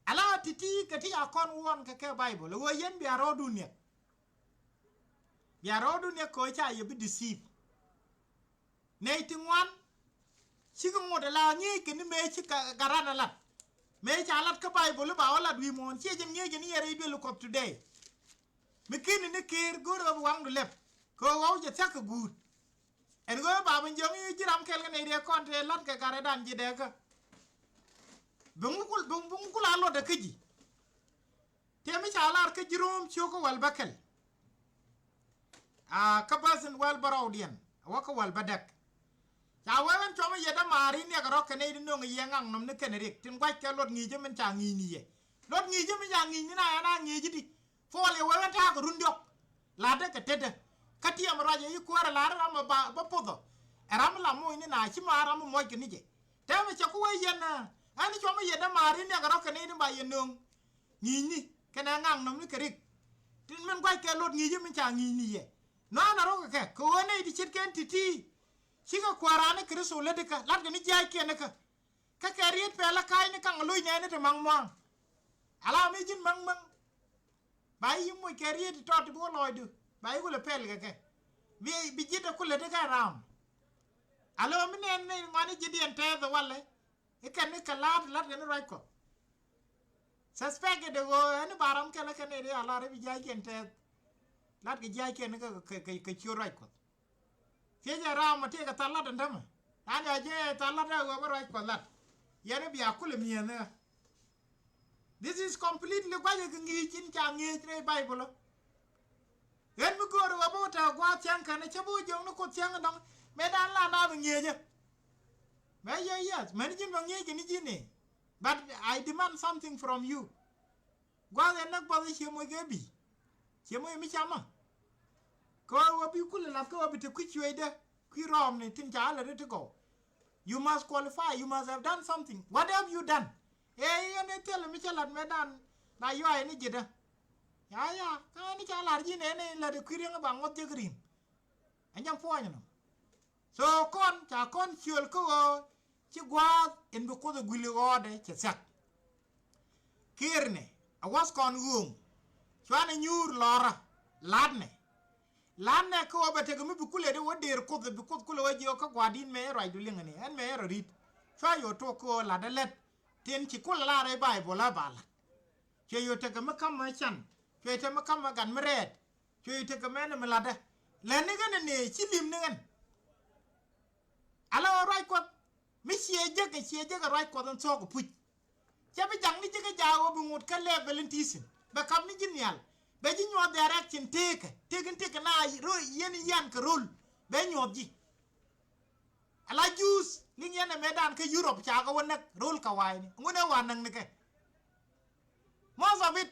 Ala ti̱ti̱ kɛ ti ca kɔn wuɔn kɛ kɛ Baibul ɛ ɣöö yɛn bia rɔɔdun niɛk. Bia rɔɔdun niɛk kɛ ɣöö ca yɛ bi deceive. Nɛy ti ŋuan cikɛ ŋot ala ŋi̱i̱c kɛ ni mëë ci Kua̱ran a lat. Mëë ca lat kä Baibul i̱ ba wä lat wi̱i̱ muɔ̱ɔ̱n ciɛ jɛn ŋi̱eec jɛn i̱ yɛn rɛy duël Kuɔth today. Mi ki̱ni ni Kiir go̱o̱rɛ ɣöö bi waŋdu lɛp kɛ ɣöö ɣɔw jɛ thia̱k kɛ guut. Ɛn ɣöö ba bi jiɔ̱ŋ i̱ ji̱ ram kɛl kɛ nɛy riɛk kɔn tëë la̱t kɛ gat rɛydan ji̱ dɛɛkä. Bi ŋu kul, bi, bi ŋu kul a luɔtdɛ kä ji̱. Tëë mi ca lar kä ji̱ Ro̱o̱m cio̱kä wäl bäkɛl. A kä bäth in wäl bä rɔwdiɛn a wä kä wäl bä däk. Ca wee ɣän cuɔmä yɛ dämaari niɛkɛ rɔ̱ kɛ nɛy ti nöŋ yɛ ŋaknɔmni kɛnɛ riɛk tin gua̱ckɛ luɔt ŋi̱i̱cä min ca ŋi̱i̱cni yɛ. Luɔt ŋi̱i̱cä min ca ŋi̱i̱cni na yɛn a ŋi̱i̱cä di. Puɔl yɛ wee ɣän ta̱a̱ kɛ run diɔ̱k. La̱tdä kɛ tetdä. Kä tiɛm ruacɛ i̱ kuäärä la̱rä ram ɛ ba, ba pothɔ. Ɛ ram la moc ni na ci ma ram ɛ muɔc kɛ ni jɛ. Tɛmɛ cɛ ku wee yɛn ɛ. Ɣän cuɔmä yɛ dämaari niɛkɛ rɔ̱ kɛ nɛy ti ba yɛ nöŋ ŋi̱i̱cni kɛnɛ ŋaknɔmni kɛ riɛk. Tin min gua̱ckɛ luɔt ŋi̱i̱cä min ca ŋi̱i̱cni yɛ. Nɔanɛ rɔ̱ kɛ kɛ kɛ ɣöö nɛy ti ce̱tkɛn ti̱ti̱. Cikɛ Kua̱ran ni Kritho lätdi kä la̱tkɛ ni jia̱a̱ckiɛn ni kä. Kä kɛ riet pɛl ɛ ka̱cni kaŋ loc nɛɛni ti maŋ mua̱a̱ŋ. Ala mi ji̱n maŋ maŋ. Ba i̱ moc kɛ riet ti tɔt ti bi wä lɔcdu ba i̱ kulɛ pɛl kɛ kɛ. Bi, bi ji̱t ɛ kulɛ ti kɛ ram. Ala mi nɛɛni ŋuani ji̱tdiɛn tɛth ɛ walɛ. I̱ kɛn ni kɛ la̱a̱t la̱t kɛn ni ruac Kuɔth. Suspect kɛ dee ɣöö ɛn i̱ ba ram kɛl ɛ kɛn i̱ ri a la̱r i̱ bi jia̱ckiɛn tɛth. La̱t kɛ jia̱ckiɛn kɛ, kɛ, kɛ, kɛ ciöt ruac Kuɔth. Thiecɛ ram ɛ tëëkɛ thal la̱t ɛn tämɛ. An ya jɛ thal la̱t ɛ ɣöö bä ruac Kuɔth la̱t. Yɛn i̱ bia kulɛ mi̱eethä. This is completely guacɛ kɛ ŋi̱i̱c in ca ŋi̱i̱c rɛy Baibul ɔ. Ɣän mi göörä ɣöö bä wä tɛ̈th gua̱a̱th thia̱ŋ kɛn cä bi wä jiɔ̱ŋ ni Kuoth thia̱ŋ dɔ̱ŋ mëë dan la naath ŋi̱eecä. Mɛ yɛ yes mɛn ji̱n bä ŋi̱eec kɛ ni ji̱n ëë. But I demand something from you. Gua̱a̱th ɛn näk buɔth i̱ cie moc kɛ bi̱i̱. Cie moc mi camä. Kä ɣöö bi kulɛ la̱th kä ɣöö bi te kui̱ cueecdä kui̱ rɔɔmni tin ca lät ti gɔw. You must qualify, you must have done something. What have you done? Ëë yɛn i̱ thilɛ mi cä la̱t mëë dan la yuayɛ ni ji̱tdä. Ya ya kä ni ca la̱r ji̱n ëë ni lät i̱ kui̱ riäŋ i̱ ba ŋuɔth jek ri̱ŋ. Ɛ nyam puɔ̱ny nɔ. So kɔn ca kɔn ciöl kä ɣöö ci gua̱a̱th in bi Kuoth ɛ gui̱li ɣɔɔdɛ cɛ thia̱k. Kiirnɛ a wath kɔn ɣööŋ cuanɛ nyuur lɔrä. La̱tnɛ la̱tnɛ kä ɣöö bɛ tekɛ mi bi kulɛ di wä dëër Kuoth bi Kuoth kulɛ wä jiök kä gua̱a̱r di̱t mëë ruacdu liŋäni ɛn mëë rɔ ri̱t. Cua yɛ ɣöö tuɔk kä ɣöö la̱tdä lät tin ci kulɛ la̱r rɛy Baibol ɛ ba la̱t. Cuɛ yɛ ɣöö tekɛ mi ka̱mä can cuɛ yɛ tekɛ mi ka̱mä gat mi rɛɛt. Cuɛ yɛ tekɛ mɛn mi la̱tdä. Lɛni ɣän ɛ nëë ci li̱m ni ɣän. Ala ɣöö ruac Kuɔth mi ciɛ jek ɛ ciɛ jek ɛ ruac Kuɔth in thuɔ̱k ɛ puc. Cɛ bi jaŋ ni ji̱ kä jaak ɣöö bi ŋot kä level in ti̱thi̱n bɛ kap ni ji̱ nhial. Bɛ ji̱ nyuɔ̱th direction tëëkä tëëk in tëëkä na röl yɛn in yan kɛ röl bɛ nyuɔ̱th ji̱. Ala Jews liŋ yɛn ɛmɛ dan kä Europe ca kɛ wä näk röl kɛ wa̱a̱yni ŋun ɛ wa̱a̱ näk ni kɛ. Most of it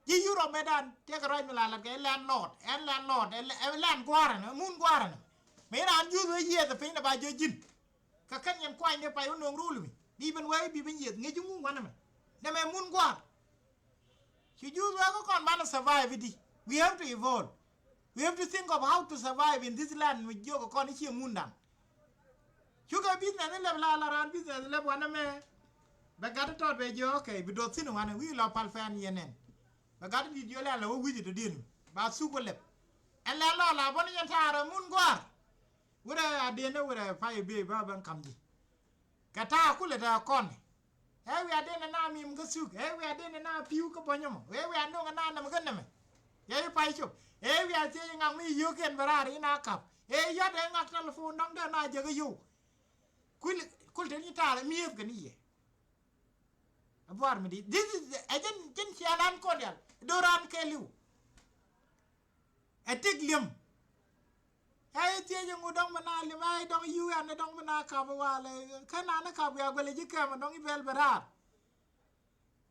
ji̱ Europe mɛ dan tëëkɛ ruac mi la lat kɛ landlord ɛn landlord ɛ land gua̱a̱r ɛn mun gua̱a̱r ɛn. Mɛ in raan Jews wee yiëëth ɛ piny ni ba jiö ji̱n. Kɛ kɛn yɛn kuany dee pay wä nööŋ röl mi. Bi ben wee bi ben yieth ŋi̱c ŋu wanɛ mɛ. Nɛ mɛ mun gua̱a̱r. Ci juuth wee kä kɔn banɛ survive di. We have to evolve. We have to think of how to survive in this land mi jiök kɔn i̱ cie mun da̱ŋ. Cukɛ business ni lɛp la la raan business lɛp wanɛ mɛ. Bɛ gat tɔt bɛ jiök, okay, bi doth thi̱n wanɛ wi̱i̱ lɔ pal fɛn yɛn nɛn. Bɛ gat di̱t jiök lɛn la wä wi̱c itɔ di̱n ba thuk wä lɛp. Ɛn lɛn lɔ la bä ni yɛn ta̱a̱rɛ mun gua̱a̱r. Wurɛ a diɛn ni wurɛ pay bee ba bän ka̱m ji̱. Kɛ ta̱a̱ kulɛ ta̱a̱ kɔn. Ɛ wiaa den na mim kä thuk, ɛ wiaa den na pi̱w kä bɔ̱nyä mɔ, ɛ wiaa no̱ŋ na nɛmɛ kä nɛmɛ. Yɛ i̱ pay cop, ɛ wiaa thiec iŋak mi yio̱o̱kiɛn bɛ raar in a kap. Ɛ yɔt ɛ ŋak telephone dɔ̱ŋ dee na jɛ kä yio̱w. Kul, kul te ni ta̱a̱ mi̱eth kɛ ni yɛ. A buar mi di, this is, ɛ jɛn, jɛn cianan kɔn dial, do̱ran kɛɛliw. Ɛ tëk li̱em. Ɛ i̱ thiec iŋu dɔ̱ŋ mi na li̱em, ɛ i̱ dɔ̱ŋ yiu ɛn i̱ dɔ̱ŋ mi na kap i̱ walɛ. Kä na ni kap wiaa guɛlɛ ji̱ kɛm i̱ dɔ̱ŋ i̱ bɛl bɛ raar.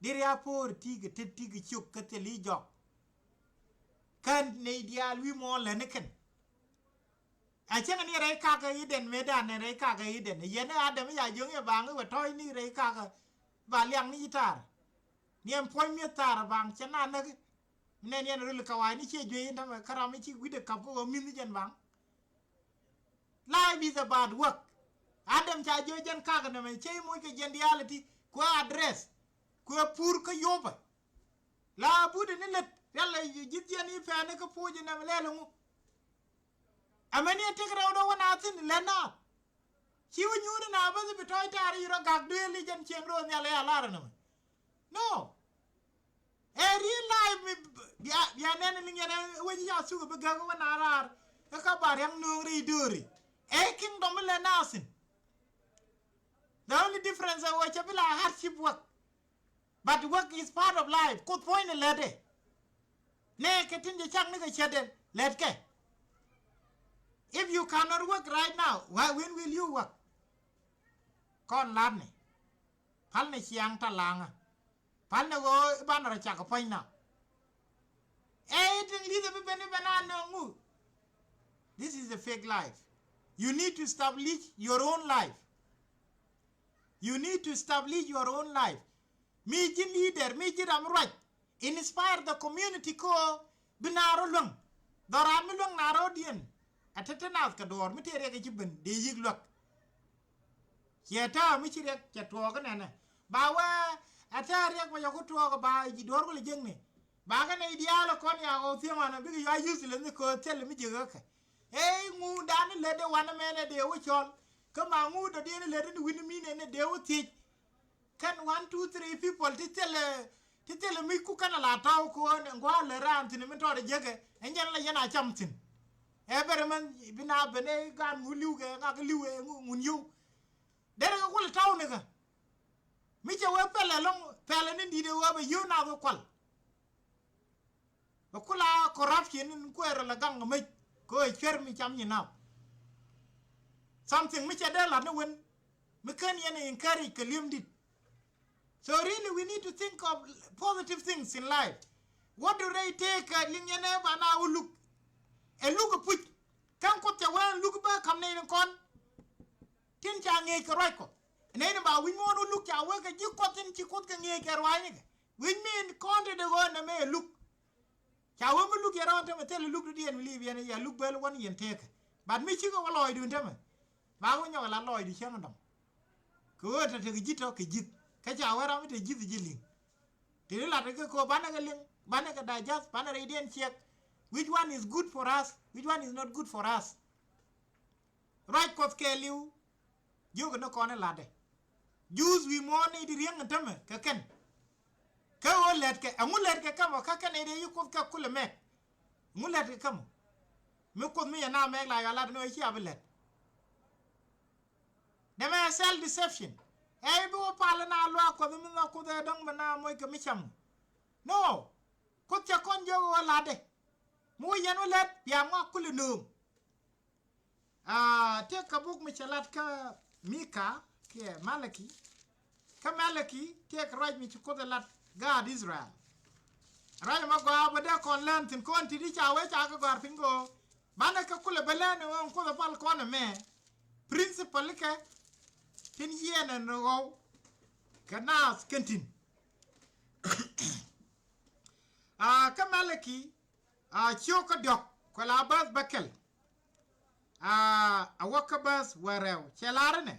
Diri a po̱o̱r ti̱i̱ kɛ tet ti̱i̱ kɛ ciök kä thil i̱ jɔk. Kä nɛy diaal wi̱i̱ muɔ̱ɔ̱n lɛni kɛn. A cäŋ ni rɛy kakä i̱ dɛn mëëdan ni rɛy kakä i̱ dɛn. Yɛn i̱ Adam i̱ ya jiöŋ i̱ baŋ i̱ wɛ tɔ̱ɔ̱c ni rɛy kakä. Ba liaŋ ni i̱ ta̱a̱r. Ni ɛn puɔ̱ny mi̱eth ta̱a̱r baŋ cɛ na näk i̱. Mi nɛn yɛn ril kɛ wa̱i̱ ni ciɛ juey in tämɛ kä ram mi ci wi̱cdɛ kap kä ɣöö mi̱th ni jɛn baŋ. Life is about work. Adam ca jiö jɛn kak nɛmɛ cɛ i̱ moc kɛ jɛn diaal iti kuɛ address kuɛ pur kä yopɛ. La budɛ ni lät rial ji̱th jɛn i̱ pɛn i̱ kä puɔ̱c in nɛmɛ lɛl iŋu. Ɛmɛni ɛ tëk rɛw dɔ wä na thi̱n lät na. Ci wä nyuuri na bäth bi tɔ̱ɔ̱c ta̱a̱r i̱ rɔ gak duëël i̱ jɛn cieŋ ro̱o̱ nhial i̱ a lar ɛnɛmɛ. No. Ɛ real life mi bia, bia nɛn liŋ yɛn ɛ wec i̱ ca thuk ɛ bi gäk wä na raar. Ɛ ka ba riaŋ nööŋ rɛy dööri. Ɛ kingdom ilɛ na thi̱n. The only difference ɛ wä cɛ bi la hardship work. But work is part of life. Kuoth puɔ̱ny ni lätdɛ. Nɛ kɛ tin jɛ cak ni kɛ cätdɛ lätkɛ. If you cannot work right now, why, when will you work? Kɔn latni. Pal ni ciaŋ ta laŋä. Pal ni ɣöö i̱ banɛ rɔ cak kɛ puɔ̱ny na. Ɛ i̱ tin li̱th ɛ bi ben i̱ ben a nööŋ ŋu. This is a fake life. You need to establish your own life. You need to establish your own life. Mi ji̱ leader, mi ji̱ ram ruac. Inspire the community ko bi naar ɔ luäŋ. Dhɔran mi luäŋ naar ɔ diɛn. A te te naath kɛ duɔɔr mi te riɛk i̱ ci ben dee yi̱k luäk. Ciɛ täämɛ mi ci riɛk cɛ tuɔɔk inɛnɛ. Ba wee a täämɛ riɛk mɛ yɔku tuɔɔk ba ji̱ duɔ̱ɔ̱r kulɛ jiäkni. Ba kɛ nɛy diaal ɛ kɔn ya ɣɔw thiäŋ ɣɔn ɛ bikɛ yɔa useless ni köö thilɛ mi jiäk ɣäkɛ. Ëë ŋu dan ni lät dee wanɛ mɛn ɛ dee wä cɔl. Kä ma ŋu dɔ̱diɛn ni lät ni wi̱n mi nɛn ɛ dee wä thiec. Kɛn one, two, three people ti thilɛ, ti thilɛ mi ku kɛn a la tɔw ko̱o̱n ɛn gua̱a̱r lät raan thi̱n mi tɔɔt ɛ jiäkɛ. Ɛn jɛn la yɛn a cam thi̱n. Ɛ bɛrɛ mɛn bi na ben ɛ gan ŋu li̱w kɛ ŋak li̱w ɛ ŋu ŋun yio̱w. Derɛ kɛ kulɛ tɔw ni kɛ. Mi cɛ wee pɛlɛ lɔŋ pɛlɛ ni di̱t ɛ wee bɛ yio̱w naath wee kual. Bɛ kula corruption in kuɛɛr la gaŋ mec kɛ ɣöö cuɛr mi cam nyi nap. Something mi cɛ dee lat ni wen mi kän yɛn encourage kɛ li̱em dit. So really we need to think of positive things in life. What do they take liŋ yɛn ɛ ba na wä luk? Ɛ luk ɛ puc. Kän kuoth cɛ wee luk bä kam nɛy ni kɔn. Tin ca ŋi̱eec kɛ ruac Kuɔth. Nɛy ni ba wi̱c muɔ̱ɔ̱n wä luk ca wee kɛ ji̱ Kuɔth tin ci Kuoth kɛ ŋi̱eec kɛ ruac nikɛ. Wi̱c min kɔn te dee ɣöö nɛmɛ ɛ luk. Ca wee mi luk yɛn rɔɔn tämɛ thilɛ luk di diɛn mi li̱i̱p yɛn yɛ luk bel wän yɛn teekä. But mi cikɛ wä lɔɔcdun tämɛ. Ba wä nyɔk ɛ la lɔɔcdu cäŋ dɔ̱ŋ. Kɛ ɣöö te tekɛ ji̱th tɔ̱ kɛ ji̱th. Kä ca wee ram mi te ji̱th ji̱ liŋ. Te di lat kɛ köö banɛ kɛ liŋ, banɛ kɛ digest, banɛ rɛydiɛn ciɛk. Which one is good for us? Which one is not good for us? Ruac Kuɔth kɛɛliw. Jiök ni kɔn i̱ latdɛ. Juuth wi̱i̱ muɔ̱ɔ̱n ni di riäŋ in tämɛ kɛ kɛn. Kä ɣöö lɛtkɛ, ɛŋu lɛtkɛ kämɔ kä kɛn i̱ di yi Kuoth kɛ kulɛ mɛk. Ɛŋu lɛtkɛ kämɔ. Mi Kuoth mi yɛ na mɛk la yɔ lat ni ɣöö ci a bi lɛt. Dɛmɛ ɛ self deception. Ɛ i̱ bi wä pal na luaak Kuɔth mi nhɔk Kuoth ɛ dɔ̱ŋ mi na moc kɛ mi cam. No. Kuoth cɛ kɔn jiök ɣöö latdɛ. Mi wä yɛn wä lɛt bia ŋɔak kulɛ nööŋ. Aa, tëëk kɛ buk mi cɛ lat kä Mika kiɛ Malaki. Kä Malaki tëëk ruac mi ci Kuoth ɛ lat gaat Israel. Ruac ɛmɔ gɔaa bä dee kɔn lɛn thi̱n kɔn ti̱ti̱ ca wee ca kɛ gɔ̱a̱r piny kɛ ɣöö banɛ kɛ kulɛ bä lɛn ɛn ɣöö Kuoth ɛ pal kɔn ɛmɛ. Principle kɛ tin yiɛn ɛn ɣɔw. kɛ naath kɛn tin. A kä Malaki a ciök kä diɔ̱k kuɛ la bäth bäkɛl. A a wä kä bäth wä rɛw cɛ lar inɛ,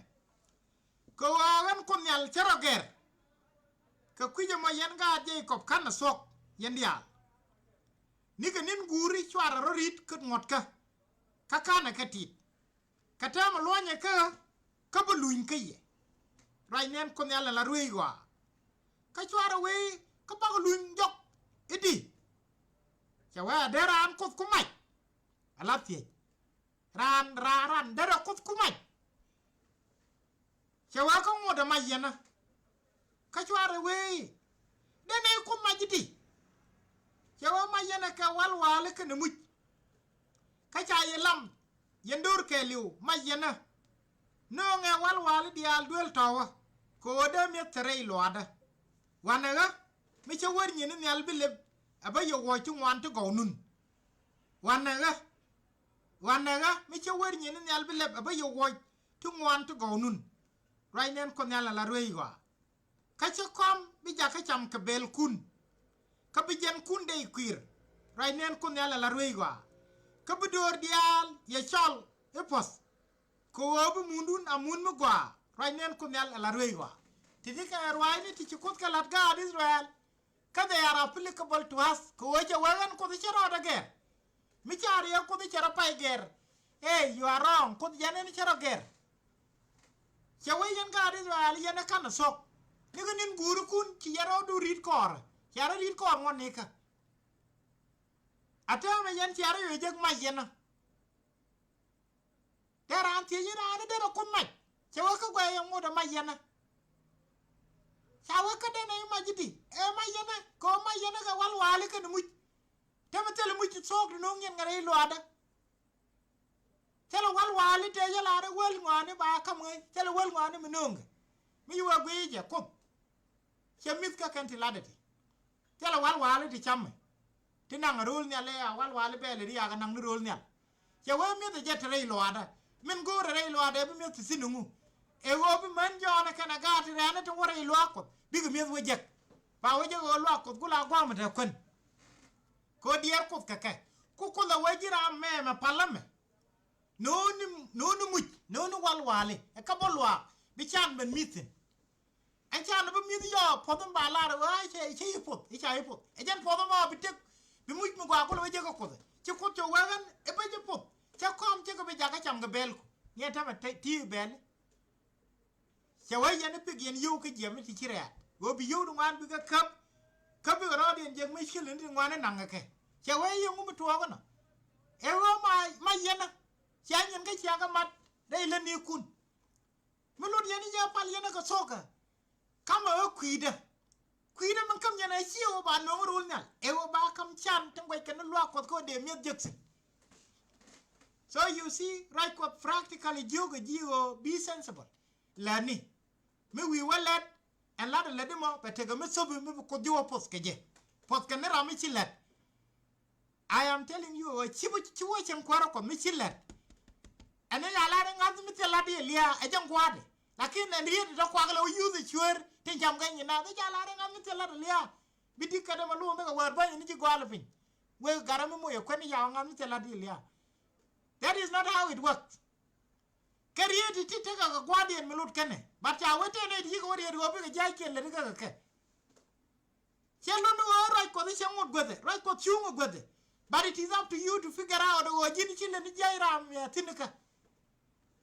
kɛ ɣöö ɣän Kuoth Nhial cä rɔ gɛr. Kɛ kui̱c ɛmɔ yɛn gaat Jekɔb ka̱n ɛ thuɔ̱k yɛn diaal. Nikɛ ni̱n guuri cuarɛ rɔ ri̱t kä ŋuɔ̱tkä. Kä ka̱n ɛ kɛ tit. Kɛ täämɛ luɔ̱nyɛ kä ɣä kä bä luny kä yɛ. Ruac nɛn Kuoth Nhial ɛ la ruëëc ɣɔaa. Kä cuarɛ wee kä bak luny jɔk i̱di. Cɛ wee a dee raan Kuoth ku mac. Ala thiec. Raan raan raan derɛ Kuoth ku mac. Cɛ wee kä ŋot ɛ mac yɛnä. Kä cuarɛ wee i̱, dee nɛy Kuoth mac i̱di? Cɛ wee mac yɛnä kɛ walwali kɛnɛ muc. Kä ca yɛ lam yɛn do̱r kɛɛliw mac yɛnä. Nööŋɛ walwali diaal duel tɔ̱wä kɛ ɣöö dee mi̱eth te rɛy luaadä. Wanɛ ɣä mi cä wär nyin ni nhial bi lep ɛ bä yɛ wuɔc ti ŋuan ti gɔw nun. Wanɛ ɣä, wanɛ ɣä mi cä wär nyin ni nhial bi lep ɛ bä yɛ wuɔc ti ŋuan ti gɔw nun. Ruac nɛn Kuoth Nhial ala ruëëc ɣɔaa. Kä ci kɔm bi jakä cam kɛ bɛlkun. Kä bi jɛnkun dee kui̱r. Ruac nɛn Kuoth Nhial ala ruëëc ɣɔaa. Kä bi döör diaal yɛ cɔl i̱ puɔ̱th. Kɛ ɣöö bi mundun a mun mi gɔaa. Ruac nɛn Kuoth Nhial ala ruëëc ɣɔaa. Ti ti kɛ ruaacni ti ci Kuoth kɛ la̱t gaat Israel. Kä they are applicable to us. Kɛ ɣöö cɛ wee ɣän Kuoth cä rɔɔdɛ gɛr. Mi ca riɛk Kuoth cɛ rɔ pay gɛr. Ey, you are wrong. Kuoth yɛn ɛn cä rɔ gɛr. Cɛ wee yɛn gaat Israel yɛn ɛ ka̱n ɛ thuɔ̱k. Nikɛ ni̱n guurikun ci yɛn rɔɔdu ri̱t kɔɔrɛ. Cɛ rɔ ri̱t kɔɔr ŋuɔ̱t nikä. A täämɛ yɛn cɛ rɔ yɔ jek mac yɛn ɛ. Dee raan thiec i̱ raan i̱ derɛ Kuoth mac. Cɛ wee kä guɛy ɛŋut ɛ mac yɛnä. Ca wee kä denɛ i̱ mac i̱di ɛ mac yɛnä kɛ ɣöö mac yɛnä kɛ walwali kɛnɛ muc. Te mi thilɛ muc thuɔ̱k ti no̱o̱ŋ yɛn kɛ rɛy luaadä. Thilɛ walwali tëë cä lar i̱ wäl ŋɔaani ba ka̱m ɣöc thilɛ wäl ŋɔaani mi nööŋkɛ. Mi ci wee guiy i̱ jɛ Kuoth. Cɛ mi̱th kä kɛn ti latdɛ ti. Thilɛ walwali ti camɛ. Ti naŋ ro̱o̱l nhial ëë a walwali bɛɛl ɛ riaak ɛ naŋ ni ro̱o̱l nhial. Cɛ wee mi̱eth ɛ jɛ te rɛy luaadä. Min go̱o̱rɛ rɛy luaadä bi mi̱eth ti thi̱n ɛŋu. Ɛ ɣöö bi män jɔɔnɛ kɛnɛ gaat ti rɛɛnɛ ti wä rɛy luaak Kuɔth bikɛ mi̱eth wä jek. Ba wä jek ɣöö luaak Kuɔth ku la gua̱a̱mɛ te kuän. Kɛ ɣöö diɛɛr Kuoth kɛ kɛ. Ku Kuoth ɛ wee ji̱ ram mɛmɛ palä mɛ. No̱o̱ni, no̱o̱ni muc, no̱o̱ni walwali ɛ kä bä luaak bi can ben mi̱th thi̱n. Ɛn ca ni bi mi̱th yɔɔk puɔth in ba lar ɣöö a cɛ, cɛ yi puɔth, i̱ ca yi puɔth. Ɛ jɛn puɔth in ba bi tek bi muc mi gɔaa kulɛ wä jek kä Kuoth. Ci Kuoth cɛ wee ɣän i̱ bä ji̱ puɔth cɛ kɔm cɛ kɛ bi jakä cam kɛ bɛɛlku. Ŋiɛn tämɛ ti bɛɛli. Cɛ wee yɛn i̱ pik yɛn yio̱w kä jiɛm i̱ ti ci rɛɛt ɣöö bi yio̱w ti ŋuan bikɛ käp. Kä bikɛ rɔɔdiɛn jek mi cil in ti ŋuan in naŋ kɛ kɛ. Cɛ wee yɛn ŋu mi tuɔɔk inɔ. Ɛ ɣöö ma, ma yɛn ɛ cia nyin kä cia kɛ mat rɛy lätnikun. Mi lot yɛn i̱ jɛ pal yɛn ɛ kɛ thokä. Kamɛ ɣä kui̱dä. Kui̱dä min käm yɛn ɛ ci ɛ ɣöö ba nööŋ ro̱o̱l nhial ɛ ɣöö ba ka̱m can ti guɛc kɛn ni luaak Kuɔth kä ɣöö dee mi̱eth jek thi̱n. So you see, ruac Kuɔth practically jiökɛ ji̱ ɣöö be sensible. Lätni mi wi̱i̱ wä lät. Ɛn lat ɛ lätdi mɔ bɛ tekɛ mi thopi mi bi Kuoth ji̱ wä puɔth kɛ jɛ. Puɔth kɛn ni ram mi ci lät. I am telling you, ɛ ci wä, ci wä cieŋ kuäärä Kuɔth mi ci lät. Ɛn ni ca lar i̱ ŋa̱th mi thil lat i̱ lia̱a̱ ɛ jɛn gua̱a̱tdɛ. Lakin ɛn riet i̱ dɔ̱ kuak lɛ wä yuth i̱ cueer tin cam kɛ nyin naath i̱ ca lar i̱ ŋa̱th mi thil lat i̱ lia̱a̱. Bi di̱k kädɛ ma luɔ̱ŋ thikɛ wäär bäny ni ci gɔaal i̱ piny. Wek gat ɛ mi moc ɛ kuɛn i̱ ca wä ŋa̱th mi thil lat i̱ lia̱a̱. That is not how it works. Kɛ riet i̱ ti tekɛ kɛ gua̱a̱tdiɛn mi lot kɛnɛ. But ca wee tëë nɛy ti cikɛ wä riet ɣöö bikɛ jia̱ckiɛn lätdi kä kɛ kɛ. Cɛ lon ɣöö ruac Kuɔth i̱ cɛ ŋot guäthɛ, ruac Kuɔth cuŋ ɛ guäthɛ. But it is up to you to figure out ɣöö ji̱n ci lät ni jiac ram ɛ thi̱n kä.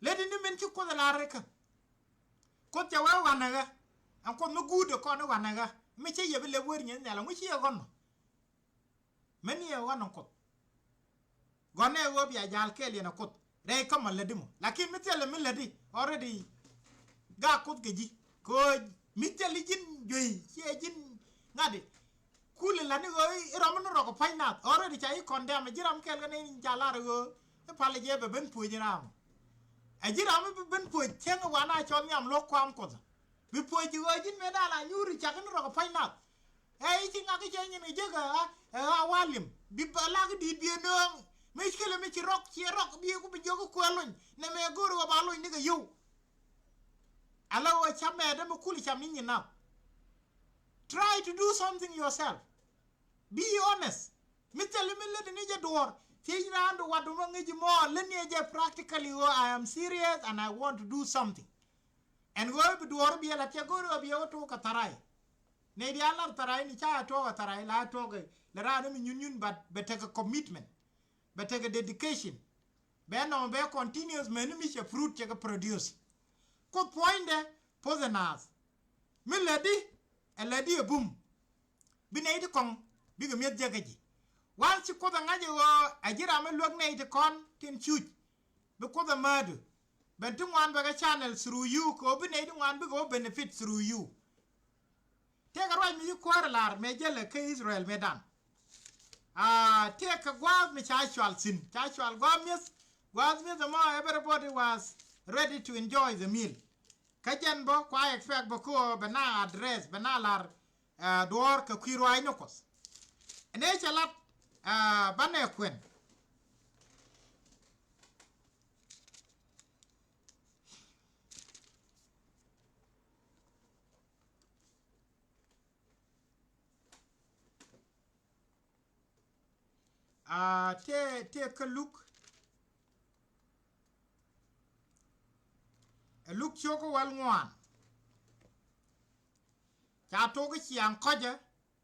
Lät ni min ci Kuoth ɛ lar kä. Kuoth cɛ wee wanɛ ɣä. Ɛn Kuoth mi guut ɛ kɔn i̱ wanɛ ɣä. Mi cä yɛ bi lɛp wer nyin nhial ɛŋu ci yɛ ɣɔn nɔ. Mɛn ni ɛ ɣɔn ɛn Kuoth. Gɔnɛ ɣöö bia ja̱a̱l kɛɛl yɛn ɛ Kuoth rɛy kä ma lätdi mɔ. Lakin mi thilɛ mi lätdi already. Gak Kuoth kɛ ji̱ kɛ ɣöö mi thilɛ ji̱n juey ciɛ ji̱n ŋa̱di. Kulɛ la̱t ni ɣöö i̱ rɔm ni rɔk ɛ pa̱ny nath already ca i̱ condemn ɛ ji̱ ram kɛɛl kɛ ni ca lar ɛ ɣöö i̱ palɛ jɛ bɛ ben puɔ̱c i̱ ram. Ɛ ji̱ ram i̱ bi ben puɔ̱c cäŋ i̱ wan a cɔl nhiam lo̱k kuam Kuɔth. Bi puɔ̱c ji̱ ɣöö ji̱n mëë da̱a̱ la nyuur i̱ cak ni rɔk ɛ pa̱ny nath. Ɛ i̱ ci ŋak i̱ cɛ nyin kɛ jek ɛ ɣa̱, ɛ ɣa̱ walim. Bi bä lak i̱ di̱i̱t bi ɛ nööŋ. Mëë ci kɛlɛ mi ci rɔk ciɛ rɔk bi ku bi jiök i̱ kuɛ lony. Nɛ mëë go̱o̱r ɣöö ba lony nikɛ yio̱w. Ala ɣöö cam mɛɛt ɛmɛ kul cam ni nyin nath. Try to do something yourself. Be honest. Mi thil mi lät ni jɛ duɔɔr. Thiec raan du wat du ma ŋi̱ci mɔ lät ni jɛ practically ɣöö I am serious and I want to do something. Ɛn ɣöö bi duɔɔr bi ɛ la tiɛ go̱o̱r ɣöö bi ɛ wä tuɔɔk kɛ tharay. Nɛy diaal lar tharay ni ca ɛ tuɔɔk kɛ tharay la ɛ tuɔɔk kɛ lɛ raan mi nyun nyun, but bɛ tekɛ commitment. Bɛ tekɛ dedication. Bɛ nɔmɔ bɛ continuous mɛni mi cɛ fruit cɛ kɛ produce. Kuoth puɔ̱nydɛ puɔth ɛ naath. Mi lätdi ɛ lätdi ɛ bum. Bi nɛy ti kɔŋ bikɛ mi̱eth jek kä ji̱. Wan ci Kuoth ɛ ŋa̱c ɛ ɣöö ɛ ji̱ ram mi luäk nɛy ti kɔn tin cuc. Bi Kuoth ɛ määtdu. Bɛn ti ŋuan bɛ kɛ channel through you kɛ ɣöö bi nɛy ti ŋuan bikɛ wä benefit through you. Tëëkɛ ruac mi ci kuäärä lar mëë jälɛ kä Israel mëëdan. Aa, tëëkɛ gua̱a̱th mi ca cual thi̱n, ca cual gua̱a̱th mi̱eth. Gua̱a̱th mi̱eth ɛmɔ, everybody was ready to enjoy the meal. Kä jɛn bä kua expect bä kä bɛ na address, bɛ na lar, aa, duɔ̱ɔ̱r kɛ kui̱ ruaacni Kuɔth. Ɛn ëë cɛ lat, aa, banɛ kuɛn. Aa, tëë, tëë kä Luk. Ɛ Luk ciök kä wäl ŋuan. Ca tok kä ciaŋ kɔcä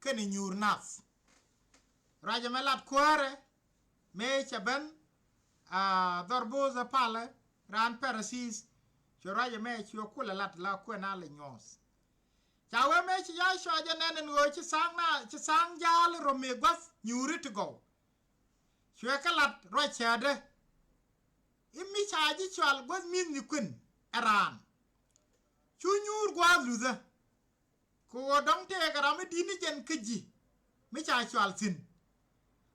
kɛnɛ nyuur nath. Ruacɛ mɛ lat kuäärɛ mëë cɛ ben, aa, dhɔr bo̱o̱thä palä raan Pharisees. Cuɛ ruacɛ mɛ cuɛ kulɛ lat la kuɛn a lɛ nyuɔ̱th. Ca wee mëë ci Yacua jɛ nɛn ɛn ɣöö ci tha̱a̱ŋ na, ci tha̱a̱ŋ ja̱a̱l rɔ mëë gua̱th nyuuri ti gɔw. Cuɛ kɛ lat ruac cäätdä i̱ mi ca ji̱ cual gua̱th mi̱thni kuën ɛ raan. Cu nyuur gua̱a̱th luthä. Kɛ ɣöö dɔ̱ŋ tëëkɛ ram mi di̱t ni jɛn kä ji̱ mi ca cual thi̱n.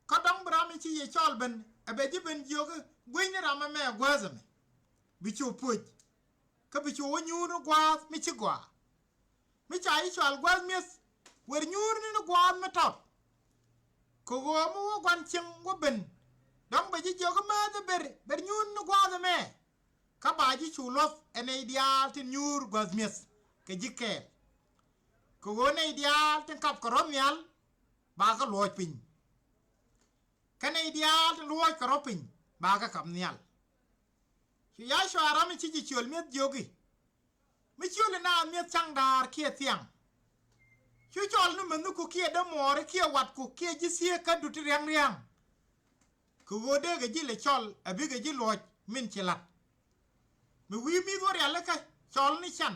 Kä dɔ̱ŋ bi ram mi ci yɛ cɔl ben ɛ bɛ ji̱ ben jiök i̱ guenyni ram ɛmɛ ɛ guäth ɛmɛ. Bi cu puɔ̱c. Kä bi cu wä nyuur ni gua̱a̱th mi ci gɔaa. Mi ca ji̱ cual gua̱a̱th mi̱eth, wer nyuurni ni gua̱a̱th mi tɔt. Kɛ ɣöö mi wä gua̱n cieŋ wä ben. Dɔ̱ŋ bɛ ji̱ jiök i̱ määth i̱ ber, ber nyuurni ni gua̱a̱th ɛmɛ. Kä ba ji̱ cu luɔ̱th ɛ nɛy diaal tin nyuur gua̱a̱th mi̱eth kɛ ji̱ kɛɛl. Kɛ ɣöö nɛy diaal tin kap kɛ rɔ̱ nhial ba kɛ luɔ̱ɔ̱c piny. Kä nɛy diaal tin luɔ̱ɔ̱c kɛ rɔ̱ piny ba kɛ kap nhial. Cu Yacua ram mi ci ji̱ ciöl mi̱eth jiök i̱ mi ciöl ina mi̱eth caŋ da̱a̱r kiɛ thiaŋ. Cu cɔl ni mäthniku kiɛ dämuɔɔri kiɛ watku kiɛ ji̱ thieekädu ti ria̱ŋ ria̱ŋ. Kɛ ɣöö dee kɛ ji̱ lɛ cɔl a bikɛ ji̱ luɔ̱c min ci la̱t. Mi wi̱i̱ mi̱th wä rialikä cɔl ni can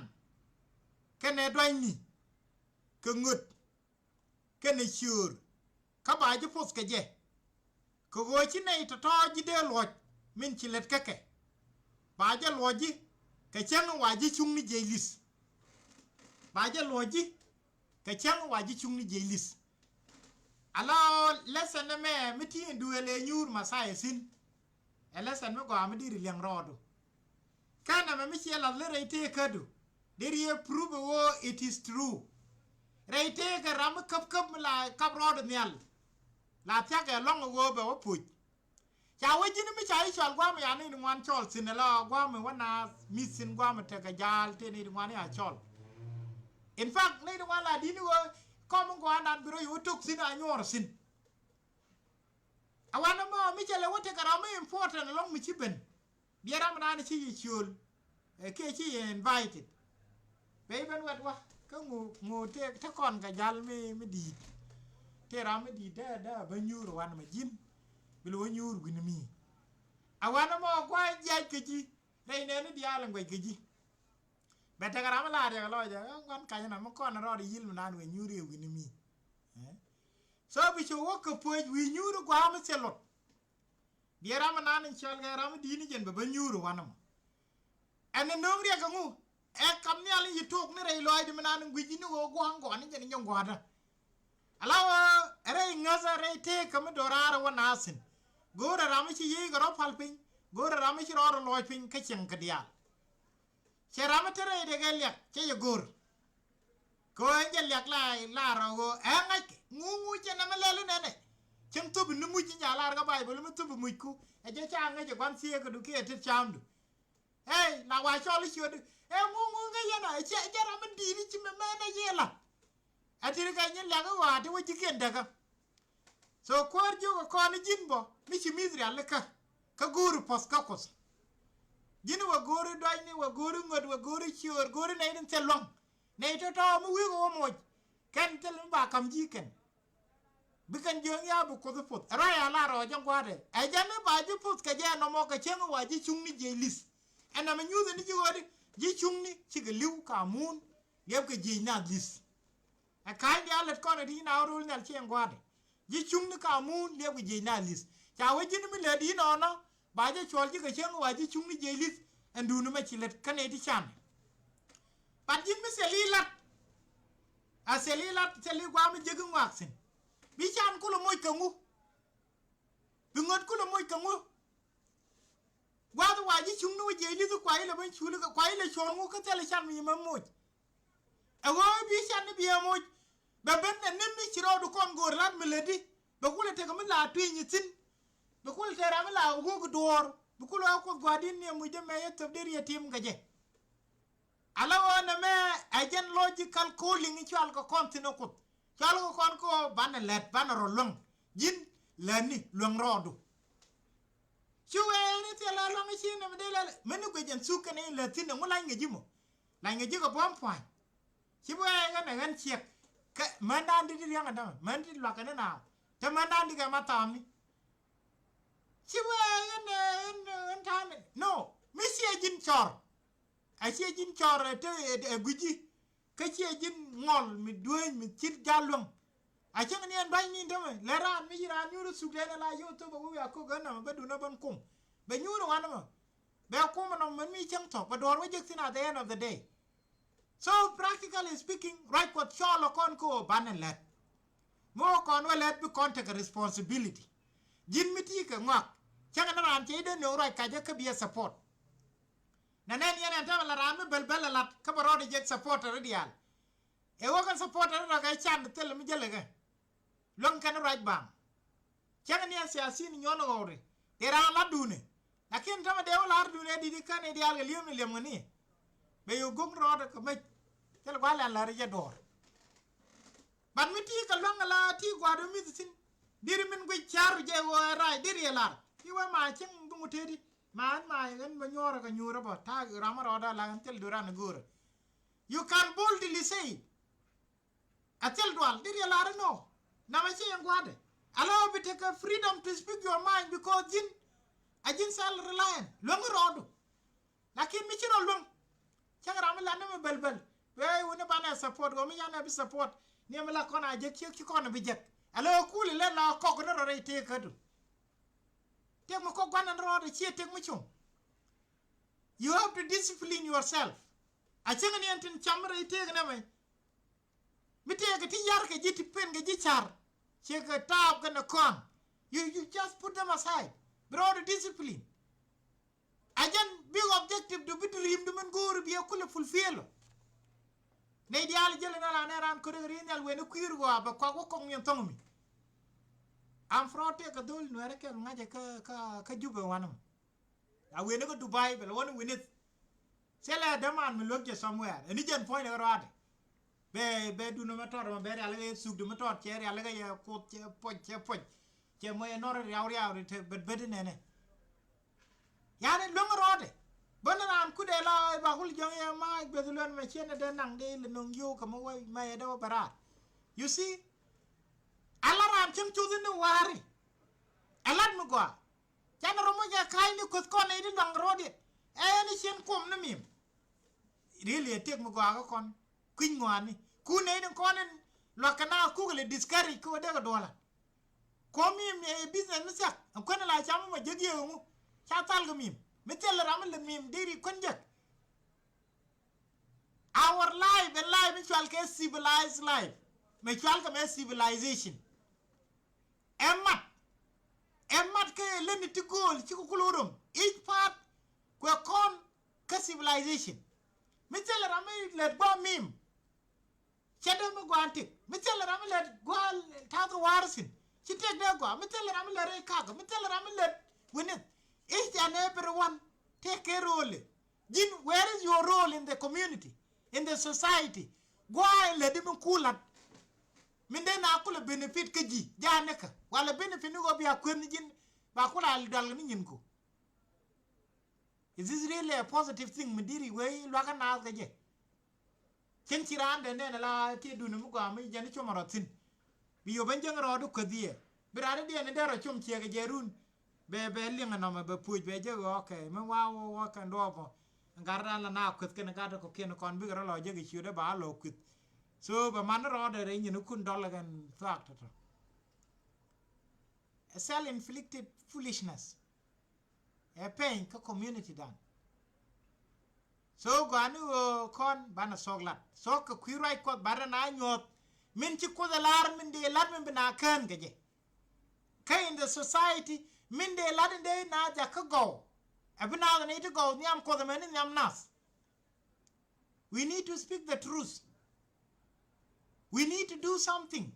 kɛnɛ duanyni kɛ ŋöt kɛnɛ ciöör. Kä ba ji̱ poth kɛ jɛ. Kɛ ɣöö ci nɛy tɔ̱tɔ̱ ji̱ dee luɔ̱c min ci lät kä kɛ. Ba jɛ luɔ̱c ji̱ kɛ cäŋ wa ji̱ cuŋni jiɛc li̱th. Ba jɛ luɔ̱c ji̱ kɛ cäŋ wa ji̱ cuŋni jiɛc li̱th. Ala ɣöö lesson ɛmɛ mi ti in duëël ɛ nyuur Messiah thi̱n. Ɛ lesson mi gɔaa mi deri liɛŋ rɔɔdu. Kä nɛmɛ mi ciɛ lath lä rɛy tëëkädu deri yɛ prove ɣöö it is true. Rɛy tëëkä ram mi käp käp mi la kap rɔɔdu nhial. La thia̱kɛ lɔ̱ŋ ɣöö bɛ wä puc. Ca wä ji̱n mi ca i̱ cɔal gua̱a̱mɛ ya nɛy ti ŋuan cɔɔl thi̱n ɛ la gua̱a̱mɛ wä naath mi̱th thi̱n gua̱a̱mɛ tekɛ ja̱a̱l tëë nɛy ti ŋuan ya cɔɔl. In fact nɛy ti ŋuan la di̱t ni ɣöö kɔm in gɔaandan bi rɔ yɛ wä tok thi̱n a nyuɔɔr thi̱n. A wanɛ mɔ mi cɛ lɛ wä tekɛ ram mi important ɛlɔ̱ŋ mi ci ben. Biɛ ram naan ci yɛ ciöl. Ɛ kiɛ ci yɛ invited. Bɛ i̱ ben wɛt wä kä ŋu ŋu tëë te kɔn kɛ jal mi mi di̱i̱t. Tëë ram mi di̱i̱t dee dee a bä nyuur wanɛ mɛ ji̱n. Bi lɛ wä nyuur wi̱n mi. A wanɛ mɔ gua̱a̱c jiac kɛ ji̱. Rɛy nɛɛni diaal in gua̱c kɛ ji̱. Bɛ tekɛ ram mi la riɛk lɔcdɛ ɛ ŋuan kacä na mi kɔn rɔɔd i̱ yi̱l mi naan wëë nyuuri ɛ wi̱ni mi. Ɛ? So bi ci wä kɛ puɔ̱c wi̱i̱ nyuuri gua̱a̱ mi thil luɔt. Biɛ ram mi naan in cɔl kɛ ram mi di̱i̱ni jɛn bɛ bä nyuuri wanɛ mɔ. Ɛn ni no̱o̱ŋ riɛk kɛ ŋu ɛ kam nhial in yi tok ni rɛy lɔcdi mi naan in gui̱c in ni ɣöö gua̱a̱ ŋuan in jɛn in jɛ ŋua̱a̱dä. Ala ɣöö rɛy ŋäthä rɛy tëëkä mi do̱raarä wä naath thi̱n. Go̱o̱rɛ ram mi ci yiëë kɛ rɔ pal piny go̱o̱rɛ ram mi ci rɔɔdɛ lɔɔc piny kä cieŋ kɛ diaal. Cɛ ram mi te rɛy dee kɛ liak cɛ jɛ go̱o̱r. Kɛ ɣöö ɛn jɛ liak la la rɔ ɣöö ɛ ŋa̱ckɛ ŋuŋu cɛ nɛmɛ lɛl inɛnɛ. Cieŋ thop in ni muc in ca lar kä Bayböl mi thop in mucku ɛ jɛ ca ŋäc ɛ gua̱n thieekädu kiɛ tet camdu. Ey la wa cɔl i̱ ciötdu ɛ ŋuŋu ŋäc yɛn a cɛ jɛ ram mi di̱i̱t i̱ ci mɛ mɛn ɛ yɛ la. Ɛ ti ri kɛ nyin lɛk i̱ ɣɔaa ti wä ji̱kiɛn däkä. So kuäär jiök ɛ kɔn i̱ ji̱n bä mi ci mi̱th rialikä. Kä go̱o̱ri puɔ̱th kä Kuoth. Ji̱n wä go̱o̱ri duacni, wä go̱o̱ri ŋöt, wä go̱o̱ri ciöör, go̱o̱ri nɛy tin thil luäŋ. Nɛy tɔ̱tɔ̱ mi wi̱i̱ kɛ wä moc. Kɛn thil mi ba ka̱m ji̱ kɛn. Bi kɛn jiöŋ ya bi Kuoth i̱ puɔ̱th. Ɛ ruac a la rɔɔc ɛn gua̱a̱tdɛ. Ɛ jɛn i̱ ba ji̱ puɔ̱th kɛ jɛ ɛnɔmɔ kɛ cäŋ i̱ wa ji̱ cuŋni jiɛc li̱th. Ɛn nɔmɔ nyuuth ɛn i̱ ji̱ ɣöödi. Ji̱ cuŋni cikɛ li̱w ka muun. Liɛpkɛ jiɛc naath li̱th. Ɛ ka̱ny diaal lät kɔn ɛ ti nyin a ɣän ro̱l nhial ciɛ ɛn gua̱a̱tdɛ. Ji̱ cuŋni ka muun liɛpkɛ jiɛc naath li̱th. Ca wee ji̱n mi lät inɔnɔ ba jɛ cuɔl ji̱ kɛ cäŋ wa ji̱ cuŋni jiɛc li̱th. Ɛn duundɛ mɛ ci lät kä nɛy ti can. But ji̱n mi thil i̱ lat. A thil i̱ lat thil i̱ gua̱a̱m mi jek i̱ ŋɔak thi̱n. Bi can kulɛ moc kɛ ŋu? Bi ŋöt kulɛ moc kɛ ŋu? Gua̱a̱th wa ji̱ cuŋni wä jiɛc li̱th kua ilɛ ben culi kɛ kua ilɛ cuɔl ŋu kä thilɛ can mi mɛ moc. Ɛ ɣöö bi can ni bi ɛ moc. Bɛ ben ɛ nim mi ci rɔɔdu kɔn go̱o̱r lat mi lätdi. Bɛ kulɛ tekɛ mi la tui̱ny ithin. Bɛ kulɛ tekɛ ram mi la wuk duɔ̱ɔ̱r. Bɛ kulɛ ɣä Kuoth gua̱a̱r di̱n ni ɛ muc dee mɛ yɛ thöp dee riɛ tim kɛ jɛ. Ala ɣöö nɛmɛ ɛ jɛn logical calling i̱ cual kɛ kɔn thi̱n ɛ Kuoth. Cual kɛ kɔn kɛ ɣöö banɛ lät banɛ rɔ luäŋ. Ji̱n lätni luäŋ rɔɔdu. Ci wee ni thil la luäŋ i̱ ci nɛmɛ dee lɛl mɛn ni guic ɛn thuk kɛn in lät thi̱n ɛŋu lany ŋɛ ji̱ mɔ. Lany ŋɛ ji̱ kɛ buɔ̱m pua̱ny. Ci bi wee ɣän ɛ ɣän ciɛk. Kɛ mändan di di ria̱ŋ ɛn tämɛ män di luakä ni naaw. Te mändan di kɛ ma thaamni. Ci wee ɣän ɛ ɣän ɣän ta̱a̱mɛ no mi ciɛ ji̱n cɔr. A ciɛ ji̱n cɔr ɛ te ɛ gui̱ci. Kä ciɛ ji̱n ŋɔl mi dueeny mi cit jal luäŋ. A cäŋ ni ɛn dua̱cni tämɛ lɛ raan mi ci raan nyuur thuk lɛn ala yio̱w thop a wi̱i̱ a kok ɣän nɔmɔ bä dun a bän kum. Bɛ nyuur wan ɛmɔ. Bɛ kum ɛnɔmɔ mɛn mi cäŋ thɔk bɛ duɔ̱ɔ̱r wä jek thi̱n at the end of the day. So practically speaking ruac Kuɔth cɔɔl ɛ kɔn kä ɣöö banɛ lät. Mi wä kɔn wä lät bi kɔn tekɛ responsibility. Ji̱n mi ti kɛ ŋɔak cäŋ ni raan cɛ i̱ dee nööŋ ruac kacä kä bi ɛ support. Nɛ nɛn yɛn ɛn tämɛ la raan mi bäl bäl ɛ lat kä bɛ rɔɔdɛ jek supporter i̱ diaal. Ɛ wä kɛn supporter i̱ rɔ kɛ can thil mi jäl ɛ kɛ. Luäŋ kɛn i̱ ruac baŋ. Cäŋ ni ɛ siasin nyuɔn ɣɔwri. Dee raan lat duuni. Lakin tämɛ dee wä lar duuni ɛ di̱t i̱ kän i̱ diaal kɛ li̱em ni li̱em ŋäni. Bɛ yɛ go̱ŋ rɔɔdɛ kɛ mec. Thil gua̱l ɛn lär i̱ jɛ duɔ̱ɔ̱r. But mi ti kɛ luäŋ ala ti gua̱a̱r mi thi̱n. Diri min guic ca̱r jɛ ɣöö ɛ rac diri ɛ lar. Ti wee ma cieŋ bi ŋut teti. Ma ɛn ma ɛn bɛ nyuɔ̱ɔ̱r kɛ nyuur ɛ bä ta̱a̱ ram ɛ rɔɔdɛ la ɛn thil duran ɛ go̱o̱rɛ. You can boldly say it. A thil dual diri ɛ lar ɛ nɔ. Namɛ ci ɛn gua̱a̱dɛ. Ala bi tekɛ freedom to speak your mind because ji̱n a ji̱n self reliant luäŋ rɔɔdu. Lakin mi ci rɔ luäŋ. Cäŋ ram mi lat ni mi bäl bäl. Wee wuni banɛ support wä mi yanɛ bi support. Ni mi la kɔn a jek ciek ci kɔn bi jek. Ala kuli lɛ la kɔk ni rɔ rɛy tëëkädu. Tëëk mi kɔk gua̱n ni rɔɔdɛ ciɛ tëëk mi cuŋ. You have to discipline yourself. A cäŋ ni ɛn tin cam rɛy tëëk nɛ mɛ. Mi tëëkɛ ti yar kɛ ji̱ ti pen kɛ ji̱ car. Ciɛ kɛ taap kɛnɛ kɔn. You, you just put them aside. Bi rɔɔdu discipline. A jɛn big objective du bi dream du min go̱o̱ri bi ɛ kulɛ fulfill. Nɛy diaal jälɛ na la nɛ raan ködek ri nhial wen i̱ kui̱r ɣɔaa bɛ kɔak wä kɔk miɛn thɔŋ mi. Am proud tëëkɛ dhol nuɛrɛ kɛl ŋa̱cɛ kä, kä, kä Jubɛ wanɛ mɔ. A wen ikä Dubai bɛ lɛ wä ni wi̱nith. Thilɛ däman mi luäk jɛ somewhere ɛn i̱ jɛn puɔ̱nydɛ kɛ rɔaadɛ. Bɛ, bɛ dun ɛmɛ tɔt ɛmɛ bɛ rialikä yɛ thuk dun ɛmɛ tɔt cɛ rialikä yɛ kuoth cɛ puɔc cɛ puɔc. Cɛ mɔ yɛ nɔr riaw riaw ri te bet bet inɛnɛ. Yani luäŋ rɔɔdɛ bä ni raan kudɛ la ba kul jɔŋ yɛ ma gueth luɛn mɛ ciɛn ɛ dee naŋ dee lɛ no̱ŋ yio̱w kɛ mɛ wä ma yɛ dee wä bɛ raar. You see. Ala raan cäŋ cuth in ni wa̱a̱ri. Ɛ lat mi gɔaa. Canɛ rɔ moc ɛ ka̱a̱cni kueth kɔn nɛy ti luaŋ ro̱o̱diɛn. Ɛ ɛn i̱ cien kuɔm ni mi̱em. Ri̱i̱l yɛ tiek mi gɔaa kä kɔn kui̱ny ŋɔaani ku nɛy ni kɔn in luakä na kukɛ lɛ discourage kä wä dee kɛ duɔ̱ɔ̱lan. Kuɔm mi̱em ɛ business mi thiak ɛn kuɛn in la cam mi mɔ jek yiëë ŋu. Ca thal kɛ mi̱em mi thil ram in lɛ mi̱em deri kuɛn jek. Our life ɛ life mi cual kɛ civilized life. Mɛ cual kɛ mɛ civilization. Ɛ mat. Ɛ mat kɛ leni ti go̱o̱l ci kɛ kul wä röm each part. Kuɛ kɔn kä civilization. Mi thilɛ ram mi lɛt gua̱a̱ mi̱em. Cɛ dee mi gua̱a̱n tëk mi thilɛ ram mi lɛt gua̱a̱ ta̱a̱ kɛ wa̱a̱r thi̱n. Ci tëk dee gua̱a̱ mi thilɛ ram mi lɛt rɛy kakä mi thilɛ ram mi lɛt wi̱nith. Each and everyone take a role. Ji̱n, where is your role in the community, in the society? Gua̱a̱ in lätdi mi kulat. Min dee na kulɛ benefit kä ji̱ ja̱a̱n nikä walɛ benefit ni ɣöö bia kueth ni ji̱n. Ba kulɛ a dual ni nyin ku. Is this really a positive thing mi diri wee luakä naath kɛ jɛ? Cieŋ ci raan dee nɛn ala ti duni mi gɔaa mi jɛn icom rɔ thi̱n. Bi yop ɛn jɛn rɔɔdu kueth yɛ bi raan idiɛn in dee rɔ com ciɛ kɛ jɛ run. Bɛ bɛ liŋ ɛnɔmɛ bɛ puc bɛ jɛ ɣɔɔ kɛ mi wa wä wä kɛn duɔɔpɔ. Gat raan la na kueth kɛn gat kɔ kiɛn kɔn bikɛ rɔ lɔ jɛ kɛ ciötdɛ ba lɔ kueth. So bɛ man rɔɔdɛ rɛy nyin ikun dɔl kɛn thuak tɔtɔ. A self inflicted foolishness. Ɛ pɛny kä community dan. So gɔani ɣöö kɔn banɛ thok lat thok kɛ kui̱ ruac kuɔth batdɛ na nyuɔth. Min ci kuoth ɛ lar min dee lat min bi na kään kɛ jɛ. Kä in the society min dee lat in dee na jak kä gɔw. Ɛ bi naath ni ti gɔw nhiam kuɔth ɛmɛni nhiam nath. We need to speak the truth. We need to do something.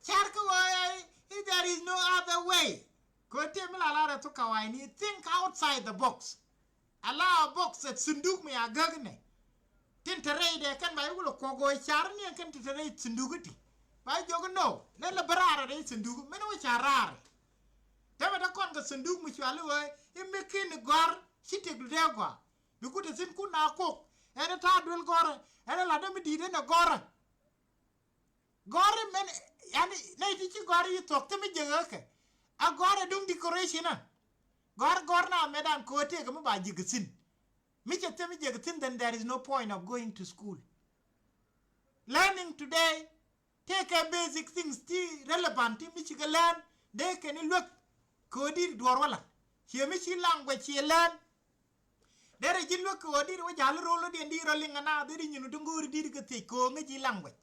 Car kä wä, if there is no other way. Kɛ wä tëë mi la lar ɛ thok kɛ wa̱i̱ni, think outside the box. Ala box ɛ sunduk mi a gäk nɛ. Tin te rɛy dɛ kɛn ba iwul kuɔk wä car ni kɛn tin te rɛy sunduk ti. Ba jiök no lɛ lɛ bä raar rɛy sunduk min wä car raar. Tämɛ te kɔn kɛ sunduk mi cuali wä imi kin gɔ̱r ci tëk du dee gɔaa. Bi ku te thi̱n kun na kok ɛn ta̱a̱ duel gɔ̱rä ɛn latdä mi di̱i̱t ɛn ɛ gɔ̱rä. Gɔ̱rä mɛn yani nɛy ti ci gɔ̱rä yi thuɔ̱k thim mi jek ɣäkɛ. A gɔ̱rä duŋ decoration a gɔ̱r gɔ̱r na mɛtdan kɛ ɣöö tëëkɛ mi ba jek thi̱n. Mi cɛ thim mi jek thi̱n, then there is no point of going to school. Learning today tëëkɛ basic things ti relevant ti mi cikɛ learn dee kɛn i̱ luäk kɛ ɣöö di̱t duɔ̱ɔ̱r wä la̱t. Ciɛ mi ci language ciɛ learn. Derɛ ji̱ luäk kɛ ɣöö di̱t wä ja̱l ro̱l rɔ̱diɛn di̱t rɔ liŋ ana deri nyin wä ti ŋo̱o̱ri di̱t kɛ thiec kɛ ɣöö ŋäc ji̱ language.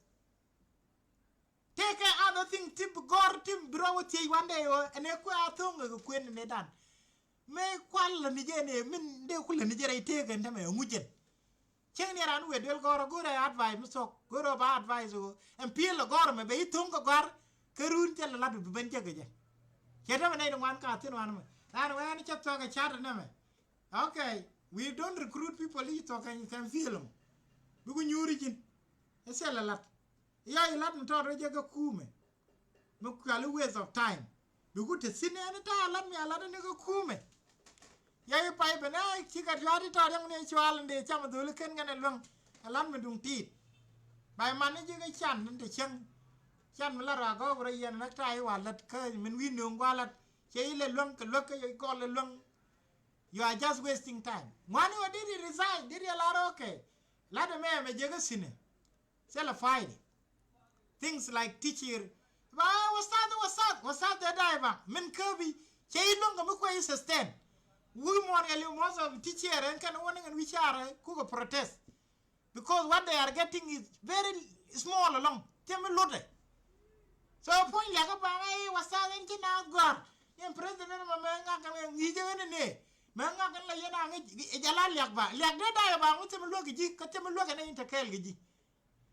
Tëëkɛ other thing ti bi gɔ̱r ti bi rɔ wä thiec wan dee ɣöö ɛn ɛ kuɛ a tho̱o̱ŋ kɛ kuën ni dan. Mëë kual lä ni jɛ ni min dee ku lä ni jɛ rɛy tëëkɛ ɛn tämɛ ɛ ŋuc jɛn. Cieŋ ni ran wëë duel gɔ̱rä go̱rɛ advice mi thok go̱rɛ ba advice ɣöö ɛn piël ɛ gɔ̱rä mɛ bɛ i̱ tho̱ŋ kɛ gɔ̱a̱r. Kä run thilɛ lat bi ben jek kɛ jɛ. Cɛ tämɛ nɛy ti ŋuan ka thi̱n wan mɛ ran wee ɛn cɛ thɔk ɛ cat ɛ nɛmɛ. Okay, we don't recruit people i̱ thok kɛn kɛn piël mɔ. Bi ku nyuuri ji̱n. Ɛ thilɛ lat. I̱ ya i̱ lat mi tɔɔt rɔ jek kä kuumɛ. Mi kuali waste of time. Bi ku te thi̱n ɛn ta̱a̱ lat mi a lat ni kä kuumɛ. Ya i̱ pay ben a cikɛ riɔ̱a̱t i̱ tɔɔt yäŋ ni cual in dee cam dholi ken kɛn ɛ luäŋ. Ɛ lat mi duŋ tiit. Bay man ni ji̱ kä can ni te cieŋ. Can mi la rɔ a gɔɔk rɔ yɛn näk ta̱a̱ i̱ wa lät kä min wi̱i̱ nööŋ gua̱a̱ lät. Cɛ i̱ lɛ luäŋ kɛ luäk kä gɔl lɛ luäŋ. You are just wasting time. Ŋuani wä diri resign diri a lar okay. Lat ɛmɛ ɛmɛ jek kä thi̱n ɛ. Thilɛ faidi. Things like teacher. Ba wasath wasath wasath dee dai ba min käbi. Cɛ i̱ luäŋ kɛ mi kuɛ i̱ sustain. Wi̱i̱ muɔ̱ɔ̱n kɛ liw most of teacher ɛn kɛn wä ni kɛn wi̱i̱ carɛ kukɛ protest. Because what they are getting is very small along. Thim mi lotdɛ. So puɔ̱ny liakä ba ŋa i̱ wasath ɛn ci na gɔ̱r. Ni ɛn president ma mɛ ŋa̱k kɛ mɛ ŋi̱i̱cä ɣän ni nɛ. Mɛ ŋa̱k kɛn la yɛn a ŋi̱c i̱ jɛ la liak ba liak dee dai ba ŋu thim mi luäk kɛ ji̱ kä thim mi luäk kɛn in te kɛɛl kɛ ji̱.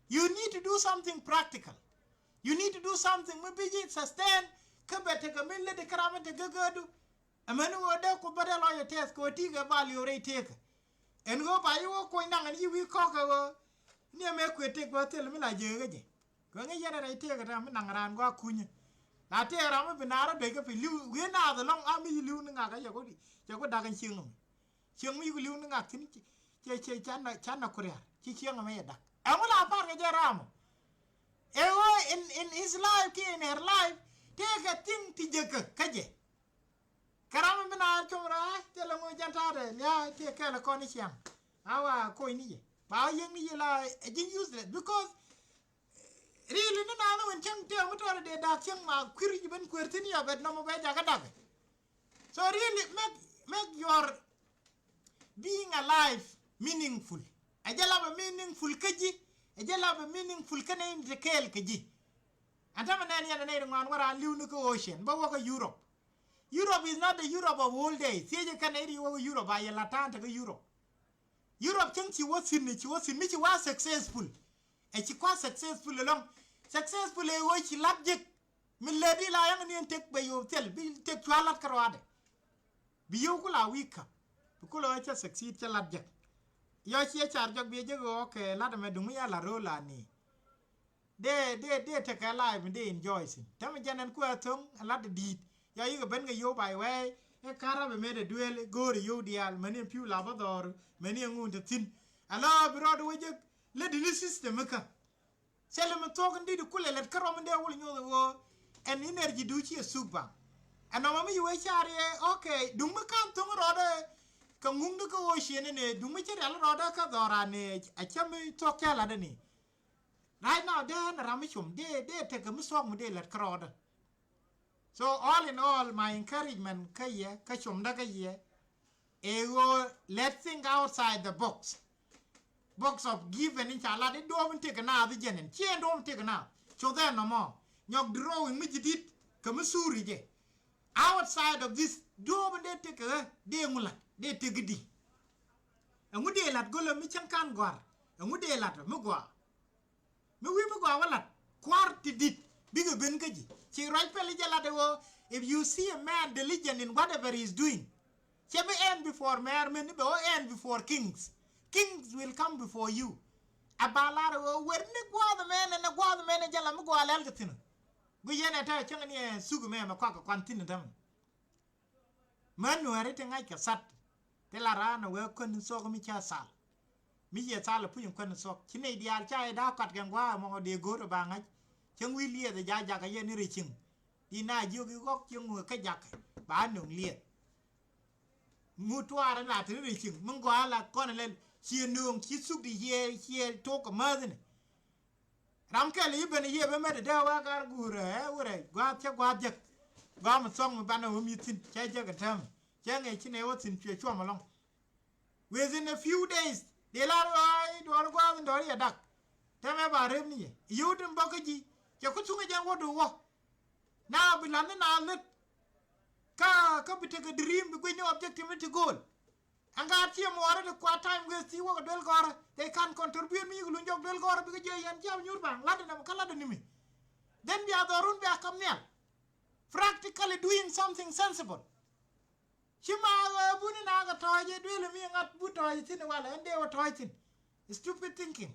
You need to do something practical. You need to do something mi bi ji̱ sustain. Kä bɛ tekɛ min lät i̱ käram in te gägädu. Ɛmɛn ɣöö dee ku bä dee lɔc ɛ tɛth kɛ ɣöö ti̱i̱ kɛ bal yio̱o̱ rɛy tëëkä. Ɛn ɣöö ba yi wä kuɔ̱ny naŋ ɛn yi wi̱i̱ kɔ̱k kɛ ɣöö ni ɛmɛ kuëë tëk bä thil mi la jek kä jɛ. Kɛ ŋi̱c yɛn ɛ rɛy tëëkä tɛm mi naŋ raan gɔaa kunyä. La tëëk ram mi bi naar ɛ duec kä pi li̱w wi̱i̱ naath ɛlɔ̱ŋ a mi ci li̱w ni ŋak ɛ cɛ ku dak ɛn cieŋ ɛmɛ. Cieŋ mi ci ku li̱w ni ŋak thi̱n cɛ cɛ canɛ canɛ ku ria̱r ci cieŋ ɛmɛ yɛ dak. Ɛŋu la par kɛ jɛ ram ɔ. Ɛ ɣöö in in his life kiɛ in her life tëëkɛ thi̱ŋ ti jekä kä jɛ. Kɛ ram mi bi na com rɔ a thilɛ ŋu jɛn ta̱a̱dɛ lia̱a̱ ti kɛl kɔn i̱ ciaŋ. A wa koc ni yɛ ba wä yiëŋ ni yɛ la ɛ ji̱n useless because really ni naath ni wen cäŋ tëë mi tɔɔdɛ dee da̱a̱k cäŋ ma kui̱r ji̱ ben kueer thi̱n yɔ bɛt nɔmɔ bɛ jakä dakä. So really make make your being alive meaningful. Ɛ jɛ la bɛ meaningful kä ji̱. Ɛ jɛ la bɛ meaningful kä nɛy ni te kɛɛl kä ji̱. Ɛn tämɛ nɛn yɛn ɛ nɛy ti ŋuan wä raan li̱w ni kä ocean bä wä kä Europe. Europe is not the Europe of old days. Thiecä kɛn ɛ ri wä kä Europe a yɛ la ta̱a̱n te kä Europe. Europe cäŋ ci wä thi̱n ci wä thi̱n mi ci wä successful. Ɛ ci kua̱ successful ɛlɔ̱ŋ. Successful ɛ ɣöö ci la̱t jek. Mi lät i̱ la yäŋ ni ɛn tek bɛ yo̱o̱p thil bi tek cua la̱t kä ruaadɛ. Bi yio̱w ku la wi̱i̱ käp bi ku la ɣä cä succeed cä la̱t jek. Yɔ ciɛ car jɔk bi jek ɣɔɔ kɛ la̱t ɛmɛ duŋ mi ya la̱t ro̱o̱ la ni. Dee, dee, dee tekɛ life mi dee enjoy thin. Täämɛ jɛn ɛn kuɛ thoŋ ɛ lat di̱i̱t. Ya yikɛ ben kɛ yio̱w by way. Ɛ ka̱n rap ɛ mëë dee duel, ɛ go̱o̱r ɛ yio̱w diaal, mäni ɛn pi̱w la bä dhɔr, mäni ɛŋu te thi̱n. Ala bi rɔɔdɛ wä jek, lät ni system ikä. Thilɛ mi thuɔ̱k in di̱t kulɛ lät kä rɔm in dee wul nyoth ɛ ɣöö ɛn energy du ci ɛ thuk baŋ. Ɛn nɔmɔ mi ci wee car yɛ, okay, duŋ mi ka̱n tho̱ŋ rɔɔdɛ kɛ ŋuŋdi kä ɣöö ciënɛ ni, duŋ mi ci rial rɔɔdɛ kä dhɔran ni, a cä mi thuɔ̱k cä latdɛ ni. Right now, dee ɛn ram mi com, dee, dee tekɛ mi thuɔ̱k mi dee lät kä rɔɔdɛ. So all in all, my encouragement kä yɛ, kä comdä kä yɛ, ɛ ɣöö let's think outside the box. Box of given in ca lat i̱ duɔ̱ɔ̱p in tekɛ naath i̱ jɛn in. Ciɛ in duɔ̱ɔ̱p in tekɛ naath. Coth ɛn nɔmɔ. Nyɔk drawing mi ji̱ di̱t kɛ mi thuri jɛ. Outside of this, duɔ̱ɔ̱p in dee tekɛ ɣä, dee ŋu lat, dee tekɛ di. Ɛŋu dee lat go̱lä mi cäŋ ka̱n gɔ̱a̱r. Ɛŋu dee lat mi gɔaa. Mi wi̱i̱ mi gɔaa wä lat kua̱r ti di̱t bikɛ ben kä ji̱. Ci ruac pɛl i̱ jɛ lat ɛ ɣöö, if you see a man diligent in whatever he is doing, cɛ bi ɛn before mɛr men ni bɛ wä ɛn before kings. Kings will come before you. A ba lar ɛ ɣöö wer ni gua̱a̱th mɛn ɛn ɛ gua̱a̱th mɛn ɛ jɛ la mi gɔaa lɛl kɛ thi̱n. Gui yɛn ɛ tɛ cäŋ ni ɛ thuk mɛ mɛ kuak kɛ kuan thi̱n ɛ tämɛ. Mä nuääri ti ŋa̱ckɛ sat ti la raan ɛ wee kuän ni thuɔ̱k mi ca thal. Mi ciɛ thal ɛ puc in kuän ni thuɔ̱k ci nɛy diaal ca i̱ da̱a̱ kɔt kɛn gua̱a̱k ɛmɔ dee go̱o̱r ɛ ba ŋa̱c. Cäŋ wi̱i̱ liɛth ɛ ja̱ jakä yɛn ni rɛy cieŋ. Di na jiök i̱ ɣɔ̱k cieŋ ŋuɛ kä jakä ba nöŋ liɛth. Ŋut tuaar ɛ la te ni rɛy cieŋ mi gɔaa la kɔn ɛ lɛl ciɛ nööŋ ci thuk di ciɛ ciɛ tok ɛ määth ni. Ram kɛl i̱ ben i̱ yiëë ben met dee wä kar guur ɛ wurɛ gua̱a̱th cä gua̱a̱th jek. Gua̱a̱th mi thuɔ̱ŋ mi banɛ wä mi̱th thi̱n cä jek ɛ täämɛ cä ŋɛc ci nɛ wä thi̱n cuɛ cuɔm ɛlɔ̱ŋ. Within a few days dee lar ɣɔ̱ɔ̱c duɔ̱ɔ̱r gua̱a̱th in dɔ̱ɔ̱r yɛ dak. Täämɛ ba rep ni yɛ yio̱w tin bä kä ji̱. Cɛ ku thuŋ ɛ jɛn wä duɔ̱ɔ̱r wä. Na bi la̱th ni na lät. Kä kä bi tekɛ dream bi guic ni objective ni ti goal. Ɛn gaat ciɛ muɔɔri ti kua time waste ti wäkɛ duel gɔ̱rä. They can contribute mi yik luny jɔk duel gɔ̱rä bikɛ jiɛ yɛn ciɛ nyuur baŋ lat ɛn ɛmɛ kä lat ɛn nimi. Then bia dhɔrun bia kam nhial. Practically doing something sensible. Ci ma ɣöö buni na kɛ tɔ̱ɔ̱c ɛ duel mi ŋa̱t bu tɔ̱ɔ̱c thi̱n walɛ ɛn dee wä tɔ̱ɔ̱c thi̱n. Stupid thinking.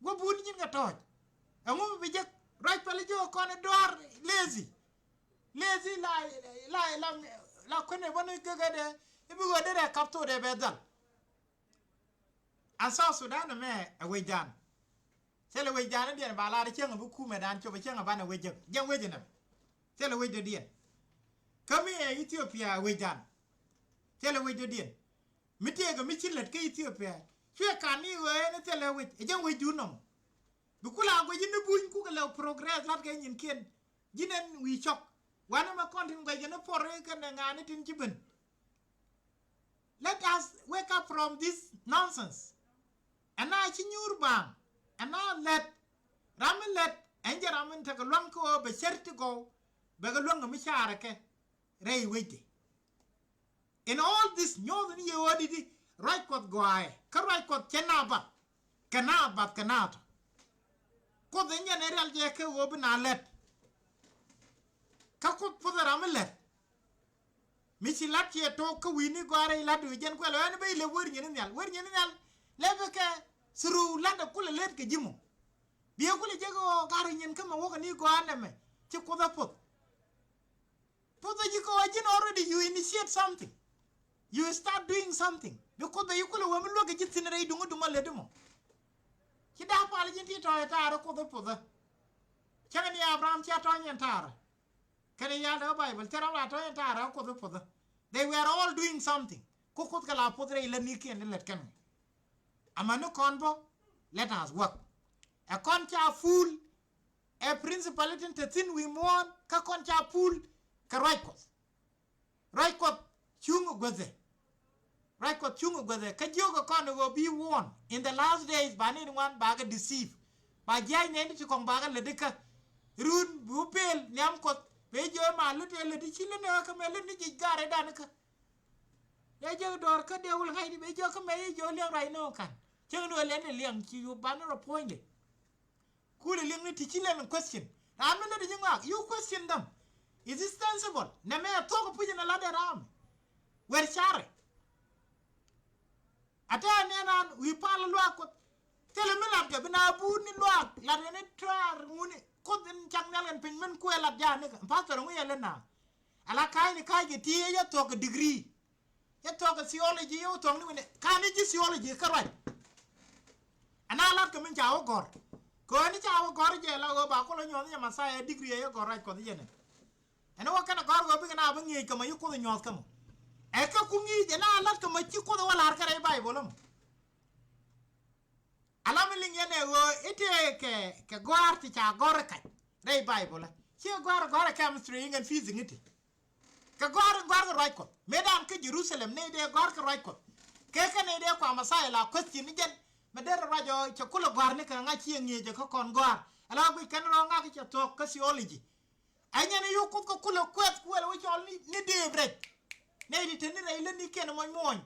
Wä bun nyin kɛ tɔ̱ɔ̱c. Ɛŋu bi jek ruac pɛl jiök kɔn i̱ dua̱r lazy. Lazy la la la la kuenɛ bä ni gekä dee i̱ bi ɣöö derɛ kap thok dee bɛ dhal. A South Sudan ɛmɛ ɛ wecdan. Thilɛ wecdan i̱ diɛn ba lar i̱ cieŋ ɛ bi kumɛdan cop i̱ cieŋ ɛ banɛ wec jek jɛn wec inɛmɛ. Thilɛ wec dɔ̱diɛn. Kä mi ɛ Ethiopia ɛ wecdan. Thilɛ wec dɔ̱diɛn. Mi tëëkɛ mi ci lät kä Ethiopia cuɛ kan ni ɣöö ɛn thilɛ wec ɛ jɛn wecdun nɔmɔ. Bi kula guic in ni buny kukɛ lɛ progress latkɛ nyinkiɛn. Ji̱n ɛn wi̱i̱ cɔk wanɛ mɛ kɔn tin guɛckɛ ni puɔr kɛnɛ ŋa̱a̱ni tin ci ben. Let us wake up from this nonsense. Ɛn a ci nyuur baaŋ ɛn a lät. Ram mi lät ɛn jɛ ram min tekɛ luaŋ kä ɣöö bɛ cär ti gɔw. Bɛ kɛ luäŋ kɛ mi caarɛ kɛ rɛy wecdɛ. In all this nyuɔth ni yɛ ɣöö di̱t i̱ ruac Kuɔth gɔaaɛ kä ruac Kuɔth cɛ na bath kɛ na bath kɛ na tɔ. Kuoth in yɛn in rial jɛ kɛ ɣöö bi na lät. Kä Kuoth puɔth ɛ ram mi lät. Mi ci la̱t ciɛ tok kä wi̱i̱ni gɔaa rɛy la̱t wi̱i̱ jɛn kuɛl ɣän i̱ ben i̱ lep wer nyin in nhial wer nyin in nhial. Lep i̱ kɛ through la̱t ɛ kulɛ lät kɛ ji̱ mɔ. Biɛ kulɛ jek ɣöö gat rɛy nyin kä mɛ wäkɛ ni gɔaa nɛmɛ ci Kuoth ɛ puɔth. Puɔth ɛ ji̱ kɛ ɣöö ji̱n already you initiate something. You start doing something. Bi Kuoth ɛ yi kulɛ wee mi luäk kɛ ji̱ thi̱n rɛy duŋä duŋä lät imɔ. Ci da̱a̱ pal ji̱n ti tɔ̱ɔ̱c taarä Kuoth ɛ puɔthä. Cäŋɛ ni Abraham cia tɔ̱ɔ̱c ɛn taarä. Kɛnɛ yal dee Bible thil ram la tɔ̱ɔ̱c ɛn taarä Kuoth ɛ puɔthä. They were all doing something. Ku Kuoth kɛ la puɔth rɛy lät ni kiɛn ti lät kɛn. Amäni kɔn bä let us work. Ɛ kɔn ca full. Ɛ principle tin te thi̱n wi̱i̱ muɔ̱ɔ̱n kä kɔn ca pul kɛ ruac Kuɔth. Ruac Kuɔth cuŋ guäthɛ. Ruac Kuɔth cuŋ guäthɛ kä jiök kɛ kɔn ɛ ɣöö bi warn in the last days ba ni ŋuan ba kɛ deceive. Ba jiac nɛɛni ti kɔŋ ba kɛ lätdi kä run bi wä pel nhiam Kuɔth. Bɛ jiök ma lät ɛ lätdi ci lät ni ɣä kä mɛ lät ni jic gaarɛ dan kä. Dee jiök dɔɔr kä dee wul ŋa̱cdi bɛ jiök kä mɛ jiök liɛŋ ruac ni ɣä ka̱n. Cäŋ ni ɣä lɛn ni liɛŋ ci yup ban ni rɔ puɔ̱nydɛ. Kulɛ liŋ ni ti ci lɛn question. Ram mi lät ji̱ ŋɔak you question them. Is it sensible? Nɛmɛ ɛ thuɔ̱k puc in a lat ɛ ram. Wer carɛ. Ata nɛn an wi̱i̱ pal luaak Kuɔth. Thilɛ mi lat kɛ bi na buut ni luaak, lat kɛ ni tɔar ŋuni. Kuoth in cak nhial kɛn piny min kuɛ lat ja̱a̱n ni kɛ. Pastor ŋu yɛ lät na. Ala ka̱a̱cni ka̱a̱c kɛ ti yɛ thuɔ̱k kɛ degree. Yɛ thuɔ̱k kɛ theology, yɛ thuɔ̱k ni wi̱ni. Ka̱a̱cni ji̱ theology kä ruac. Ɛn a lat kɛ min ca wä gɔ̱r. Kɛ ɣöö ni ca wä gɔ̱r jɛ la ɣöö ba kulɛ nyuɔ̱th yɛ Messiah degree yɛ gɔ̱r ruac Kuɔth yɛn ɛ. Ɛn wä kɛn a gɔ̱r ɣöö bikɛ na bi ŋi̱i̱c kɛ mɔ yi Kuoth nyuɔ̱th kɛ mɔ. Ɛ kɛ ku ŋi̱i̱c ɛn a lat kɛ mɔ ci Kuoth wä lar kɛ rɛy Baibol mɔ. Ala mi liŋ yɛn ɛ ɣöö i̱ tëë kɛ, kɛ gɔ̱a̱r ti ca gɔ̱r ɛ kac rɛy Baibol ɛ. Ciɛ gɔ̱a̱r, gɔ̱a̱r ɛ chemistry iŋɛn physics i̱ ti. Kɛ gɔ̱a̱r, gɔ̱a̱r kɛ ruac Kuɔth. Mëë dan kä Jerusalem nɛy dee gɔ̱a̱r kɛ ruac Kuɔth. Kɛ kɛ nɛy dee kua Messiah la question ni jɛn. Mɛ derɛ ruac ɔ cɛ kulɛ gɔ̱a̱r ni kɛ ŋa̱c ciɛ ŋi̱i̱c ɛ kä kɔn gɔ̱a̱r. Ala guic kɛn rɔ ŋa̱k cɛ thuɔ̱k kä theology. Ɛ nyɛn i̱ yo̱k Kuoth kä kulɛ kuɛth kuɛl wä cɔl ni, ni deep rɛc. Nɛy ti te ni rɛy lät ni kiɛn muɔ̱ny muɔ̱ny.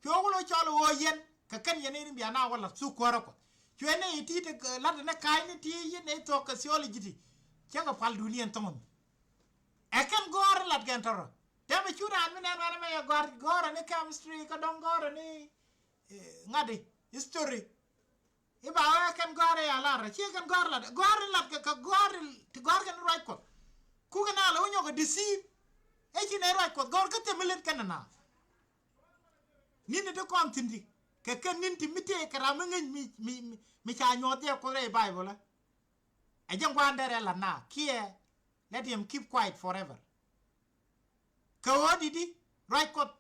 Cuɛ wä kulɛ cɔl ɣöö yɛn kɛ kɛn yɛn in bia na wä la̱th thuk kuäärä Kuɔth. Cuɛ nɛy ti te, eh, la̱t ni ka̱a̱cni ti yɛn nɛy thuɔ̱k kɛ theology ti. Cä kɛ pal duniɛn thɔ̱ŋ mi. Ɛ kɛn gɔ̱a̱r in la̱t kɛn tɔ̱rɔ. Tɛmɛ cu raan mi nɛn wanɛ mɛ yɛ gɔ̱a̱r, gɔ̱a̱r ni chemistry kä dɔ̱ŋ gɔ̱a̱r ni, eh, ŋa̱di, history. I̱ ba wee kɛn gɔ̱a̱r i̱ a lar, ci kɛn gɔ̱a̱r lat, gɔ̱a̱r i̱ lat kɛ, kɛ gɔ̱a̱r i̱, ti gɔ̱a̱r kɛn ruac Kuɔth. Kukɛ na lɛ wä nyɔk ɛ deceive. Ɛ ci nɛ ruac Kuɔth gɔ̱a̱r kä thɛm mi lät kɛn na. Ni̱n i̱ ti kɔn thi̱n ti kɛ kɛn ni̱n ti mi tëë kɛ ram mi ŋäc mi, mi, mi, mi ca nyuɔth jɛ Kuoth rɛy Baibol ɛ. Ɛ jɛ ŋuan derɛ lat na kiɛ let him keep quiet forever. Kɛ ɣöö di̱t i̱ ruac Kuɔth.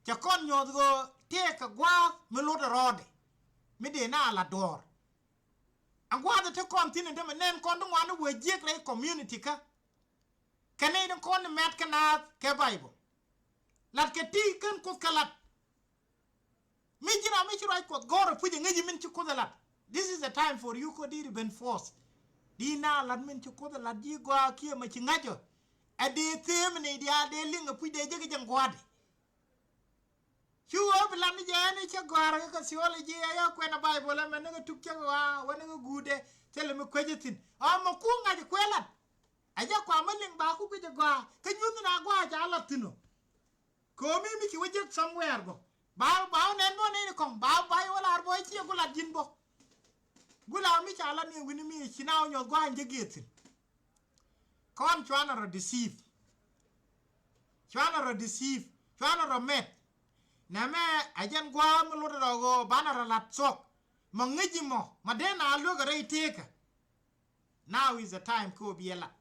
Cɛ kɔn nyuɔth ɣöö tëëkɛ gua̱a̱th mi lot ɛ rɔɔdɛ mi dee na la duɔ̱ɔ̱r. Ɛ gua̱a̱th ɛ te kɔn thi̱n ɛ dämɛ nɛn kɔn ti ŋuan i̱ wee jiɛk rɛy community kä. Kɛ nɛy ti kɔn i̱ mɛt kɛ naath kɛ Baibol. Lat kɛ ti kän Kuoth kɛ lat. Mi ji̱n ram mi ci ruac Kuɔth gɔ̱rä puc ɛ ŋäci min ci Kuoth ɛ lat. This is the time for you kä di̱i̱t ben force. Di̱i̱t na lat min ci Kuoth ɛ lat ji̱ gɔaa kiɛ mɛ ci ŋa̱cä. Ɛ dee thëëm ni diaal dee liŋ ɛ puc dee jek jɛ gua̱a̱dɛ. Cu ɣöö bi lat ni jɛ ɛn i̱ cä gɔ̱a̱rä kä theology ɛ yɛ kuɛn ɛ Baibol ɛmɛ ni kä tuk cä ɣɔaa wä ni kä guutdɛ thilɛ mi kuecä thi̱n. Ɔmɔ ku ŋa̱c kuɛ lat. Ɛ jɛ kua mi liŋ ba ku guic ɛ gɔaa kä nyuth ni na gɔaa ca lat thi̱n ɔ. Komi mi ci wä jek somewhere bä. Ba, ba wä nɛn bä nɛn kɔŋ. Ba, ba yɛ wä lar bä ciɛ gu lat ji̱n bä. Gu la mi ca lat ni wi̱ni mi ci na wä nyuɔth gua̱a̱ny jek yɛ thi̱n. Kɔn cuanɛ rɔ deceive. Cuanɛ rɔ deceive. Cuanɛ rɔ mɛt. Nɛmɛ a jɛn gua̱a̱ mi lot rɔ ɣöö banɛ rɔ lat thuɔ̱k. Mɔ ŋäci mɔ, mɔ dee na luäk rɛy tekä. Now is the time kä ɣöö biɛ lat.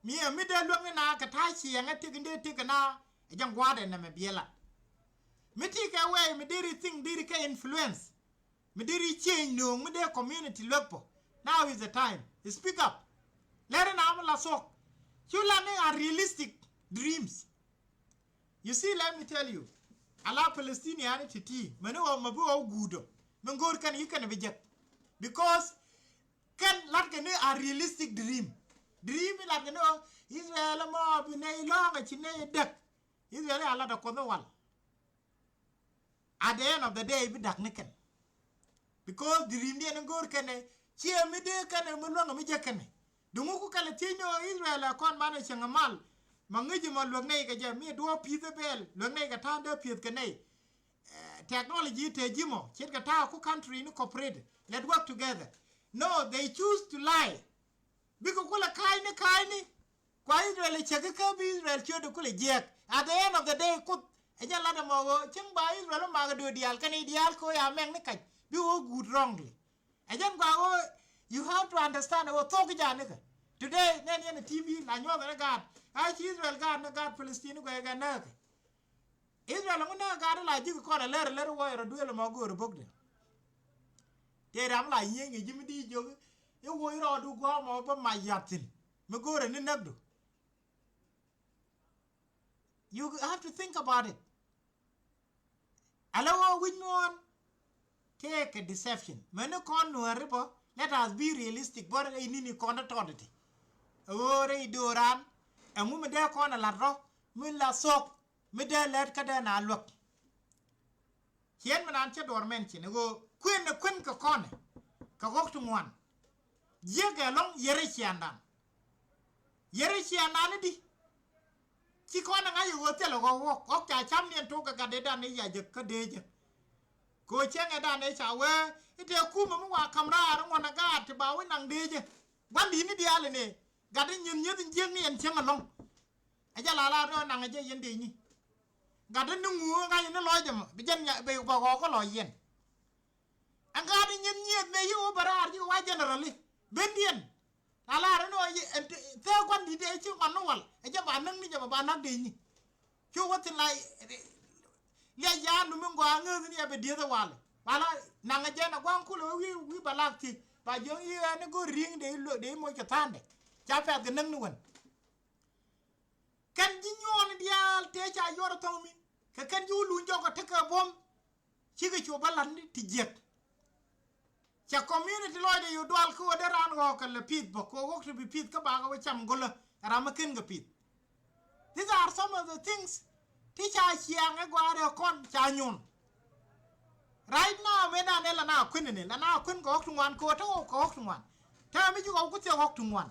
Mi ɛ mi dee luäŋni na kɛ ta̱a̱ ciɛŋä tëk in dee tëk kɛ na ɛ jɛn gua̱a̱dɛ nɛmɛ biɛ lat. Mi ti kɛ wɛy mi deri think deri kɛ influence. Mi deri change nööŋ mi dee community luäk pɔ. Now is the time. Speak up. Lɛri na mi la thuɔ̱k. Cu la ni unrealistic dreams. You see, let me tell you. Ala Palestinian ti ti. Mɛ ni ɣɔw mɛ bi ɣɔw guudɔ. Mɛ ŋo̱o̱r kɛn yi kɛn bi jek. Because kɛn lat kɛ ni a realistic dream. Dream i lat kɛ ni ɣɔw Israel mɔ bi nɛy lɔ̱ŋ a ci nɛy däk. Israel a lat a kuɔth mi wal. At the end of the day bi da̱k ni kɛn. Because dream diɛn in go̱o̱r kɛn ɛ ciɛ mi dee kɛn ɛ mi luäŋ mi jek kɛn ɛ. Duŋu ku kɛl ɛ thiec ni ɣöö Israel ɛ kɔn banɛ cieŋ ɛ mal. Ma ŋäci ma luäk nɛy kɛ jɛ mi duɔ̱ɔ̱p pi̱th ɛ bɛɛl luäk nɛy kɛ ta̱a̱ dee pi̱th kɛ nɛy. Eh, technology te ji̱ mɔ ce̱tkɛ ta̱a̱ ku country ni cooperate. Let work together. No, they choose to lie. Bikɛ kulɛ ka̱a̱cni ka̱a̱cni. Kua Israel ɛ cäk kä bi Israel ciötdɛ kulɛ jiääk. At the end of the day, Kuoth ɛ jɛn lat ɛmɔ ɣöö cieŋ ba Israel ɛ mak ɛ döör diaal kɛn i̱ diaal kɛ ɣöö ya mɛk ni kac bi ɣöö guut wrongly. Ɛ jɛn gɔaa ɣöö you have to understand ɣöö thok i̱ ja̱a̱n nikɛ. Today nɛn yɛn ɛ T V la nyuɔth ɛn ɛ gaat a ci Israel gaat ni gaat Palestine guɛc kɛ nääkɛ. Israel ŋun nɛ gat la ji̱ kɔn a lɛr lɛr wä rɔ duel mɔ go̱o̱r bok de. Tëë ram la nyieny kɛ ji̱ mi di jiök i̱ woc rɔɔdu gua̱a̱ mɔ bä mac yath thi̱n mi go̱o̱r ni näkdu. You have to think about it. Ala wä wi̱c muɔ̱ɔ̱n. Tëëkɛ deception. Mɛni kɔn nuääri bä, let us be realistic bä rɛy ni̱ni kɔn tɔ̱tɔ̱ ti. Ɛ ɣöö rɛy dööran ɛŋu mi dee kɔn ɛ la̱t rɔ mi la thuɔ̱k mi dee lɛt kä dee na luäk. Ciɛn mi naan cä duɔ̱ɔ̱r mɛn cin ɛ ɣöö kuën ɛ kuën kɛ kɔn ɛ kɛ ɣɔ̱k ti ŋuan. Jiäk ɛlɔ̱ŋ yɛrɛ ciɛɛndan. Yɛrɛ ciɛɛndan i̱di. Ci kɔn ɛ ŋa̱c ɛ ɣöö thilɛ ɣɔ̱k ɣɔ̱k ɣɔ̱k ca cam niɛn tok kɛ gat dee dan i̱ ya jɛ kä dee jɛ. Kɛ ɣöö cäŋɛ dan ëë ca wee i̱ tëë kumɛ mi wa ka̱m raar ŋuɔ̱n a gaat ti ba wi̱c naŋ dëëcä. Gua̱n di̱t ni diaal ɛn ëë gat i̱ nyieth nyieth in jiäkni ɛn cäŋ ɛlɔ̱ŋ. Ɛ jɛ la la rɔ naŋ ɛ jɛ yɛn dëëcni. Gat i̱ ni ŋuuk ɛ ŋa̱c ni lɔcdɛ mɔ bi jɛn bɛ ɣɔɔk kä lɔc yɛn. Ɛn gaat i̱ nyieth nyieth mëë yi wä bɛ raar ji̱ wa generally bendiɛn. Na lar ɛn ɣöö thɛɛk gua̱n di̱t ëë ci ŋuan ni wal ɛ jɛ ba näk ni jɛ ba ba näk dëëcni. Cu wä thi̱n la liac ya̱a̱n nu mi ŋɔaa ŋääth ni ɛ bɛ dieth ɛ wal. Wala naŋ ɛ jɛn ɛ gua̱a̱ŋ kulɛ wä wi̱i̱ wi̱i̱ ba lak thiec ba jiɔ̱ŋ yi ɛn i̱ go̱r ri̱i̱ŋ dee i̱ moc kɛ tha̱a̱ndɛ. Ca pɛ̈th kɛ näk ni wän. Kɛn ji̱ nyuɔɔni diaal tëë ca yuɔr ɛ thɔ̱ŋ mi kɛ kɛn ji̱ wä luny jɔk ɛ tekɛ buɔ̱m. Cikɛ cu bä la̱t ni ti jiäk. Cɛ community lɔcdɛ yo̱ dual kä ɣöö dee raan ɣɔɔk kɛ lɛ pi̱th bä kɛ ɣöö ɣɔk ti bi pi̱th kä bakɛ wä cam go̱lä ɛ ram mi ken kɛ pi̱th. These are some of the things ti ca ciaŋ ɛ gua̱a̱r ɛ kɔn ca nyuun. Right now mëë dan ɛ la na kuën ni la na kuën kɛ ɣɔk ti ŋuan kɛ ɣöö te ɣɔk kɛ ɣɔk ti ŋuan. Te mi ci ɣɔk ku thiɛ ɣɔk ti ŋuan.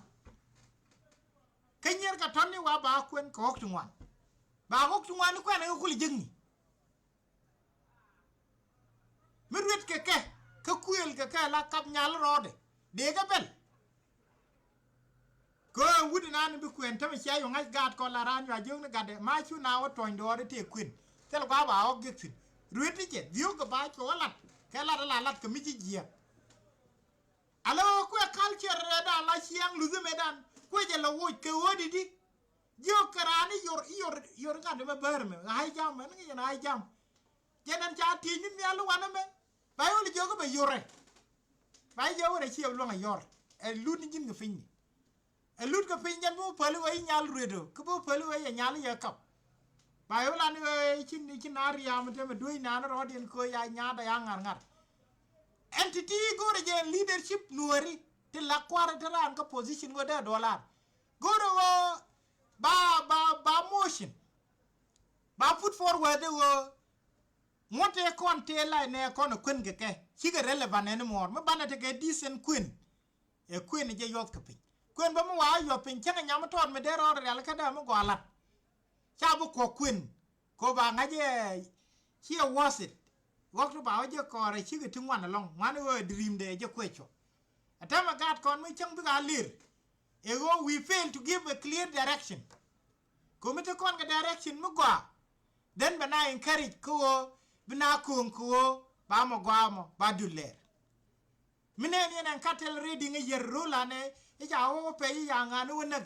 Kä nyier kɛ tɔ̱ni wa ba kuën kɛ ɣɔk ti ŋuan. Ba ɣɔk ti ŋuan ni kuɛn ɛ kul jiäkni. Mi ruet kɛ kɛ kä kuëël kɛ kɛ la kap nyal rɔɔdɛ dee kɛ bɛl. Kɛ ɣöö wut inan bi kuɛn tämɛ cia yɔ ŋa̱c gaat kɔn la raan yɔ a jiök ni gatdɛ ma cu na wä tuɔ̱ny dɔɔr itëë kuën. Thil gua̱a̱p a ɣɔk gi̱k thi̱n ruet ti cɛ dhiök kɛ ba cuɔ wä lat kɛ lat ala lat kɛ mi ci jiɛɛk. Ala ɣöö kuɛ culture ɛ dan la ciaŋ luthi mëë dan kuɛ jɛ la woc kɛ ɣöö di di. Jiök kɛ raan i̱ yor i̱ yor yor ŋa̱t mɛ bäär mɛ ɣa̱c jam mɛ ni ŋi̱cɛ ɣa̱c jam. Jɛn ɛn ca ti̱i̱c ni nhial i̱ wanɛ mɛ ba yol jiök i̱ bɛ yorɛ. Ba jiök i̱ wärɛ ciɛ luäŋ a yɔr ɛ lut ni ji̱n kɛ pinyni. Ɛ lut kɛ piny jɛn bi wä päli wä i̱ nyal ruet ɔ kä bi wä päli wä i̱ nyal i̱ yɛ kap. Ba yol an i̱ cin i̱ cin a riaam i̱ temɛ duec naan rɔɔdiɛn köö ya nyaatdɛ ya ŋa̱r ŋa̱r. Ɛn ti ti go̱rɛ jɛ leadership nuɔ̱ɔ̱ri ti la kua̱r ti raan kä position wä dee dollar. Go̱rɛ wä ba ba ba motion ba put forward wä ŋuɔ̱t tëë kɔn tëë lac nɛ kɔn ɛ kuën kɛ kɛ cikɛ relevant anymore mi banɛ tekɛ decent kuën. Ɛ kuën jɛ yuɔth kɛ piny kuën bä mi wa yuɔth piny cäŋ ɛ nyam mi tɔɔt mi dee rɔɔd rial kä dee mi gɔaa lat. Ca bi kuɔk kuën. Ko ba ŋa̱c ɛ ciɛ worth it. Ɣɔk ti ba wä jɛ kɔɔrɛ cikɛ ti ŋuan ɛlɔŋ ŋuan ɛ ɣöö dream dɛ jɛ kuɛ cuɔ. Ɛ tɛmɛ gaat kɔn mi cäŋ bik a lir. Ɛ ɣöö we fail to give a clear direction. Ko mi ti kɔn kɛ direction mi gɔaa. Then bɛ na encourage kä ɣöö bi na ko̱o̱ŋ kä ɣöö ba mɔ gɔaa mɔ ba dul lɛɛr. Mi nɛɛn yɛn ɛn kä tɛl reading ɛ yɛr ro̱l anɛ i̱ ca wä wä pɛy i̱ ca ŋa̱n i̱ wä näk.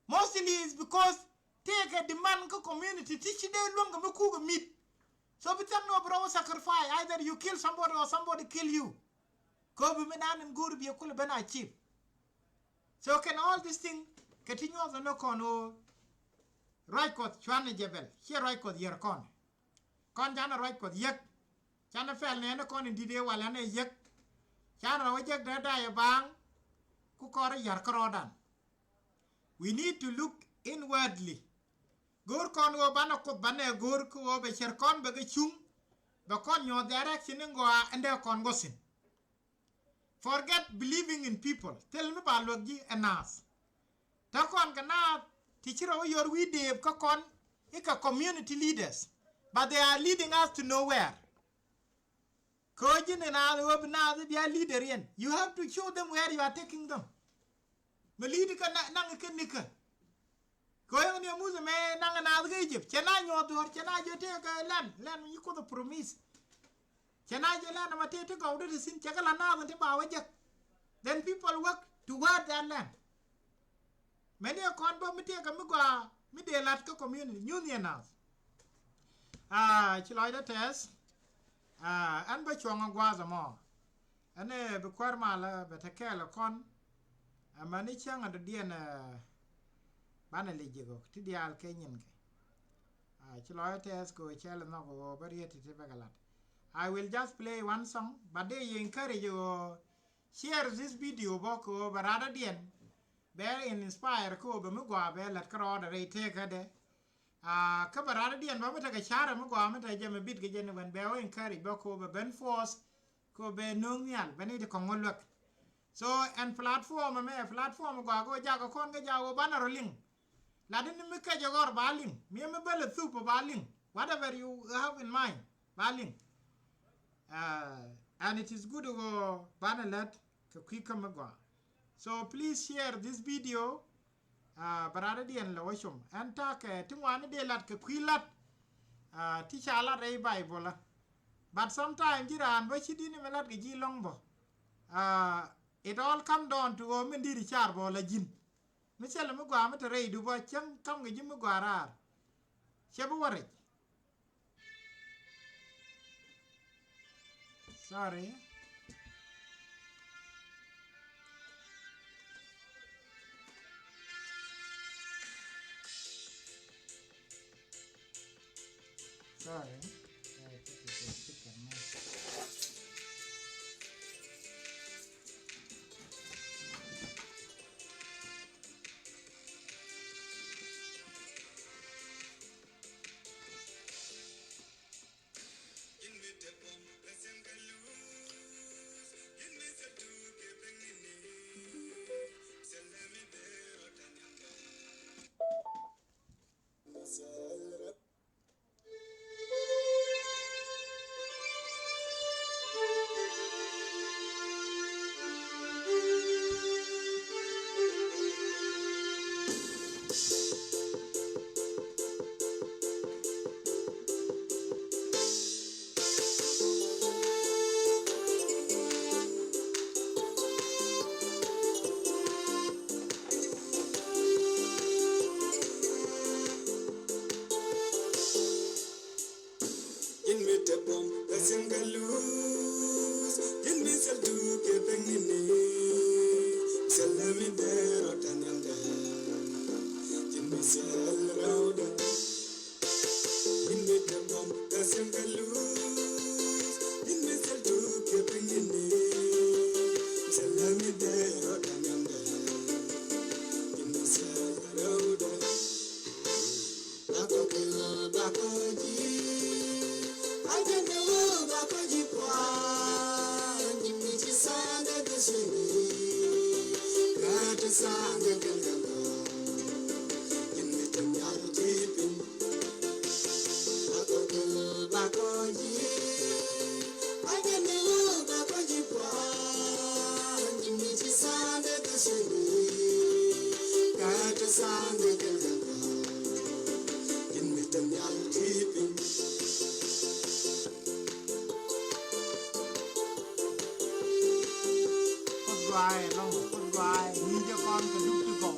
Mostly is because tëëkɛ demand kä community ti ci dee luäŋ kɛ mi kuk ɛ mit. So bi thia̱k ni wä bi rɔ wä sacrifice either you kill somebody or somebody kill you. Kä bi mi nan in go̱o̱ri bi ɛ kulɛ ben achieve. So kɛn all this thing kɛ ti nyuɔth ni kɔn ɣöö ruac Kuɔth cuanɛ jɛ bɛl ciɛ ruac Kuɔth yɛr kɔn. Kɔn canɛ ruac Kuɔth yäk. Canɛ pɛl nɛɛni kɔn in di̱t ëë wal ɛn ɛ yäk. Canɛ rɔ wä jek dee dayɛ baaŋ. Ku kɔr i̱ yär kärɔɔdan. We need to look inwardly. Go̱o̱r kɔn ɣöö banɛ Kuoth banɛ go̱o̱r kä ɣöö bɛ cär kɔn bɛ kɛ cuŋ. Bɛ kɔn nyuɔ̱th direction in gɔaa ɛn dee kɔn gɔ̱thin. Forget believing in people. Thil mi ba luäk ji̱ ɛ naath. Te kɔn kɛ naath ti ci rɔ wä yor wi̱i̱ deep kä kɔn i̱ kɛ community leaders. But they are leading us to nowhere. Kä ji̱n ɛ naath ɛ wä bi naath i̱ bia leader yɛn. You have to show them where you are taking them. Mi li̱i̱t ikä naŋ ikä nikä. Kɛ ɣöö yɛn ni Muthɛ mɛ naŋ ɛ naath kä Egypt cɛ na nyuɔth duɔ̱ɔ̱r cɛ na jɛ tëëk kɛ lɛn lɛn mi nyi Kuoth ɛ promise. Cɛ na jɛ lɛn ɛmɛ tëë ti gɔwdä ti thi̱n cɛ kɛ la naath in ti ba wä jek. Then people work toward that land. Mɛni ɛ kɔn bä mi tëëk kɛ mi gɔaa mi dee la̱t kä community nyuth yɛ naath. Aa ci lɔcdä tɛth. Aa ɛn bä cuɔ̱ŋ ɛ gua̱a̱th ɛmɔ. Ɛn ɛ bi kuäär malä bɛ te kɛɛl ɛ kɔn. Amäni cäŋ adɔ̱diɛn ɛ banɛ lic jɛ gɔk ti diaal kɛ nyinkɛ. Aa ci lɔcdä tɛth kɛ ɣöö cɛl ɛ nhɔk ɛ ɣöö bä riet ti ti bɛ kɛ la̱t. I will just play one song but dee yɛ encourage ɛ ɣöö share this video bä kɛ ɣöö bɛ radɔ̱diɛn bɛ in inspire kä ɣöö bɛ mi gɔaa bɛ la̱t kä rɔɔdɛ rɛy tëëkädɛ. Aa kä bɛ radɔ̱diɛn bä mi tekɛ ca̱rɛ mi gɔaa mi tekɛ jɛ mi bit kɛ jɛ ni wɛn bɛ wä encourage bä kɛ ɣöö bɛ ben force kɛ ɣöö bɛ no̱o̱ŋ nhial bɛ ni ti kɔŋ wä luäk. So ɛn platform ɛmɛ ɛ platform gɔaa kɛ ɣöö jakä kɔn kä jakä ɣöö banɛ rɔ liŋ. Lat in mi kecɛ ɣɔr ba liŋ mi mi bälɛ thup ba liŋ whatever you have in mind ba liŋ. Uh, and it is good ɣöö banɛ lät kɛ kui̱ kä mi gɔaa. So please share this video. Uh, bɛ rat diɛn lɛ wä com ɛn takɛ ti ŋuani dee lat kɛ kui̱ lat. Uh, ti ca lat rɛy Bible. But sometimes ji̱ raan bä ci di̱t ni mi lat kɛ ji̱ lɔ̱ŋ bä. Uh, it all come down to ɣöö min di̱t i̱ car bä la ji̱n. Mi cɛ lɛ mi gɔaa mi te rɛydu bä cäŋ kam kɛ ji̱ mi gɔaa raar. Cɛ bi wä rɛc. Sorry. Sorry. Kuoth gɔaa ɛlɔ̱ŋ, Kuoth gɔaa ɛ, ŋi̱i̱cɛ kɔn kɛ duk ti gɔw.